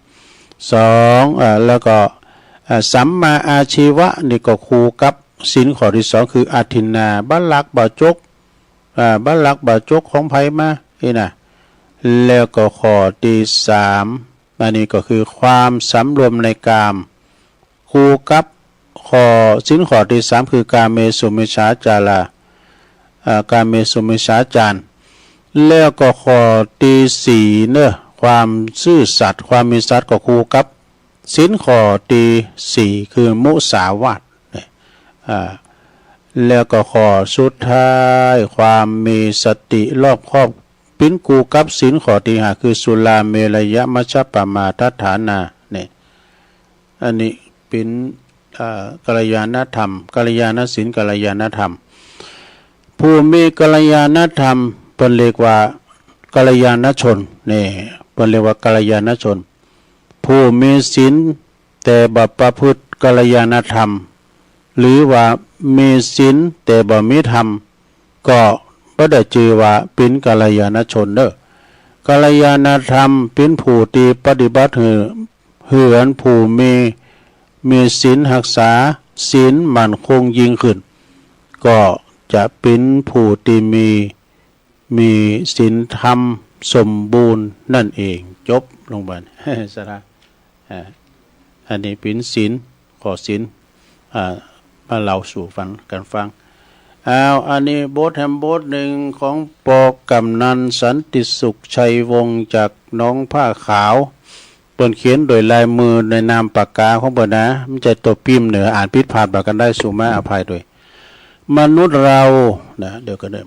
สอง อ่า แล้วก็ อ่า สัมมาอาชีวะนี่ก็คู่กับศีลข้อตี้สอง คืออทินนา บ่ลักบ่จก อ่า บ่ลักบ่จกของใผมา นี่นะ แล้วก็ข้อตี้สาม อันนี้ก็คือความสำรวมในกาม คู่กับข้อ ศีลข้อตี้สาม คือกาเมสุมิจฉาจารา อ่า กาเมสุมิจฉาจาร แล้วก็ข้อตี้สี่เน่อ ความซื่อสัตย์ ความมีสัตย์ก็คู่กับศีลข้อตี้สี่ คือมุสาวาทเนี่ย อ่า แล้วก็ข้อสุดท้าย ความมีสติรอบคอบ เป๋นกู่กับศีลข้อตี้ห้า คือสุราเมรยมัชฌัปปมาทัฏฐานา เนี่ย อันนี้ เป๋น อ่า กัลยาณธรรม กัลยาณศีล กัลยาณธรรม ผู้มีกัลยาณธรรม เปิ้นเรียกว่ากัลยาณชน นี่ เปิ้นเรียกว่ากัลยาณชน ผู้มีศีลแต่บ่ประพฤติกัลยาณธรรม หรือว่ามีศีลแต่บ่มีธรรม ก็บ่ได้จื่อว่าเป๋นกัลยาณชนเน่อ กัลยาณธรรมเป๋นผู้ตี้ปฏิบัติหื้อ หื้ออันผู้มี มีศีลฮักษาศีลมั่นคงยิ่งขึ้น ก็จะเป๋นผู้ตี้มี มีศีลธรรมสมบูรณ์นั่นเอง จบลงไป ศรัทธา อ่า อันนี้เป๋นศีล ข้อศีล อ่า มาเล่าสู่ฟัง กั๋นฟัง อ้าว อันนี้บทแหมบทนึ่งของปอกำนันสันติสุขชัยวงศ์จากหนองผ้าขาว เปิ้นเขียนโดยลายมือในนามปากกาของเปิ้นนะ บ่ใจ้ตั๋วปิมพ์เน่อ อ่านผิดพลาดบ่ากั๋นได้ สูมาอภัยโดย มนุษย์เรา นะ เดี๋ยวก่อนเน่อ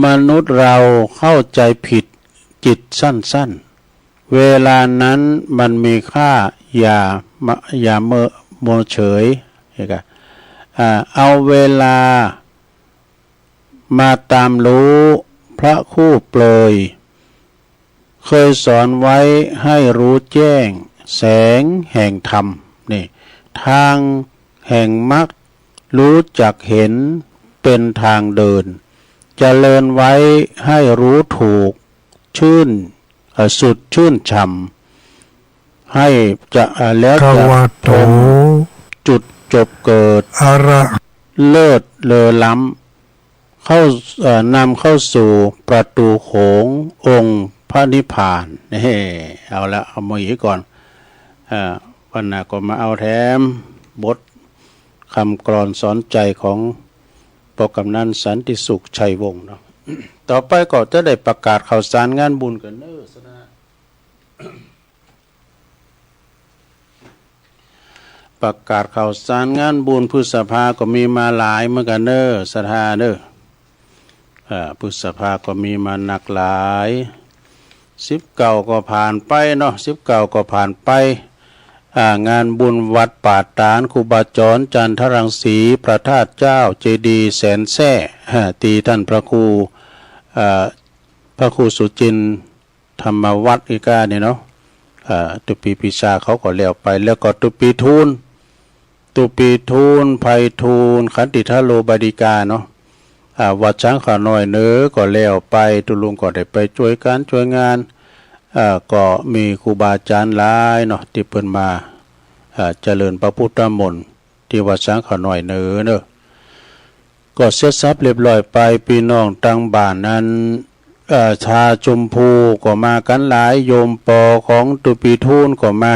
มนุษย์เราเข้าใจผิดจิตสั้นๆ เวลานั้นมันมีค่า อย่ามา อย่าเมินเฉย เห็นกะ อ่า เอาเวลามาตามรู้ พระคู่เปรย เคยสอนไว้ให้รู้แจ้งแสงแห่งธรรม นี่ ทางแห่งมรรค รู้จักเห็นเป็นทางเดิน เจริญไว้ให้รู้ถูก ชื่น เอ่อ สุดชื่นฉ่ำ ให้จะ เอ่อ แล้วจะ ภควโต พบจุดจบเกิด อะระ เลิศเลอล้ำ เข้า เอ่อ นำเข้าสู่ประตูโขงองค์พระนิพพาน นี่ เอาละ เอามาอีกก่อน เอ่อ วันหน้าก็มาเอาแถมบทกำกลอนสอนใจของปอกำนันสันติสุขชัยวงศ์เนาะ ต่อไปก็จะได้ประกาศข่าวสารงานบุญกั๋นเน่อ ศรัทธา ประกาศข่าวสารงานบุญพฤษภาก็มีมาหลายเหมือนกั๋นเน่อ ศรัทธาเน่อ อ่า พฤษภาก็มีมานักหลาย สิบเก้าก็ผ่านไปเนาะ สิบเก้าก็ผ่านไป อ่า งานบุญวัดป่าตาด ครูบาจร จันทรังสี พระธาตุเจ้า เจดีย์แสนแซ่ อ่า ตี้ต้านพระครู อ่า พระครูสุจินทร์ ธรรมวัฒน์อีกานี่เนาะ อ่า ตุ๊ปีปีชาเขาก็แล้วไป แล้วก็ตุ๊ปีทูล ตุ๊ปีทูล ไพฑูรย์ ขันติทะโลบดีกาเนาะ อ่า วัดช้างเขาน้อยเนอก็แล้วไป ตุ๊ลุงก็ได้ไปจ้วยก๋านจ้วยงาน อ่า ก็มีครูบาอาจ๋ารย์หลายเนาะ ตี้เปิ้นมา อ่า เจริญพระพุทธมนต์ ตี้วัดช้างเขาน้อยเนอเนาะ ก็เสียสับเรียบร้อยไป ปี้น้องตังบ้านนั้น เอ่อ ท่าชมพูก็มากั๋นหลาย โยมปอของตุ๊ปีทูลก็มา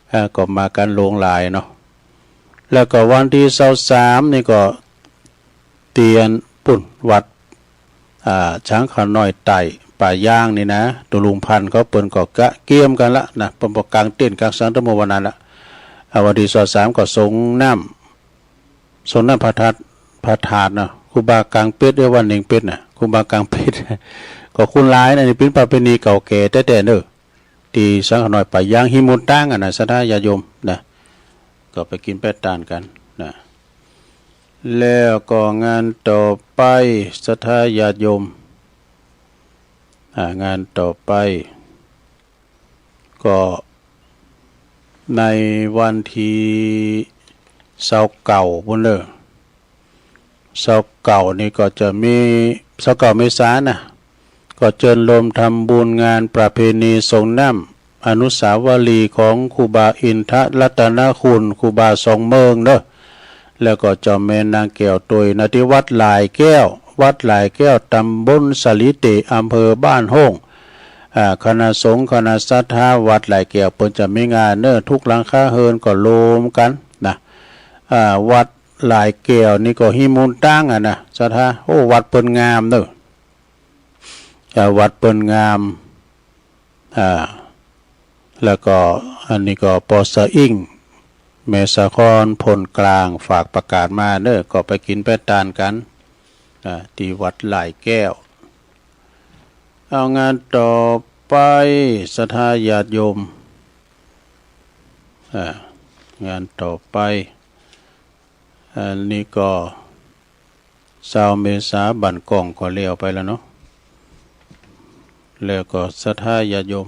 เอ่อ ก็มากั๋นหลวงหลายเนาะ แล้วก็วันตี้ซาวสามนี่ก็เตียนปุ้นวัด อ่า ช้างเขาน้อยใต้ป่ายางนี่นะ ตุ๊ลุงพันธุ์เขาเปิ้นก็กะเกียมกั๋นละนะ เปิ้นก็ก๋างเต็นท์ก๋างสังตั้งเมื่อวันนั้นละ อ่า วันตี้ซาวสามก็สรงน้ำ สรงน้ำพระธาตุ พระธาตุเนาะ ครูบาก๋างเป็ด เอ้ย วัดเนงเป็ดน่ะ ครูบาก๋างเป็ด ก็คนหลายนะ นี่เป๋นประเพณีเก่าแก่แต๊ๆ เน่อ ตี้ช้างเขาน้อยป่ายาง หินมูลต้างอะนะ ศรัทธาญาติโยมนะ ก็ไปกิ๋นแป๊ะตานกั๋นนะ แล้วก็งานต่อไป ศรัทธาญาติโยม อ่า งานต่อไป ก็ในวันตี้ซาวเก้าปู้นเน่อ ซาวเก้านี่ก็จะมี ซาวเก้าเมษานะ ก็เจิญโฮมทำบุญงานประเพณีสรงน้ำอนุสาวรีย์ของครูบาอินทรัตนคุณ ครูบาสองเมืองเนาะ แล้วก็เจ้าแม่นางแก้วตวยนะ ตี้วัดหลายแก้ว วัดหลายแก้ว ตำบลสะหลีเตะ อำเภอบ้านโฮ่ง อ่า คณะสงฆ์คณะศรัทธาวัดหลายแก้วเปิ้นจะมีงานเนาะ ทุกหลังคาเฮือนก็โฮมกั๋นนะ อ่า วัดหลายแก้วนี่ก็หินมูลต้างอะนะ ศรัทธา โอ้ วัดเปิ้นงามเนาะ อ่า วัดเปิ้นงาม อ่า แล้วก็อันนี้ก็ปอสะอิ่ง แม่สะคอน โพนกลาง ฝากประกาศมาเนาะ ก็ไปกิ๋นไปตานกั๋น อ่า ตี้วัดหลายแก้ว เอางานต่อไป ศรัทธาญาติโยม อ่า งานต่อไป อันนี้ก็ ซาวเมษา บ้านก้องก็แล้วไปแล้วเนาะ แล้วก็ศรัทธาญาติโยม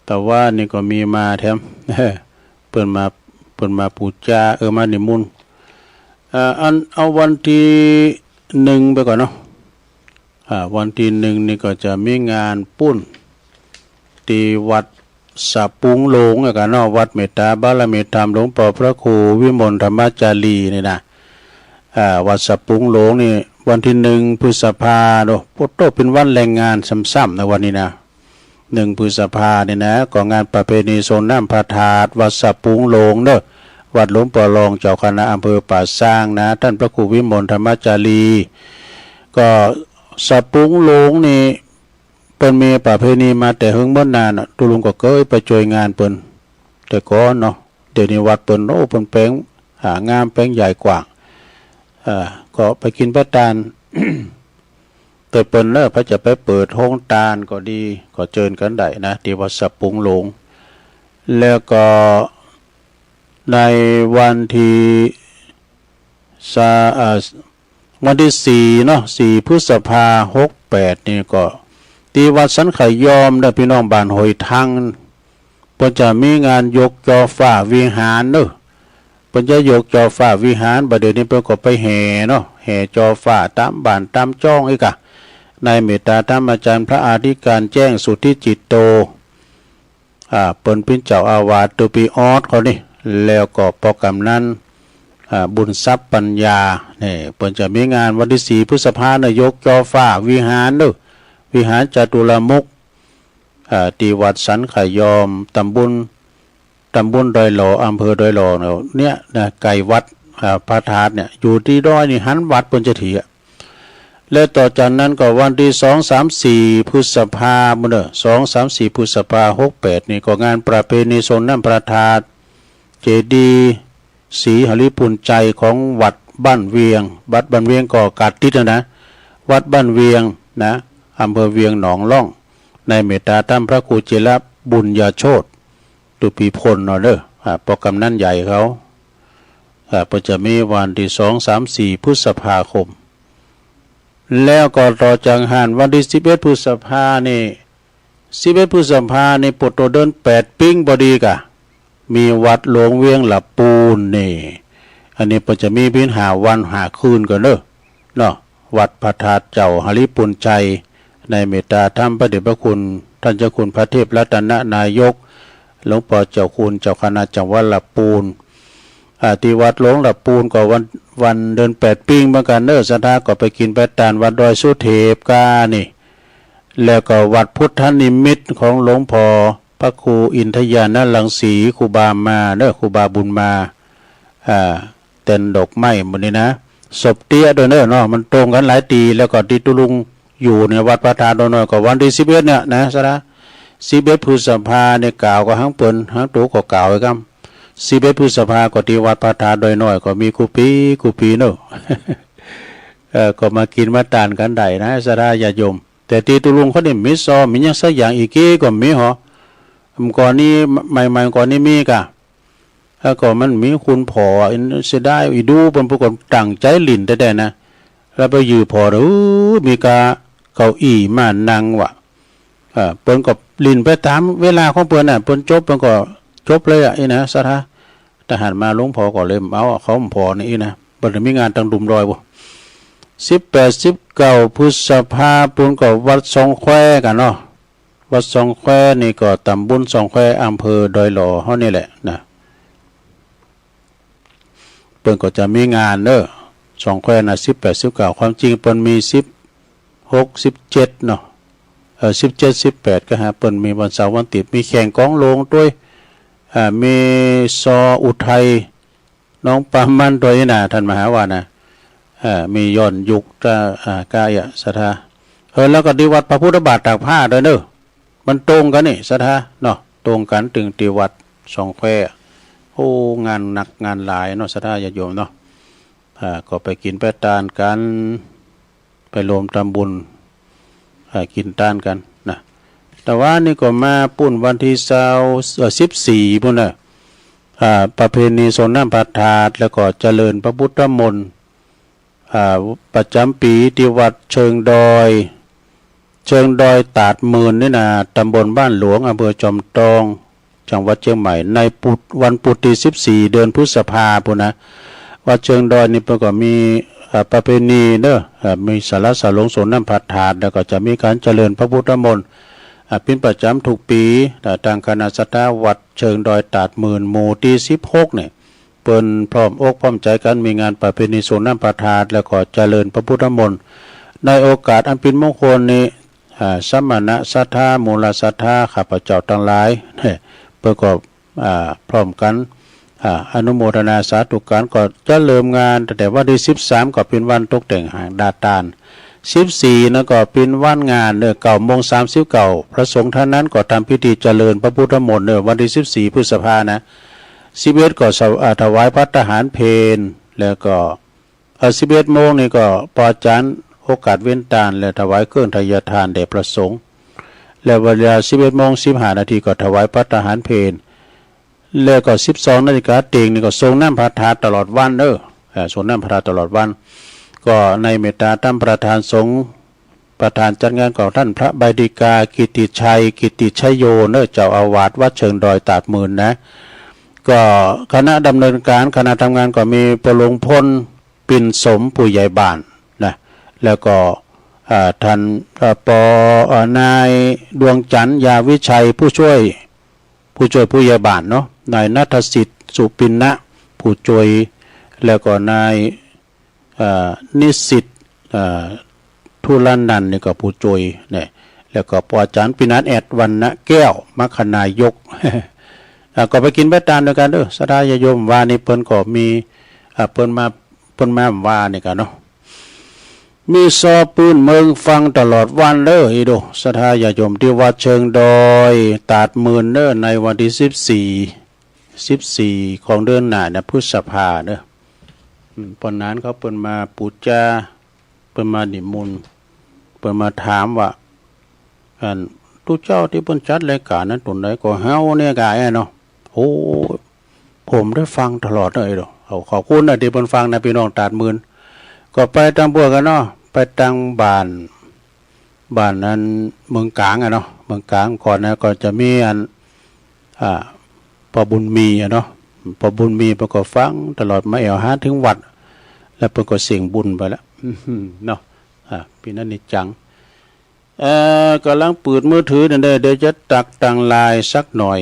ตะวานี่ก็มีมาแถม เปิ้นมา เปิ้นมาปู๋จา เออ มานิมนต์ อ่า อัน เอาวันตี้นึ่งไปก่อนเนาะ อ่า วันตี้นึ่งนี่ก็จะมีงานปุ้น ตี้วัดสะปุงหลวงอะกะเนาะ วัดเมตตาบารมีธรรมหลวงป้อพระครูวิมลธรรมาจารีนี่นะ อ่า วัดสะปุงหลวงนี่ วันตี้นึ่งพฤษภาเนาะ โอ้โต เป๋นวันแรงงานซ้ำๆ นะวันนี้นะ นึ่งพฤษภานี่นะ ก็งานประเพณีส่งน้ำพระธาตุวัดสะปุงหลวงเนาะ วัดหลวงป้อรองเจ้าคณะอำเภอป่าซางนะ ต้านพระครูวิมลธรรมาจารี ก็สะปุงหลวงนี่ เปิ้นมีประเพณีมาแต่เหิงเมินนานอะ ตุ๊ลุงก็เกยไปจ้วยงานเปิ้นแต่ก่อนเนาะ เดี๋ยวนี้วัดเปิ้น โอ้ เปิ้นแป๋ง อ่า งาม แป๋งใหญ่กว้าง อ่า ก็ไปกิ๋นไปตาน แต่เปิ้นเนาะ ใผจะไปเปิดโฮงตานก็ดี ก็เจิญกั๋นได้นะ ตี้วัดสะปุงหลวง แล้วก็ในวันตี้ สา อ่า วันตี้สี่เนาะ สี่พฤษภา หกแปด นี่ก็ ตี้วัดสันขะยอมเนาะ ปี้น้องบ้านห้วยทัง เปิ้นจะมีงานยกจอฟ้าวิหารเนาะ เปิ้นจะยกจอฟ้าวิหาร บ่าเดี่ยวนี้เปิ้นก็ไปแห่เนาะ แห่จอฟ้าต๋ามบ้านต๋ามจ้องอี้กะ นายเมตตาธรรมาจารย์พระอธิการแจ้งสุทธิจิตโต อ่า เปิ้นเป๋นเจ้าอาวาสตุ๊ปีออสเขานี่ แล้วก็ปอกำนัน อ่า บุญทรัพย์ปัญญา นี่ เปิ้นจะมีงานวันตี้สี่พฤษภาเนาะ ยกจอฟ้าวิหารเนาะ วิหารจตุรมุข อ่า ตี้วัดสันขะยอม ต๋ำบล ต๋ำบลดอยหล่อ อำเภอดอยหล่อเนาะ เนี่ยนะ ใก้วัด อ่า พระธาตุเนี่ย อยู่ตี้ดอยนี่ หันวัดเปิ้นจะเหีย และต่อจากนั้นก็วันตี้สอง สาม สี่พฤษภาเนาะ สอง สาม สี่พฤษภา หกแปด นี่ก็งานประเพณีส่งน้ำพระธาตุเจดีย์ศรีหริภุญไชยของวัดบ้านเวียง วัดบ้านเวียงก็ก๋าดติดนะนะ วัดบ้านเวียงนะ อำเภอเวียงหนองล่อง นายเมตตาธรรมพระครูจิรบุญญาโชติ ตุ๊ปีพลเนาะเนาะ อ่า ปอกำนันใหญ่เขา อ่า เปิ้นจะมีวันตี้สอง สาม สี่พฤษภาคม แล้วก็ต่อจากหั้นวันตี้สิบเอ็ดพฤษภานี่ สิบเอ็ดพฤษภานี่ ปวดตั๋วเดือนแปดปิ๊งพอดีกะ มีวัดหลวงเวียงละปูนนี่ อันนี้เปิ้นจะมีเปียงห้าวันห้าคืนก่อเนาะ เนาะ วัดพระธาตุเจ้าหริภุญไชย ในเมตตาธรรมพระเดชพระคุณ ต้านเจ้าคุณพระเทพรัตนนายก หลวงป้อเจ้าคุณเจ้าคณะจังหวัดละปูน อ่า ตี้วัดหลวงละปูนก็วัน วันเดือนแปดปิ๊งเหมือนกั๋นเนาะ ศรัทธาก็ไปกิ๋นไปตานวัดดอยสุเทพกานี่ แล้วก็วัดพุทธนิมิตของหลวงป้อพระครูอินทญาณรังสี ครูบามาเนาะ ครูบาบุญมา อ่า แตนดอกไม้หมู่นี้นะ สบเตี้ยด้วยเนาะ เนาะ มันตรงกั๋นหลายตี้ แล้วก็ตี้ตุ๊ลุงอยู่ในวัดพระธาตุดอยน้อยก็วันตี้สิบเอ็ดเนี่ยนะ ศรัทธา สิบเอ็ดพฤษภาเนี่ย กล่าวก็หังเปิ้น หังตั๋วก็กล่าวไว้กำ สิบเอ็ดพฤษภาก็ตี้วัดพระธาตุดอยน้อยก็มีกู้ปี๋ กู้ปี๋เนาะ เออ ก็มากิ๋นมาตานกั๋นได้นะ ศรัทธาญาติโยม แต่ตี้ตุ๊ลุงเขานี่มีซอ มีหยังสักอย่าง อี่เก๊ก็มีหอ เมื่อก่อนนี้ ใหม่ๆ ก่อนนี้มีกะ แล้วก็มันมีคุณผอ เสียดาย อี่ดูเปิ้น เปิ้นก็ตั้งใจ๋หลิ้นแต๊ๆ นะ แล้วไปยื้อผอ เออ มีกาเก้าอี้มานั่งวะ เออ เปิ้นก็หลิ้นไปต๋ามเวลาของเปิ้นน่ะ เปิ้นจบเปิ้นก็จบเลยอะ อี้นะ ศรัทธา แต่หันมาหลวงป้อก็เลยเอา เขาผอนี่ อี้นะ เปิ้นมีงานตังดุมดอยปู้น สิบแปด สิบเก้าพฤษภาปู้นก็วัดซองแควกั๋นเนาะ วัดซองแควนี่ก็ต๋ำบลซองแคว อำเภอดอยหล่อเฮานี่แหละนะ เปิ้นก็จะมีงานเนาะ ซองแควนะ สิบแปด สิบเก้า ความจริงเปิ้นมีสิบหก สิบเจ็ดเนาะ เออ สิบเจ็ด สิบแปด ก็หาเปิ้นมีวันเสาร์วันอาทิตย์ มีแข่งกองโลงตวย อ่า มีซออุทัย น้องปามันตวยนะ ต้านมหาว่านะ อ่า มีย้อนยุค อ่า อ่า กายะศรัทธา เออ แล้วก็ตี้วัดพระพุทธบาทตากผ้าตวยเนาะ มันตรงกั๋นนี่ ศรัทธาเนาะ ตรงกั๋นตึงตี้วัดซองแคว โอ้ งานหนักงานหลายเนาะ ศรัทธาญาติโยมเนาะ อ่า ก็ไปกิ๋นไปตานกั๋น ไปรวมทำบุญ อ่า กิ๋นตานกั๋นนะ แต่ว่านี่ก็มาปู้นวันตี้ซาว เอ่อ สิบสี่ปู้นน่ะ อ่า ประเพณีสรงน้ำพระธาตุ แล้วก็เจริญพระพุทธมนต์ อ่า ประจ๋ำปี๋ตี้วัดเชิงดอย เชิงดอยตาดหมื่นนี่นะ ตำบลบ้านหลวง อำเภอจอมตอง จังหวัดเจียงใหม่ ในปุธ วันปุธตี้สิบสี่ เดือนพฤษภาปู้นนะ วัดเชิงดอยนี่เปิ้นก็มี อ่า ประเพณีเนาะ อ่า มีสาระสาหลงสรงน้ำพระธาตุ แล้วก็จะมีก๋านเจริญพระพุทธมนต์ อ่า เป๋นประจ๋ำกู้ปี๋ อ่า ตางคณะศรัทธาวัดเชิงดอยตาดหมื่น หมู่ตี้สิบหกเนี่ย เปิ้นพร้อมอกพร้อมใจ๋กั๋นมีงานประเพณีสรงน้ำพระธาตุ แล้วก็เจริญพระพุทธมนต์ ในโอกาสอันเป๋นมงคลนี้ อ่า สมณะศรัทธา มูลศรัทธา ข้าพเจ้าตังหลาย เปิ้นก็ อ่า พร้อมกั๋น อ่า อนุโมทนาสาธุกั๋น ก็จะเริ่มงานตั้งแต่วันตี้สิบสาม ก็เป๋นวันตกแต่งหางดาดตาน สิบสี่ นั้นก็เป๋นวันงานเนาะ เก้าโมงสามสิบเก้า พระสงฆ์ต้านนั้นก็ทำพิธีเจริญพระพุทธมนต์เนาะ วันตี้สิบสี่ พฤษภานะ สิบเอ็ด ก็สว- อ่า ถวายภัตตาหารเพล แล้วก็ เอ่อ สิบเอ็ดโมงนี่ก็ปออาจ๋ารย์โอกาสเว้นตาน และถวายเครื่องไทยทานแด่พระสงฆ์ และเวลาสิบเอ็ดโมงสิบห้านาทีก็ถวายภัตตาหารเพล แล้วก็สิบสองนาฬิกาเต็งนี่ก็สรงน้ำพระธาตุตลอดวันเนาะ เอ่อ สรงน้ำพระธาตุตลอดวัน ก็ในเมตตาต้านประธานสงฆ์ ประธานจัดงานก็ต้านพระใบดิกา กิตติชัย กิตติชโยเนาะ เจ้าอาวาสวัดเชิงดอยตาดหมื่นนะ ก็คณะดำเนินการ คณะทำงานก็มีปอหลวงพล ปิ่นสม ผู้ใหญ่บ้านนะ แล้วก็ อ่า ต้าน เอ่อ ปอ เอ่อ นายดวงจันทร์ ยาวิชัย ผู้ช่วย ผู้ช่วยผู้ใหญ่บ้านเนาะ นายณัฐสิทธิ์ สุปิณณะ ผู้ช่วย แล้วก็นาย เอ่อ นิสิต เอ่อ ธุรนันท์นี่ก็ผู้ช่วยเนี่ย แล้วก็ปออาจ๋ารย์ปีนัส แอด วรรณแก้ว มัคคนายก อ่า ก็ไปกิ๋นไปตานตวยกั๋นเนาะ ศรัทธาญาติโยม ว่านี่เปิ้นก็มี อ่า เปิ้นมา เปิ้นมาว่านี่กั๋นเนาะ มีซอปืนเมืองฟังตลอดวันเนาะ อีโด ศรัทธาญาติโยม ตี้วัดเชิงดอยตาดหมื่นเนาะ ในวันตี้สิบสี่ สิบสี่ของเดือนหน้านะ พฤษภาเนาะ อืม ปอนั้นเขาเปิ้นมาปู๋จา เปิ้นมานิมนต์ เปิ้นมาถามว่า อัน ตุ๊เจ้าตี้เปิ้นจัดรายก๋านนั้นต๋นใด ก็เฮาเนี่ยก่ะ แอเนาะ โอ้ ผมได้ฟังตลอดเลยเนาะ เอา ขอบคุณนะตี้เปิ้นฟังนะ ปี้น้องตาดหมื่น ก็ไปตางพวกกั๋นเนาะ ไปตางบ้าน บ้านอันเมืองก๋างอะเนาะ เมืองก๋างก่อนนะ ก็จะมีอัน อ่า ปอบุญมีอะเนาะ ปอบุญมีเปิ้นก็ฟังตลอด มาแอ่วหาเถิงวัด แล้วเปิ้นก็เสี้ยงบุญไปละ เนาะ อ่า ปี้นั้นนี่จัง เอ่อ ก่ำลังเปิดมือถือเนี่ย เดี๋ยวจะตั๊กตังไลน์สักหน่อย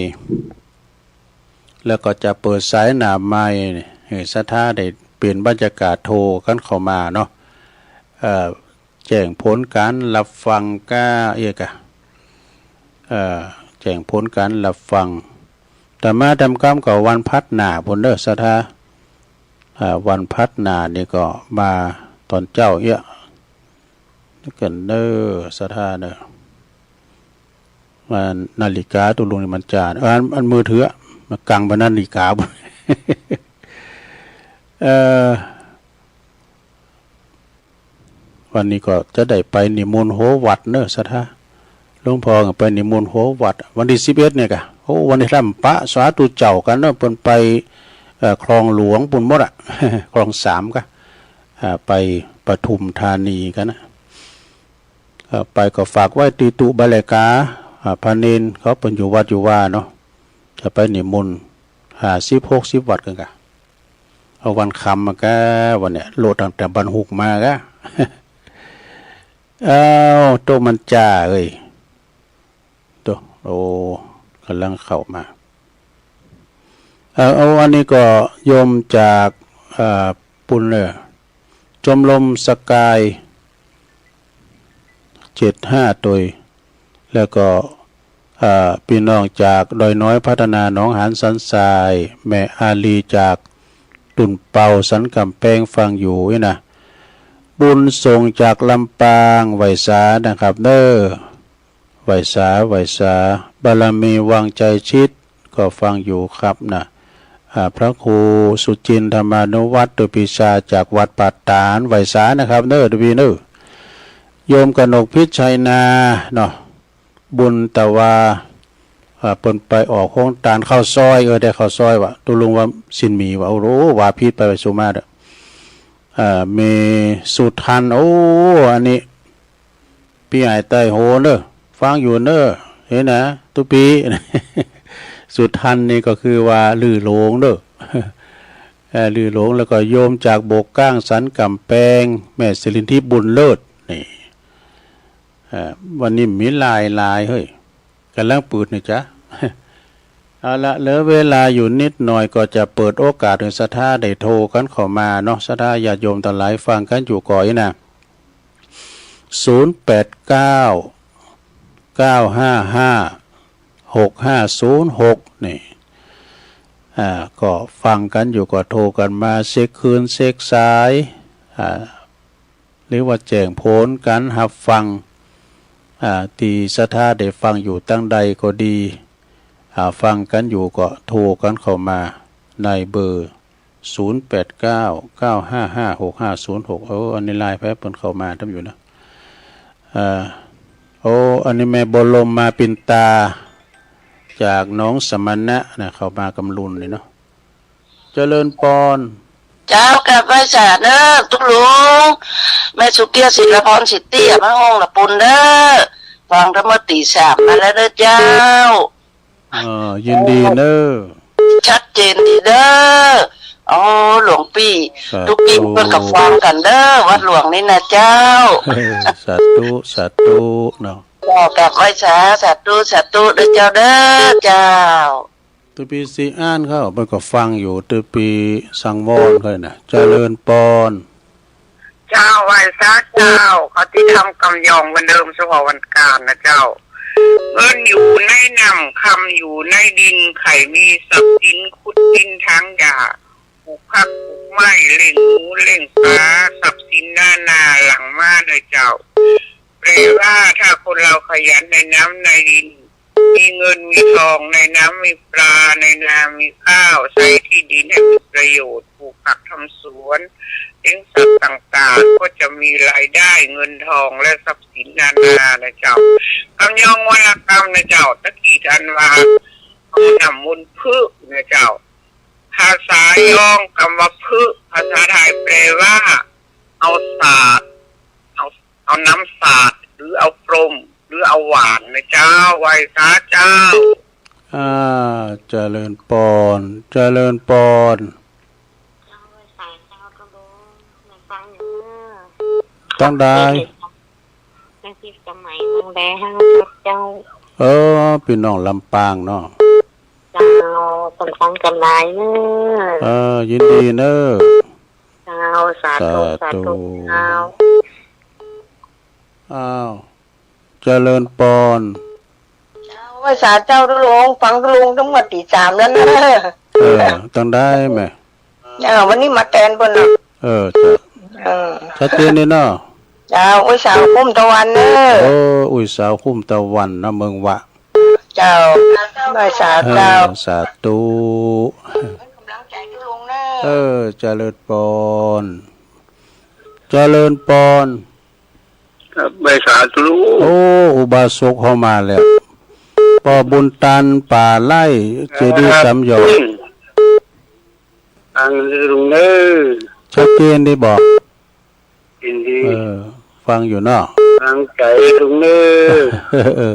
แล้วก็จะเปิดสายหน้าไมค์ให้ศรัทธาได้เปลี่ยนบรรยากาศโทรกั๋นเข้ามาเนาะ เอ่อ แจ้งผลก๋านฮับฟังก้าเอียกะ เอ่อ แจ้งผลก๋านฮับฟัง อาตมาทำกรรมก็วันพฤหัสหน้าปู้นเนาะ ศรัทธา อ่า วันพฤหัสหน้านี่ก็มาต๋อนเจ๊าเอี้ย กั๋นเนาะ ศรัทธาเนาะ ว่านาฬิกาตุ๊ลุงนี่มันจา เออ อัน อันมือถืออะ มากังไปนาฬิกา เอ่อ วันนี้ก็จะได้ไปนิมนต์หัววัดเนาะ ศรัทธา หลวงพ่อก็ไปนิมนต์หัววัด วันตี้สิบเอ็ดเนี่ยก่ะ โอ้ วันนี้ลำปะสาธุเจ้ากั๋นเนาะ เปิ้นไป เอ่อ คลองหลวงปู้นหมดอะ คลองสามก่ะ อ่า ไปปทุมธานีกั๋นนะ เอ่อ ไปก็ฝากไว้ตี้ตุ๊บาแลกา อ่า พระเณรเขาเปิ้นอยู่วัดอยู่วาเนาะ จะไปนิมนต์ห้าสิบหกสิบวัดกั๋นก่ะ เอาวันค่ำมาก่ะ วันเนี่ย โลดตั้งแต่บ้านฮุกมากะ อ้าว โตมันจ้าเอ้ย โต โอ้ ก่ำลังเข้ามา เอ่อ เอา อันนี้ก็โยมจาก เอ่อ ปู้นเนาะ ชมรมสกาย เจ็ดห้า ตวย แล้วก็ เอ่อ ปี้น้องจากดอยน้อยพัฒนา หนองหานสันทราย แม่อาลีจากตุ่นเปาสันก๋ำแปงฟังอยู่นี่นะ บุญส่งจากลำปาง ไหว้สานะครับเนาะ ไหว้สา ไหว้สา บารมีวังไชยชิตก็ฟังอยู่ครับนะ อ่า พระครูสุจินทมานุวัฒน์ ตวยปีชาจากวัดป่าตาด ไหว้สานะครับเนาะ ตวยปีเนาะ โยมกนกพิชัยนาเนาะ บุญตะวา อ่า เปิ้นไปออกโฮงตานข้าวซอย เออ ได้ข้าวซอยว่ะ ตุ๊ลุงว่าซี้นหมี่ว่ะ โอ้โห ว่าผิดไป ไปสุมาเด้อ อ่า เมสุทัน โอ้ อันนี้ ปี้ใหญ่ใต้โหนเน่อ ฟังอยู่เน่อ เห็นนะ ตุ๊ปี้ สุทันนี่ก็คือว่าลือหลงเน่อ เอ่อ ลือหลง แล้วก็โยมจากโบกก้างสันก๋ำแปง แม่สิรินทิพย์บุญเลิศ นี่ เอ่อ วันนี้มีหลายหลาย เฮ้ย ก๋ำลังปืดนี่จ๊ะ เอาละ เหลือเวลาอยู่นิดหน่อย ก็จะเปิดโอกาสหื้อศรัทธาได้โทรกั๋นเข้ามาเนาะ ศรัทธาญาติโยมตังหลายฟังกั๋นอยู่ก่ออี้นะ ศูนย์แปดเก้า เก้าห้าห้า หกห้าศูนย์หก นี่ อ่า ก็ฟังกั๋นอยู่ก็โทรกั๋นมาเช็คคลื่นเช็คสาย อ่า หรือว่าแจ้งผลก๋านฮับฟัง อ่า ตี้ศรัทธาได้ฟังอยู่ตางใดก็ดี อ่า ฟังกั๋นอยู่ก็โทรกั๋นเข้ามาในเบอร์ ศูนย์แปดเก้า เก้าห้าห้า หกห้าศูนย์หก โอ้ อันนี้ไลน์แป๊บเปิ้นเข้ามาทำอยู่นะ อ่า โอ้ อันนี้แม่บัวลมมาปินตา จากหนองสมณะนะ เข้ามากำลุนนี่เนาะ เจริญปอน เจ้า กราบไหว้สาเน่อตุ๊ลุง แม่สุเกี้ยว ศิลปร สิทธิ มาห้องละปุนเน่อ ฟังธรรมะตีสามมาแล้วเน่อเจ้า เออ ยินดีเน่อ ชัดเจนดีเน่อ อ๋อ หลวงปี้ สาธุ ตุ๊กกี้เปิ้นก็ฟังกั๋นเน่อ วัดหลวงนี่นะเจ้า เออ สาธุ สาธุเนาะ เจ้า กราบไหว้สา สาธุ สาธุเน่อเจ้าเน่อ เจ้า ตุ๊ปี้สิอ่านเข้า เปิ้นก็ฟังอยู่ ตุ๊ปี้สังวรเข้านะ เจริญปอน เจ้า ไหว้สาเจ้า เขาตี้ทำกำยองเหมือนเดิม เฉพาะวันก๋านนะเจ้า เงินอยู่ในน้ำ คำอยู่ในดิน ใค่มีทรัพย์สิน ขุดดินถางหญ้า ปลูกผักปลูกไม้ เลี้ยงหมูเลี้ยงป๋า ทรัพย์สินนานาหลั่งมาเน่อเจ้า แปลว่าถ้าคนเฮาขยันในน้ำในดิน มีเงินมีทอง ในน้ำมีป๋า ในนามีข้าว ใช้ตี้ดินหื้อเกิดประโยชน์ ปลูกผักทำสวน เลี้ยงสัตว์ต่างๆ ก็จะมีรายได้เงินทองและทรัพย์สินนานานะเจ้า กำยองวรรณกรรมนะเจ้า ตะกี้ท่านว่า เอาน้ำมนต์ผึ้งนะเจ้า ภาษายองกำว่าผึ้ง ภาษาไทยแปลว่า เอาสาด เอา เอาน้ำสาด หรือเอาพรม หรือเอาหว่านนะเจ้า ไหว้สาเจ้า อ่า เจริญปอน เจริญปอน เจ้า ไหว้สาเจ้าตุ๊ลุง มาฟังอยู่ ตางใด แม่ทิพย์สมัย เมืองแดงเจ้า เออ ปี้น้องลำปางเนาะ เจ้า เปิ้นฟังกั๋นหลายเน่อ เออ ยินดีเน่อ เจ้า สาธุ สาธุ สาธุ เจ้า อ้าว เจริญปอน เจ้า ไหว้สาเจ้าตุ๊ลุง ฟังตุ๊ลุงตั้งแต่ตีสามแล้วเน่อ เออ ตางใดแม่ เออ วันนี้มาแตนเปิ้นเนาะ เออ เจ้า เออ ชัดเจนดีเนาะ เจ้า อุ้ยสาวคุ้มตะวันเน่อ เออ อุ้ยสาวคุ้มตะวันนะ เมืองวะ เจ้า ไหว้สาเจ้า เออ สาธุ กำลังใจ๋ตุ๊ลุงเน่อ เออ เจริญปอน เจริญปอน ครับ ไหว้สาตุ๊ลุง โอ้ อุบาสกเข้ามาแล้ว ป้อบุญตัน ป่าไร่ เจดีย์สามหยอด ฟังตุ๊ลุงเน่อ ชัดเจนดีบ่ ยินดี เออ ฟังอยู่เนาะ ฟังใจ๋ตุ๊ลุงเน่อ เออ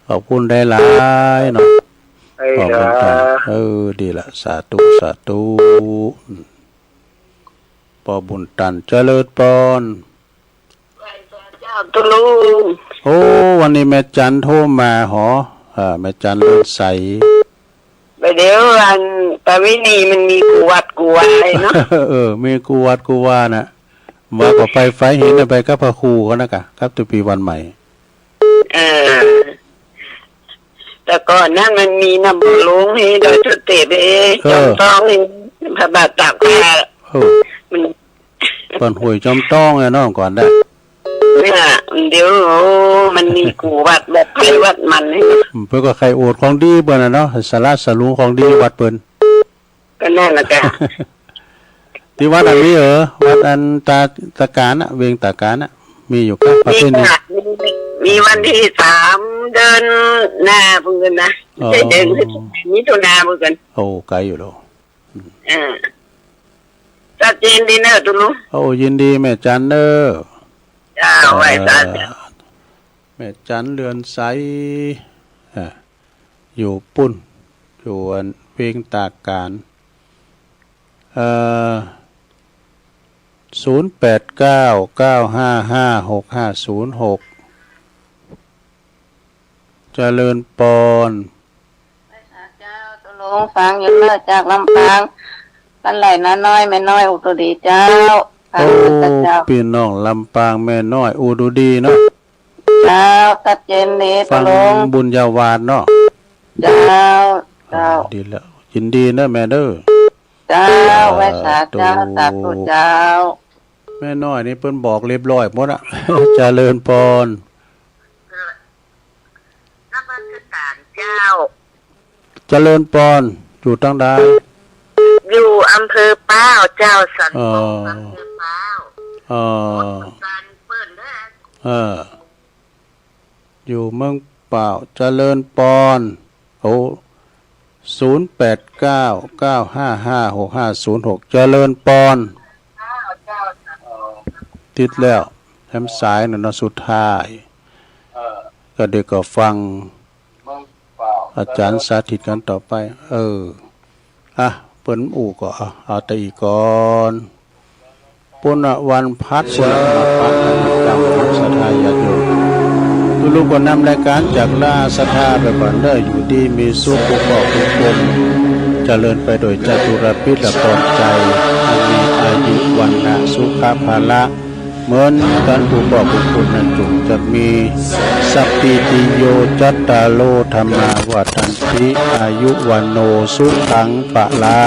ขอบคุณหลายๆ เนาะ ไอ้ ขอบคุณ จ๋า เออ ดีละ สาธุ สาธุ ป้อบุญตัน เจริญปอน เจ้าตุ๊ลุง โอ้ วันนี้แม่จันโทรมาหอ อ่า แม่จันเลื่อนใส บ่าเดี๋ยวอันประเวณีมันมีกู้วัดกู้วาเนาะ เออ มีกู้วัดกู้วาน่ะ ว่าก็ไปไฟหินน่ะ ไปกับพระครูเขานะกะ กับตุ๊ปี้วันใหม่ เออ แต่ก่อนนั้นมันมีน้ำพุลงหื้อดอยสุเทพ เออ จอมทองหื้อพระบาทตากผ้า เออ มัน บ้านห้วยจอมทองอะเนาะ ก่อนน่ะ เนี่ย เดี๋ยว โอ้ มันมีกู้วัด วัดใผวัดมันนี่ เปิ้นก็ใค่โอดของดีเปิ้นน่ะเนาะ สละสลุงของดีวัดเปิ้น ก็นั่นแหละจ้ะ ตี้วัดอันนี้เออ วัดอันตา ตาการน่ะ เวงตาการน่ะ มีอยู่กะ ประเพณี มีค่ะ มี มีวันตี้สามเดือนหน้าพู้นกั๋นนะ อ๋อ ไม่ใจ้เดือนมิถุนาพู้นกั๋น โอ้ ไก๋อยู่ลอ เออ สัดเจนดีเน่อตุ๊ลุง โอ้ ยินดีแม่จันเน่อ เจ้า ไหว้สาธุ เอ่อ แม่จันเรือนใส เอ่อ อยู่ปู๊น อยู่อันเวียงตากาน เอ่อ ศูนย์แปดเก้า เก้าห้าห้า หกห้าศูนย์หก เจริญปอน ไหว้สาเจ้า ตุ๊ลุง ฟังอยู่เน่อจากลำปาง บ้านไร่นาน้อย แม่น้อยอุดรดีเจ้า ฟังอยู่เน่อเจ้า โอ้ ปี้น้องลำปาง แม่น้อยอุดรดีเนาะ เจ้า สัดเจนดี ฟังตุ๊ลุง บุญญาวาสเนาะ เจ้า เจ้า ดีแล้ว ยินดีเน่อแม่เน่อ เจ้า สาธุ ไหว้สาเจ้า สาธุเจ้า แม่น้อยนี่เปิ้นบอกเรียบร้อยหมดอะ เจริญปอน นมัสก๋านเจ้า เจริญปอน อยู่ตางใด อยู่อำเภอป๊าวเจ้า สัน อ๋อ ปง อำเภอป๊าว อ๋อ การเปิ้นเด้อ เออ อยู่เมืองป๊าว เจริญปอน โอ้ ศูนย์แปดเก้า เก้าห้าห้า หกห้าศูนย์หก เจริญปอน ติดแล้ว แถมสายน่ะเนาะ สุดท้าย ก็เดี๋ยวก็ฟังอาจ๋ารย์สาธิตกั๋นต่อไป เออ อ่ะ เปิ้นอู้ก็เอา เอาเต้าอี้ก่อน ปุณณวันพัด ปุณณมาปะกันกรรม ศรัทธาญาติโยม ตุ๊ลุงก็นำรายก๋านจากลาศรัทธาไปก่อนเน่อ อยู่ดีมีสุข กู้เกาะกู้กลม เจริญไปโดยจตุรพิธและปลอดภัย อันมีอายุ วรรณะ สุขะ พละ เหมือนกั๋นกู้เกาะกู้กลมนั้น จุ่งจะมี สัพพีติโย จัตตาโร ธัมมา วัฑฒันติ อายุ วัณโณ สุขัง พละ